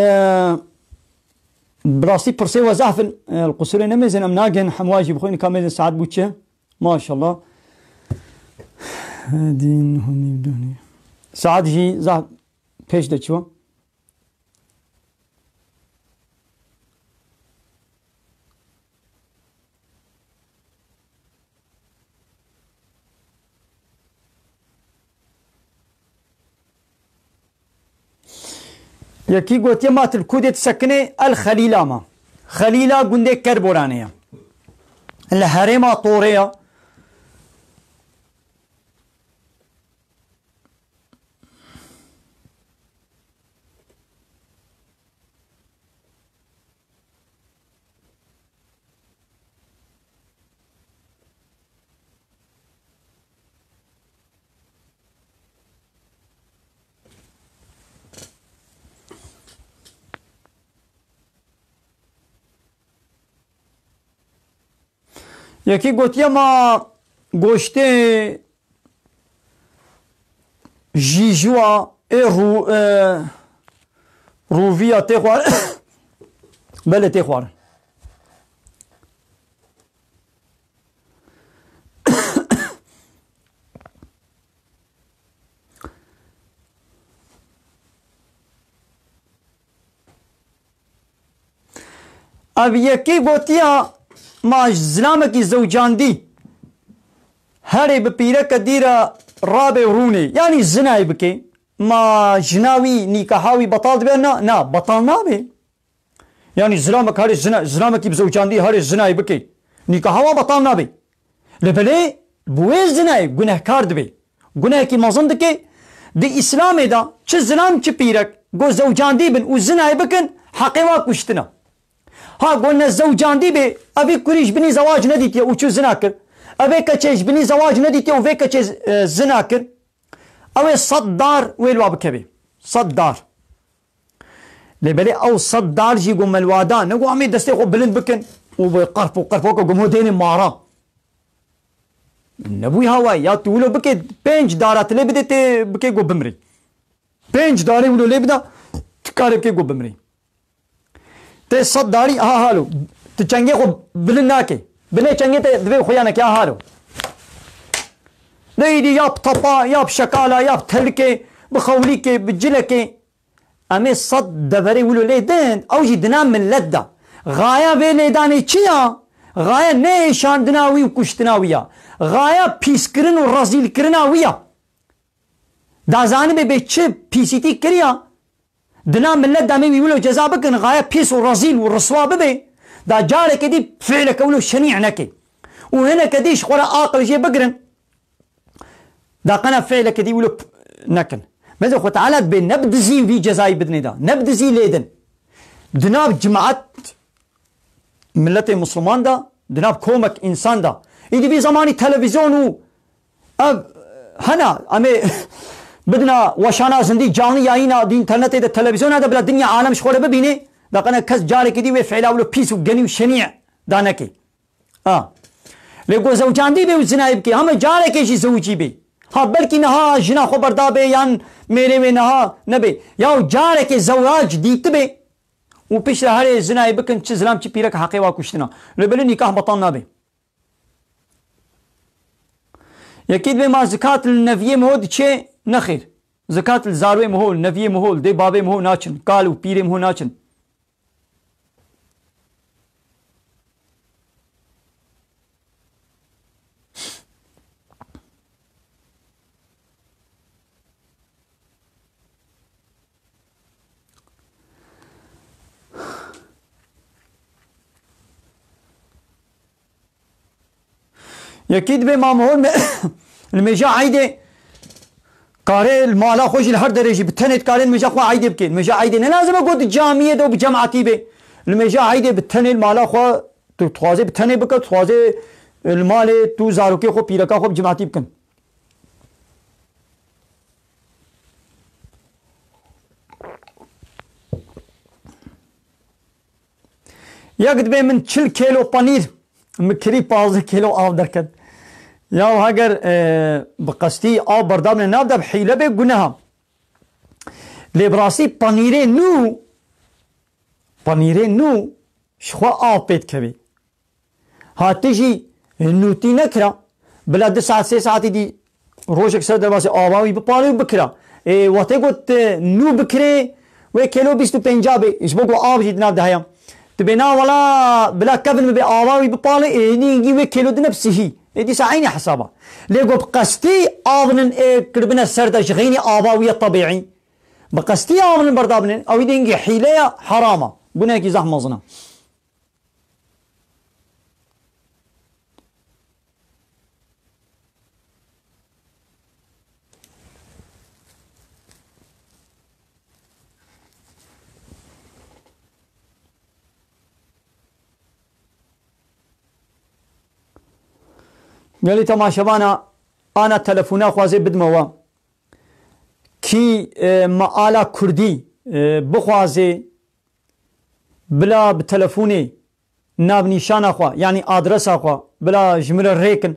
bi rastî pirsê we zehf in, e, li qusurê nemêzin, em nagin, hemwa jî bixwîn ka mêzin saet bû çi? Maşallah. Dîn hunî dunî. Saet jî zaf pêş de çû. Yekî gotiye, ma tu li ku dê disekinê? El Xelîla ma. Xelîla gundê Kerboranê ye. Li herêma Torê ye. Yekî gotiye ma goştê jîjûa ê rû-, e, rûviya tê xwarin. Belê tê xwarin. Ev yekê gotiya, ma ji zilamekî zewcandî herê bi pîreke dî re rabe û rûnê, yanî zinayê bike, ma jina wî nîkaha wî betal dibe? Na, na, betal nabe. Yanî zilamek herê zina, zilamekî bi zewcandî herê zinayê bike, nîkaha wan betal nabe. Lê belê bi wê zinayê gunehkar dibe. Gunehekî mezin dike. Di Îslamê de çi zilam çi pîrek go zewcandî bin û zinayê bikin, heqê wa kuştina. Ha go ne zewcandî bê, evî kurî ji binî zewac nedîtiye û çû zina kir. Evê keçê ji binî zewac nedîtiye û vê keçê, e, zina kir. Ew ê sed dar wê li wa bikevê. Sed dar. Lê belê ew sed dar jî go me li wa da, ne go em ê destê xwe bilind bikin û bi qerp û qerp weke go me dênê mara. Nebûyî hawayî, ya tu wilo bike pênc dara tu lê bide tê bike go bimrî. Pênc darê wilo lê bida, tu karê bike go bimrî. Tê sed darî, aha halo. Tu çengê xwe bilind nake. Binê çengê te divê xuya neke, aha halo. De îdî ya bi tapa, ya bi şekala, ya bi telikê, bi xewlîkê, bi cilekê. Em ê sed deverê wilo lê din, ew jî dina millet de. Xaya vê lêdanê çi ya? Xaya ne êşandina wî û kuştina wî ya. Xaya pîskirin û rezîlkirina wî ya. Da zanibê bê çi pîsîtî kiriya? Dina millet da me wî wilo ceza bikin, xaya pîs û rezîl û riswa bibe. Da careke dî fiileke wilo şenî neke. Û hineke dî ji xwe re aqil jê bigirin. Da qena fiileke dî wilo p-, nekin. Meze Xwe Teala dibê ne bi dizî vî cezayî bidinê da, ne bi dizî lê din. Di nav cemaat, miletê Misliman da, di nav komek însan da. Îdî vî zemanî televîzyon û ev hena, em ê bidina weşana zindî, canlı yayına di înternetê de, televizyona de bila dinya alem ji xwe re bibîne, da qena kes carekê dî wê fiila wilo pîs û genî û şenî da neke. Ha. Lê ku zewcandî bê û zinayê bikê, hema carekê jî zewicî bê. Ha, belkî niha jina xwe berda bê yan mêrê wê niha nebê. Ya carekê zewac dîtibe û piştre herê zinayê bikin, çi zilam çi pîrek heqê wa kuştina. Lê belê nîkah betal nabe. Yekî dibê ma zikat li neviyê min ho diçê, nexêr. Zikat li zarwê min ho, li neviyê min ho, li dê bavê min ho naçin. Kal û pîrê min ho naçin. Yekî dibê mamhol me, li mêja eydê karê li mala xwe jî li her derê jî bi tenê dikarê li mêja xwe eydê bikê. Li mêja eydê ne lazim e ku di camiyê de û bi cemaetî bê. Li mêja eydê bi tenê li mala xwe tu dixwazê bi tenê bike, tu dixwazê li malê tu zarokê xwe, pîreka xwe bi cemaetî bikin. Yek dibê min çil kêlo panîr, min kirî pazdeh kêlo av derket. Ya heger, e, bi qestî av berdabine nav de bi hîle bê guneha. Lê bi rastî panîrê nû, panîrê nû ji xwe av pê dikevê. Ha tu jî nûtî nekira, bila du saet, sê saetî dî rojek ser derbasî ava wî bipalê û bikira. Ê, wextê got, e, nû bikirê, wê kêlo bîst û pênca bê. Ji bo ku av jî di nav de heye. Tu bê na wela bila kevin bibe ava wî bipalê, ê, hînî hingî wê kêlo dine bi sihî. Ê, dîsa eynî hesaba. Lê got bi qestî avnin ê kiribine ser de ji xeynî ava wî ye tebîî. Bi qestî avnin berdabinin, ew dî hingî hîle ye, herama. Gunehekî zehf mezin e. Gelî temaşevana ana telefona xwazê bidime we. Kî, e, me ala kurdî, e, bixwazê bila bi telefonê navnîşana xwe, yanî adresa xwe, bila ji min re rêkin.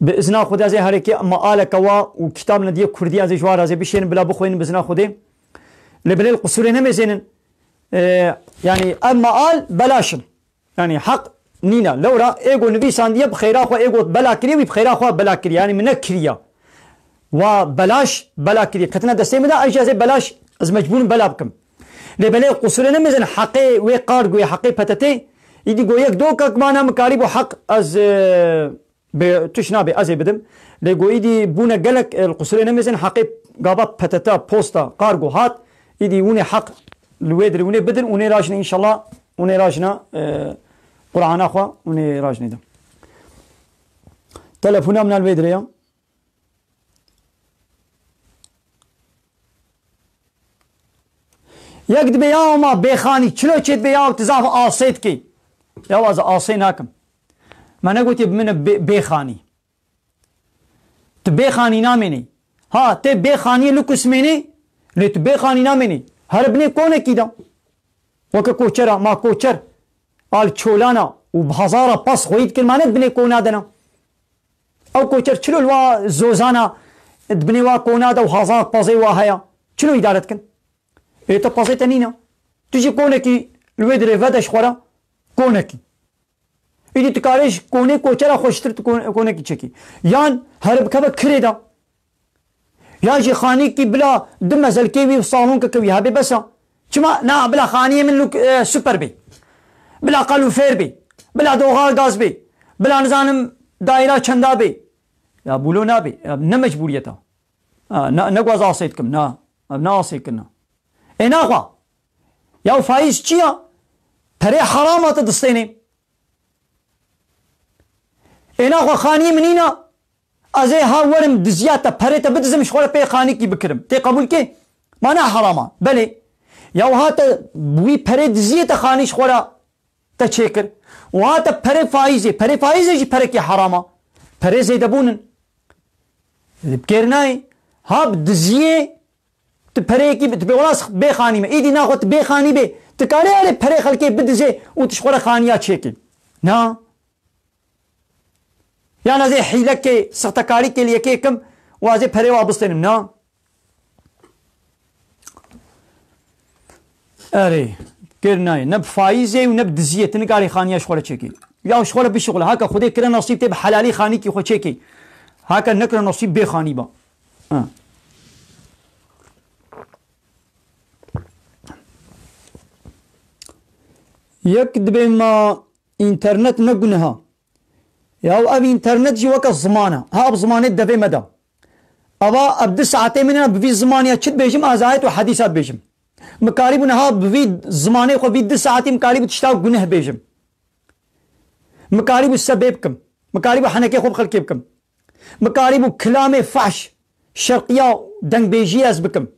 Bi izna Xwedê ez ê herêkê mealeke wa û kitabine diye kurdî ez ê ji wan re ez ê bişênim bila bixwînin bi izna Xwedê. Lê belê li qusûrê nemêzênin. E, yanî ev meal belaş in. Yanî heq nîne. Lewra ê go nivîsandiye bi xeyra xwe, ê go bela kiriye, wî bi xeyra xwe bela kiriye. Yanî min nekiriye. Wa belaş bela kiriye. Ketine destê min de, ez jî ez ê belaş, ez mecbûr im bela bikim. Lê belê qusûrê nemêzin heqê wê Kargoyê, heqê P T T, îdî go yek dokek mana min karîbû heq ez, e, bê, tuş nabê, ez ê bidim. Lê go îdî bûne gelek, e, li qusûrê nemêzin heqê gava P T T, posta, Kargo hat, îdî hûnê heq li wê dirê hûnê bidin, hûnê rajine înşallah, hûnê rajine, e, Qur'ana xwe, hûnê rajine de. Telefona min li wê dirê ya. Yek dibe ya ma bêxanî, çilo çê dibe ya tu zaf asê dikî. Ya ez asê nakim. Me negotiye bi min bê-, bêxanî. Tu bêxanî namênî. Ha, tê bêxaniyê li ku smênî, lê tu bêxanî namênî. Here binê konekî de. Weke koçera, ma koçer, al çolana û bi hezara pas xweyî dikir, ma ne di binê kona de ne. Ew koçer çilo li wa zozana, di binê wa kona de û hazar pezê wa heye. Çilo îdare dikin? Ê te pezê te nîne. Tu jî konekî li wê dirê vede ji xwe re konekî. Îdî tu karê ji konê koçera xweştir tu kon-, konekî çekî. Yan here bikeve kirê de. Ya jî xanîkî bila du mezelkê wî û salonkeke wî hebe bes e. Çima? Na, bila xaniyê min lûk, e, super bê. Bila qalûfêr bê. Bila doğal gaz bê. Bila nizanim daîra çenda bê. Ya bûlo nabê. Ya ne mecbûriyet e. Ha, ne, ne ku ez asê dikim, na. Ev ne asê kirina. Ê naxwe. Ya faîz çi ya? Perê herama tu distênê. Ê naxwe xaniyê min nîna. Ez ê ha werim diziya te, perê te bidizim, ji xwe re pê xanîkî bikirim. Tê qebûl kê? Ma ne herama. Belê. Ya wiha te bi wî perê diziyê te xanî ji xwe re te çêkir. Wiha te perê faîzê. Perê faîzê jî perekî herama. Perê zêdebûn in. Bi kêr nayê. Ha bi diziyê tu pereyekî bi, tu bê wela bê xanî me. Îdî naxwe tu bê xanî bê. Tu karê erê perê xelkê bidizê û tu ji xwe re xaniya çêkê. Na. Yan ez ê hîlekê, sextekarîkê li yekê kim û ez ê perê wa bistênim. Na. Erê, kêr nayê. Ne bi faîzê û ne bi diziyê. Tu nikarî xaniya ji xwe re çêkî. Ya ji xwe re bişixule. Haka Xwedê kire nasîb tê bi helalî xanîkî xwe çêkî. Haka nekire nasîb bê xanî ba. Ha. Yek dibê ma Înternet ne guneha. Ya ev înternet jî weke ziman e. Ha, bi zimanê devê me de. Eva ev du saetê min e, bi vî zimanê çi dibêjim, ez ayet û hedîsa dibêjim. Mi karîbû niha bi vî zimanê xwe vî du saetî mi karîbû tişta guneh bêjim. Mi karîbû sebê bikim. Mi karîbû henekê xwe bi xelkê bikim. Mi karîbû kilamê fahş, şerqiya dengbêjiyê ez bikim.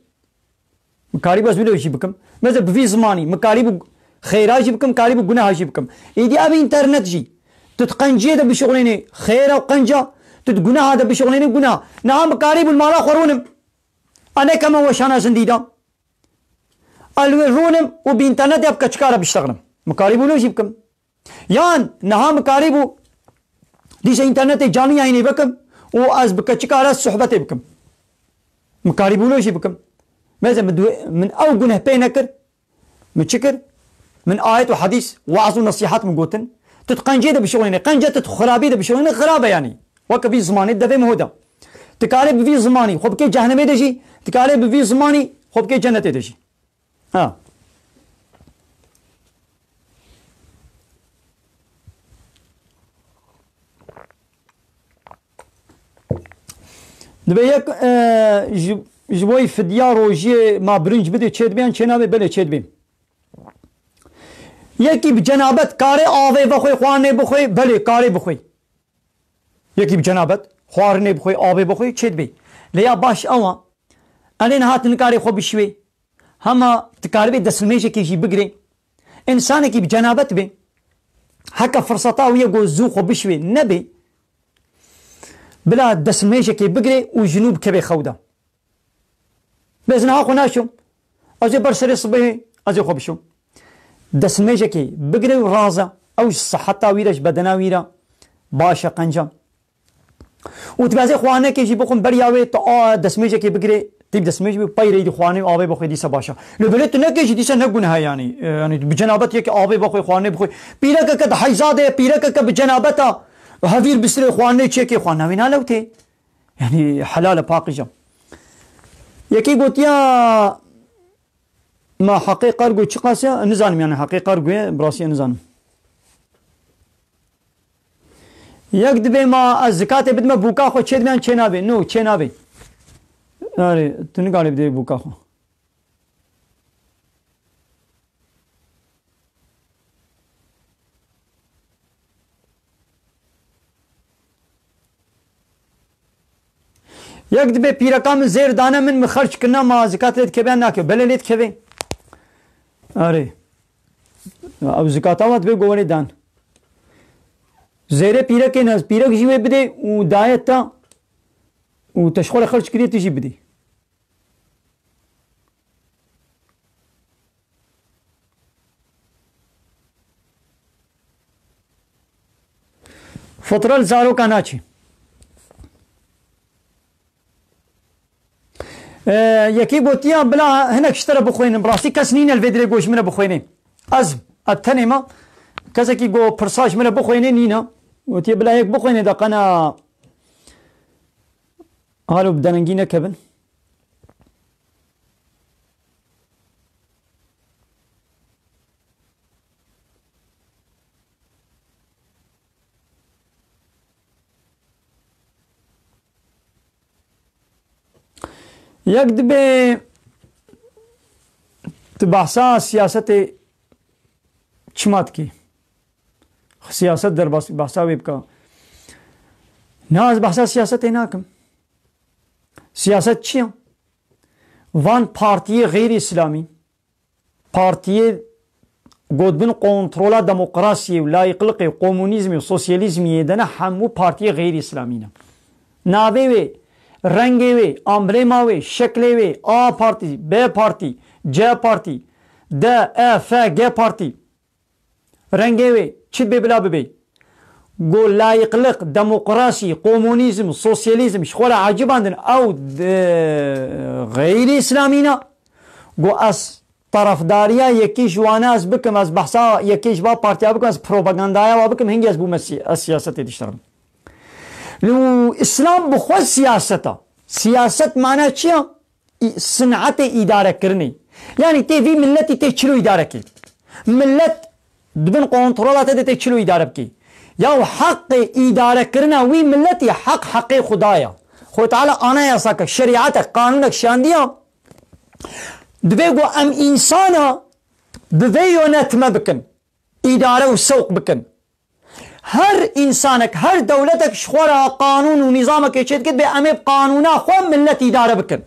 Mi karîbû ez wilo jî bikim. Meze bi vî zimanî, mi karîbû xêra jî bikim, karîbû guneha jî bikim. Êdî ev înternet jî, tu di qenciyê de bişuxulênî xêra û qenca, tu di guneha de bişuxulênî guneha. Niha mi karîbû li mala xwe rûnim. A nekeme weşana zindî de. A li wê rûnim û bi înternet ya bi keçika re biştexlim. Mi karîbû wilo jî bikim. Yan niha mi karîbû dîsa înternetê canlı yayınê bikim û ez bi keçika re sohbetê bikim. Mi karîbû wilo jî bikim. Meze min, min ew guneh pê nekir. Min çi kir? Min ayet û hedîs, weaz û nesîhat min gotin. Tu di qencê de bişuxulênî, qence tu di xirabî de bişuxulênî, xirab e yanî. Weke vî zimanê devê min ho de. Tu karê bi vî zimanî xwe bikê cehnemê de jî, tu karê bi vî zimanî xwe bikê cennetê de jî. Ha. Dibe yek, e, ji, ji bo fidya rojiyê ma birinc bidê çê dibe yan çê nabe? Belê çê dibe. Yekî bi cenabet karê avê vexwê, xwarinê bixwê? Belê karê bixwê. Yekî bi cenabet xwarinê bixwê, avê bixwê, çê dibê. Lê ya baş ew e. Enê niha tu nikarê xwe bişwê. Hema tu karibê destmêjekê jî bigirê. Însanekî bi cenabet bê. Heke firseta wî ye ku zû xwe bişwê. Nebê. Bila destmêjekê bigirê û ji nû bikevê xew de. Bê ez niha xwe naşom. Ez ê ber serê sibehê ez ê xwe bişom. Destmêjekê bigire û raze. ew ji siheta wî re, ji bedena wî re baş e qenca. Û dibêje xwarinekê jî bixwin beriya wê, tu a destmêjekê bigirê, tî bi destmêj bî, pey rê dî xwarinê û avê bixwê dîsa baş e. Lê belê tu nekê jî dîsa ne guneh e yanî. E, yanî bi cenabet yekê avê bixwê, xwarinê bixwê. Pîrekeke di heyza de ye, pîrekeke bi cenabet e, hevîr bistirê xwarinê çêkê, xwarina wî nalewtê. Yanî helal e, paqij e. Yekî gotiya, ma heqê qergo çiqas e? Nizanim yanî heqê qergo ye, bi rastî nizanim. Yek dibê ma ez zikatê bidime bûka xwe çêdibe yan çênabe? No, çênabe. Erê, tu nikarî bidê bûka xwe. Yek dibê pîreka min zêr dane min, min xerc kirina, ma zikat lê dikeve yan nake? Belê lê dikeve. Erê. Ew zikata wa dibê gowerê dan. Zêrê pîrekê ne, pîrek jî wê bidê û daye te û te ji xwe re xerc kiriye, tu jî bidê. Fitra li zaroka naçî. Ee, yekî gotiya bila hinek ji te re bixwînim. Bi rastî kes nîne li vê dirê ku ji min re bixwînê. Ez, ez tenê me. Kesekî ku pirsa ji min re bixwînê nîne. Gotiye bila yek bixwînê de qena halo bi denengî nekevin. Yek dibê tu behsa siyasetê çima dikî? Siyaset derbas, behsa wê bike. Na, ez behsa siyasetê nakim. Siyaset çi ye? Van partiyê xeyrî îslamî, partiyê ku di bin kontrola demokrasiyê û layîqliqê û komunîzmê û sosyalîzmê yê de ne, hemû partiyê xeyrî îslamî ne. Navê wê, rengê wê, amblêma wê, şeklê wê, A partî, B partî, C partî, D, E, F, G partî. Rengê wê çi dibê bila bibê. Ku layîqliq, demokrasî, komunîzm, sosyalîzm ji xwe re ecibandin, ew, e, xeyrî îslamî ne. Ku ez terefdariya yekî ji wana ez bikim, ez behsa yekî ji va partiya bikim, ez propagandaya wa bikim, hingî ez bûme sî-, ez siyasetê dişterim. Lê îslam bi xwe siyaset e. Siyaset mana çi ye? Î-, sinetê îdarekirinê. Yanî tê vî miletî tê çilo îdare kê. Milet di bin kontrola te de tê çilo îdare bikê. Ya heqê îdarekirina wî miletî heq heqê Xuda ye. Xwedê Teala anayasake, şerîetek, qanûnek şandiya. Divê ku em însana bi vê yönetme bikin. Îdare û sewq bikin. Her însanek, her dewletek ji xwe re qanûn û nîzamekê çêdikit, bê em ê bi qanûna xwe milet îdare bikin,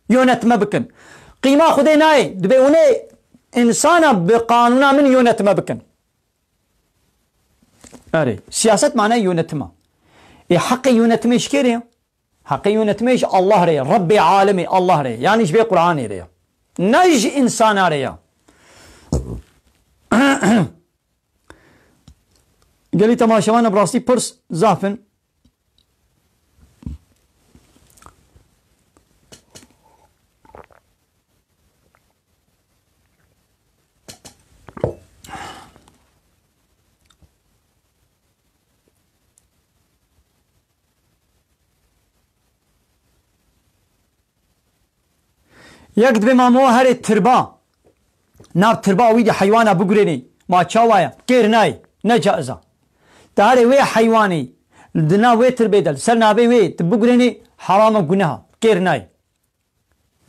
yönetme bikin. Qîma Xwedê nayê, dibê hûn ê însana bi qanûna min yönetme bikin. Erê, siyaset manayê yönetim e. Ê heqê yönetimê ji kê re ye? Heqê yönetimê ji Allah re ye, Rebbê alemê Allah re ye. Yanî ji vê Qur'anê re ye. Ne ji însana re ye. Gelî temaşevana bi rastî pirs zaf in. Yek dibê mamo herê tirba. Nav tirba wî de heywana bigurênê. Ma çawa ye? Kêr nayê. Ne caiz e. Te herê wê heywanê di nav wê tirbê de li ser navê wê tu bigurênê, heram e, guneh e. Kêr nayê.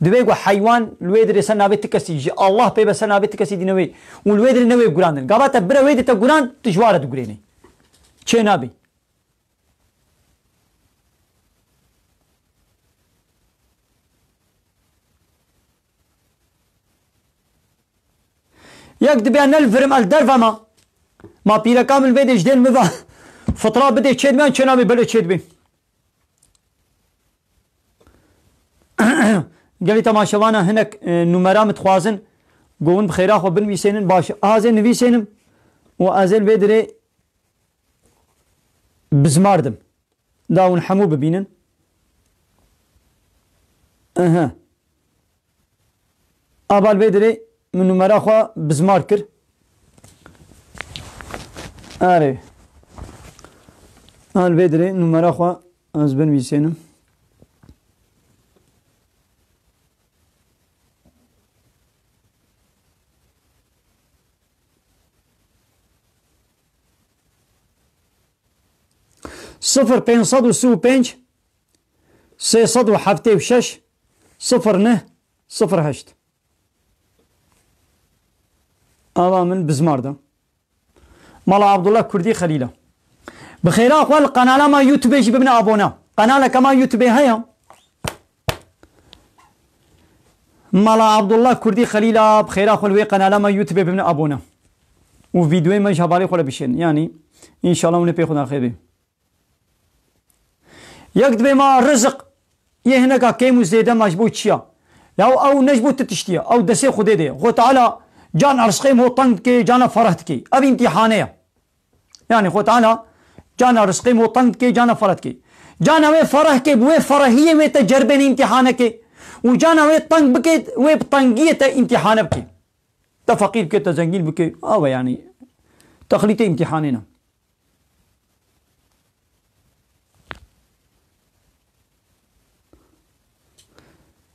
Divê ku heywan li wê dirê ser navê ti kesî, ji Allah pê be, ser navê ti kesî dî newê û li wê dirê newê gurandin. Gava te bire wê dî te gurand, tu ji wa re digurênê. Çê nabî. Yek dibe ne li vir im, ez derve ma. Ma pîreka min vê dê ji dên min ve fitra bidê çê dibe, çê nabê belê çê dibe. Gelî temaşevana hinek, e, numera min dixwazin, go hûn bi xêra xwe binivîsênin, baş. Aha, ez ê nivîsênim. û ez ê li vê dirê bizmardim. Da hûn hemû bibînin. Aha. Ava li vê dirê min numera xwe bizmar kir. Erê. A li vê dirê numera xwe ez binivîsênim. Sifir pênc sed û sî û pênc, sê sed û heftê û şeş, sifir neh, sifir heşt. Ava min bizmar da. Mala Abdullah Kurdî Xelîla. Bi xêra xwe li qenala me YouTube jî bibine abone. Qenaleke me YouTube heye. Mala Abdullah Kurdî Xelîla, bi xêra xwe li wê qenala me YouTube bibine abone. Û vîdeoyê me ji hevalê xwe re bişên. Yanî, înşallah hûn ê pê xwe de xêr bê. Yek dibê ma rizik yê hineka kêm û zêde ma ji bo çi ya? Ya ew ne ji bo ti tiştî ye. Ew destê Xwedê de ye. Xwe Teala can rizqê mo teng dike, cana fereh dike. Ev îmtîhane ye. Yani Xwe Teala cana rizqê mo teng dike, cana fereh dike. Cana wê fereh ke, bi wê ferehiyê wê te ceribên îmtîhane ke. Û cana wê teng bike, wê bi tengiyê te îmtîhane bike. Te feqîr bike, te zengîn bike. Awe yani. Texlîtê îmtîhanê ne.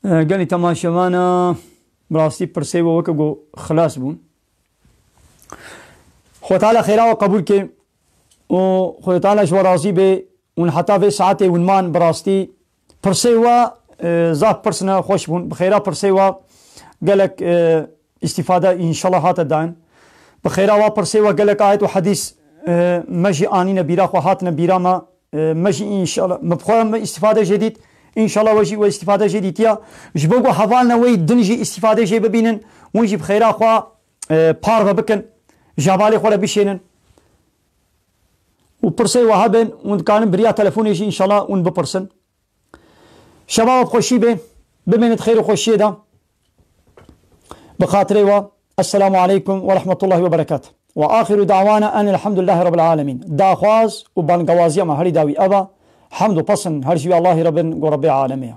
E, gelî temaşevana, bi rastî pirsê we weke ku xilas bûn. Xwe Teala xêra we qebûl ke û Xwe Teala ji we razî be. Hûn heta vê saetê hûn man, bi rastî pirsê we, e, zaf pirs ne xweş bûn. Bi xêra pirsê we gelek, e, îstîfade înşallah hate dayîn. Bi xêra we pirsê we gelek ayet û hedîs, e, me jî anîne bîra xwe, hatine bîra me. E, me jî înşallah, me bi xwe me îstîfade jê dît. Înşallah we jî we îstîfade jê dîtiya. Ji bo ku hevalne wê din jî îstîfade jê bibînin. Hûn jî bi xêra xwe, e, parve bikin. Ji hevalê xwe re bişênin. Û pirsê we hebin, hûn dikarin bi riya telefonê jî înşallah hûn bipirsin. Şeva we bi xweşî be, bimênit xêr û xweşiyê de. Bi xatirê we, Esselamu aleykum ve rahmetullahi ve berekatuh. Ve axiru da'wana enil hamdülillahi rabbil alemin. Daxwaz û bangewaziya me herî dawî ev e. Hemd û pesn her ji wî Allahî re bin, ku Rebbê alemê ye.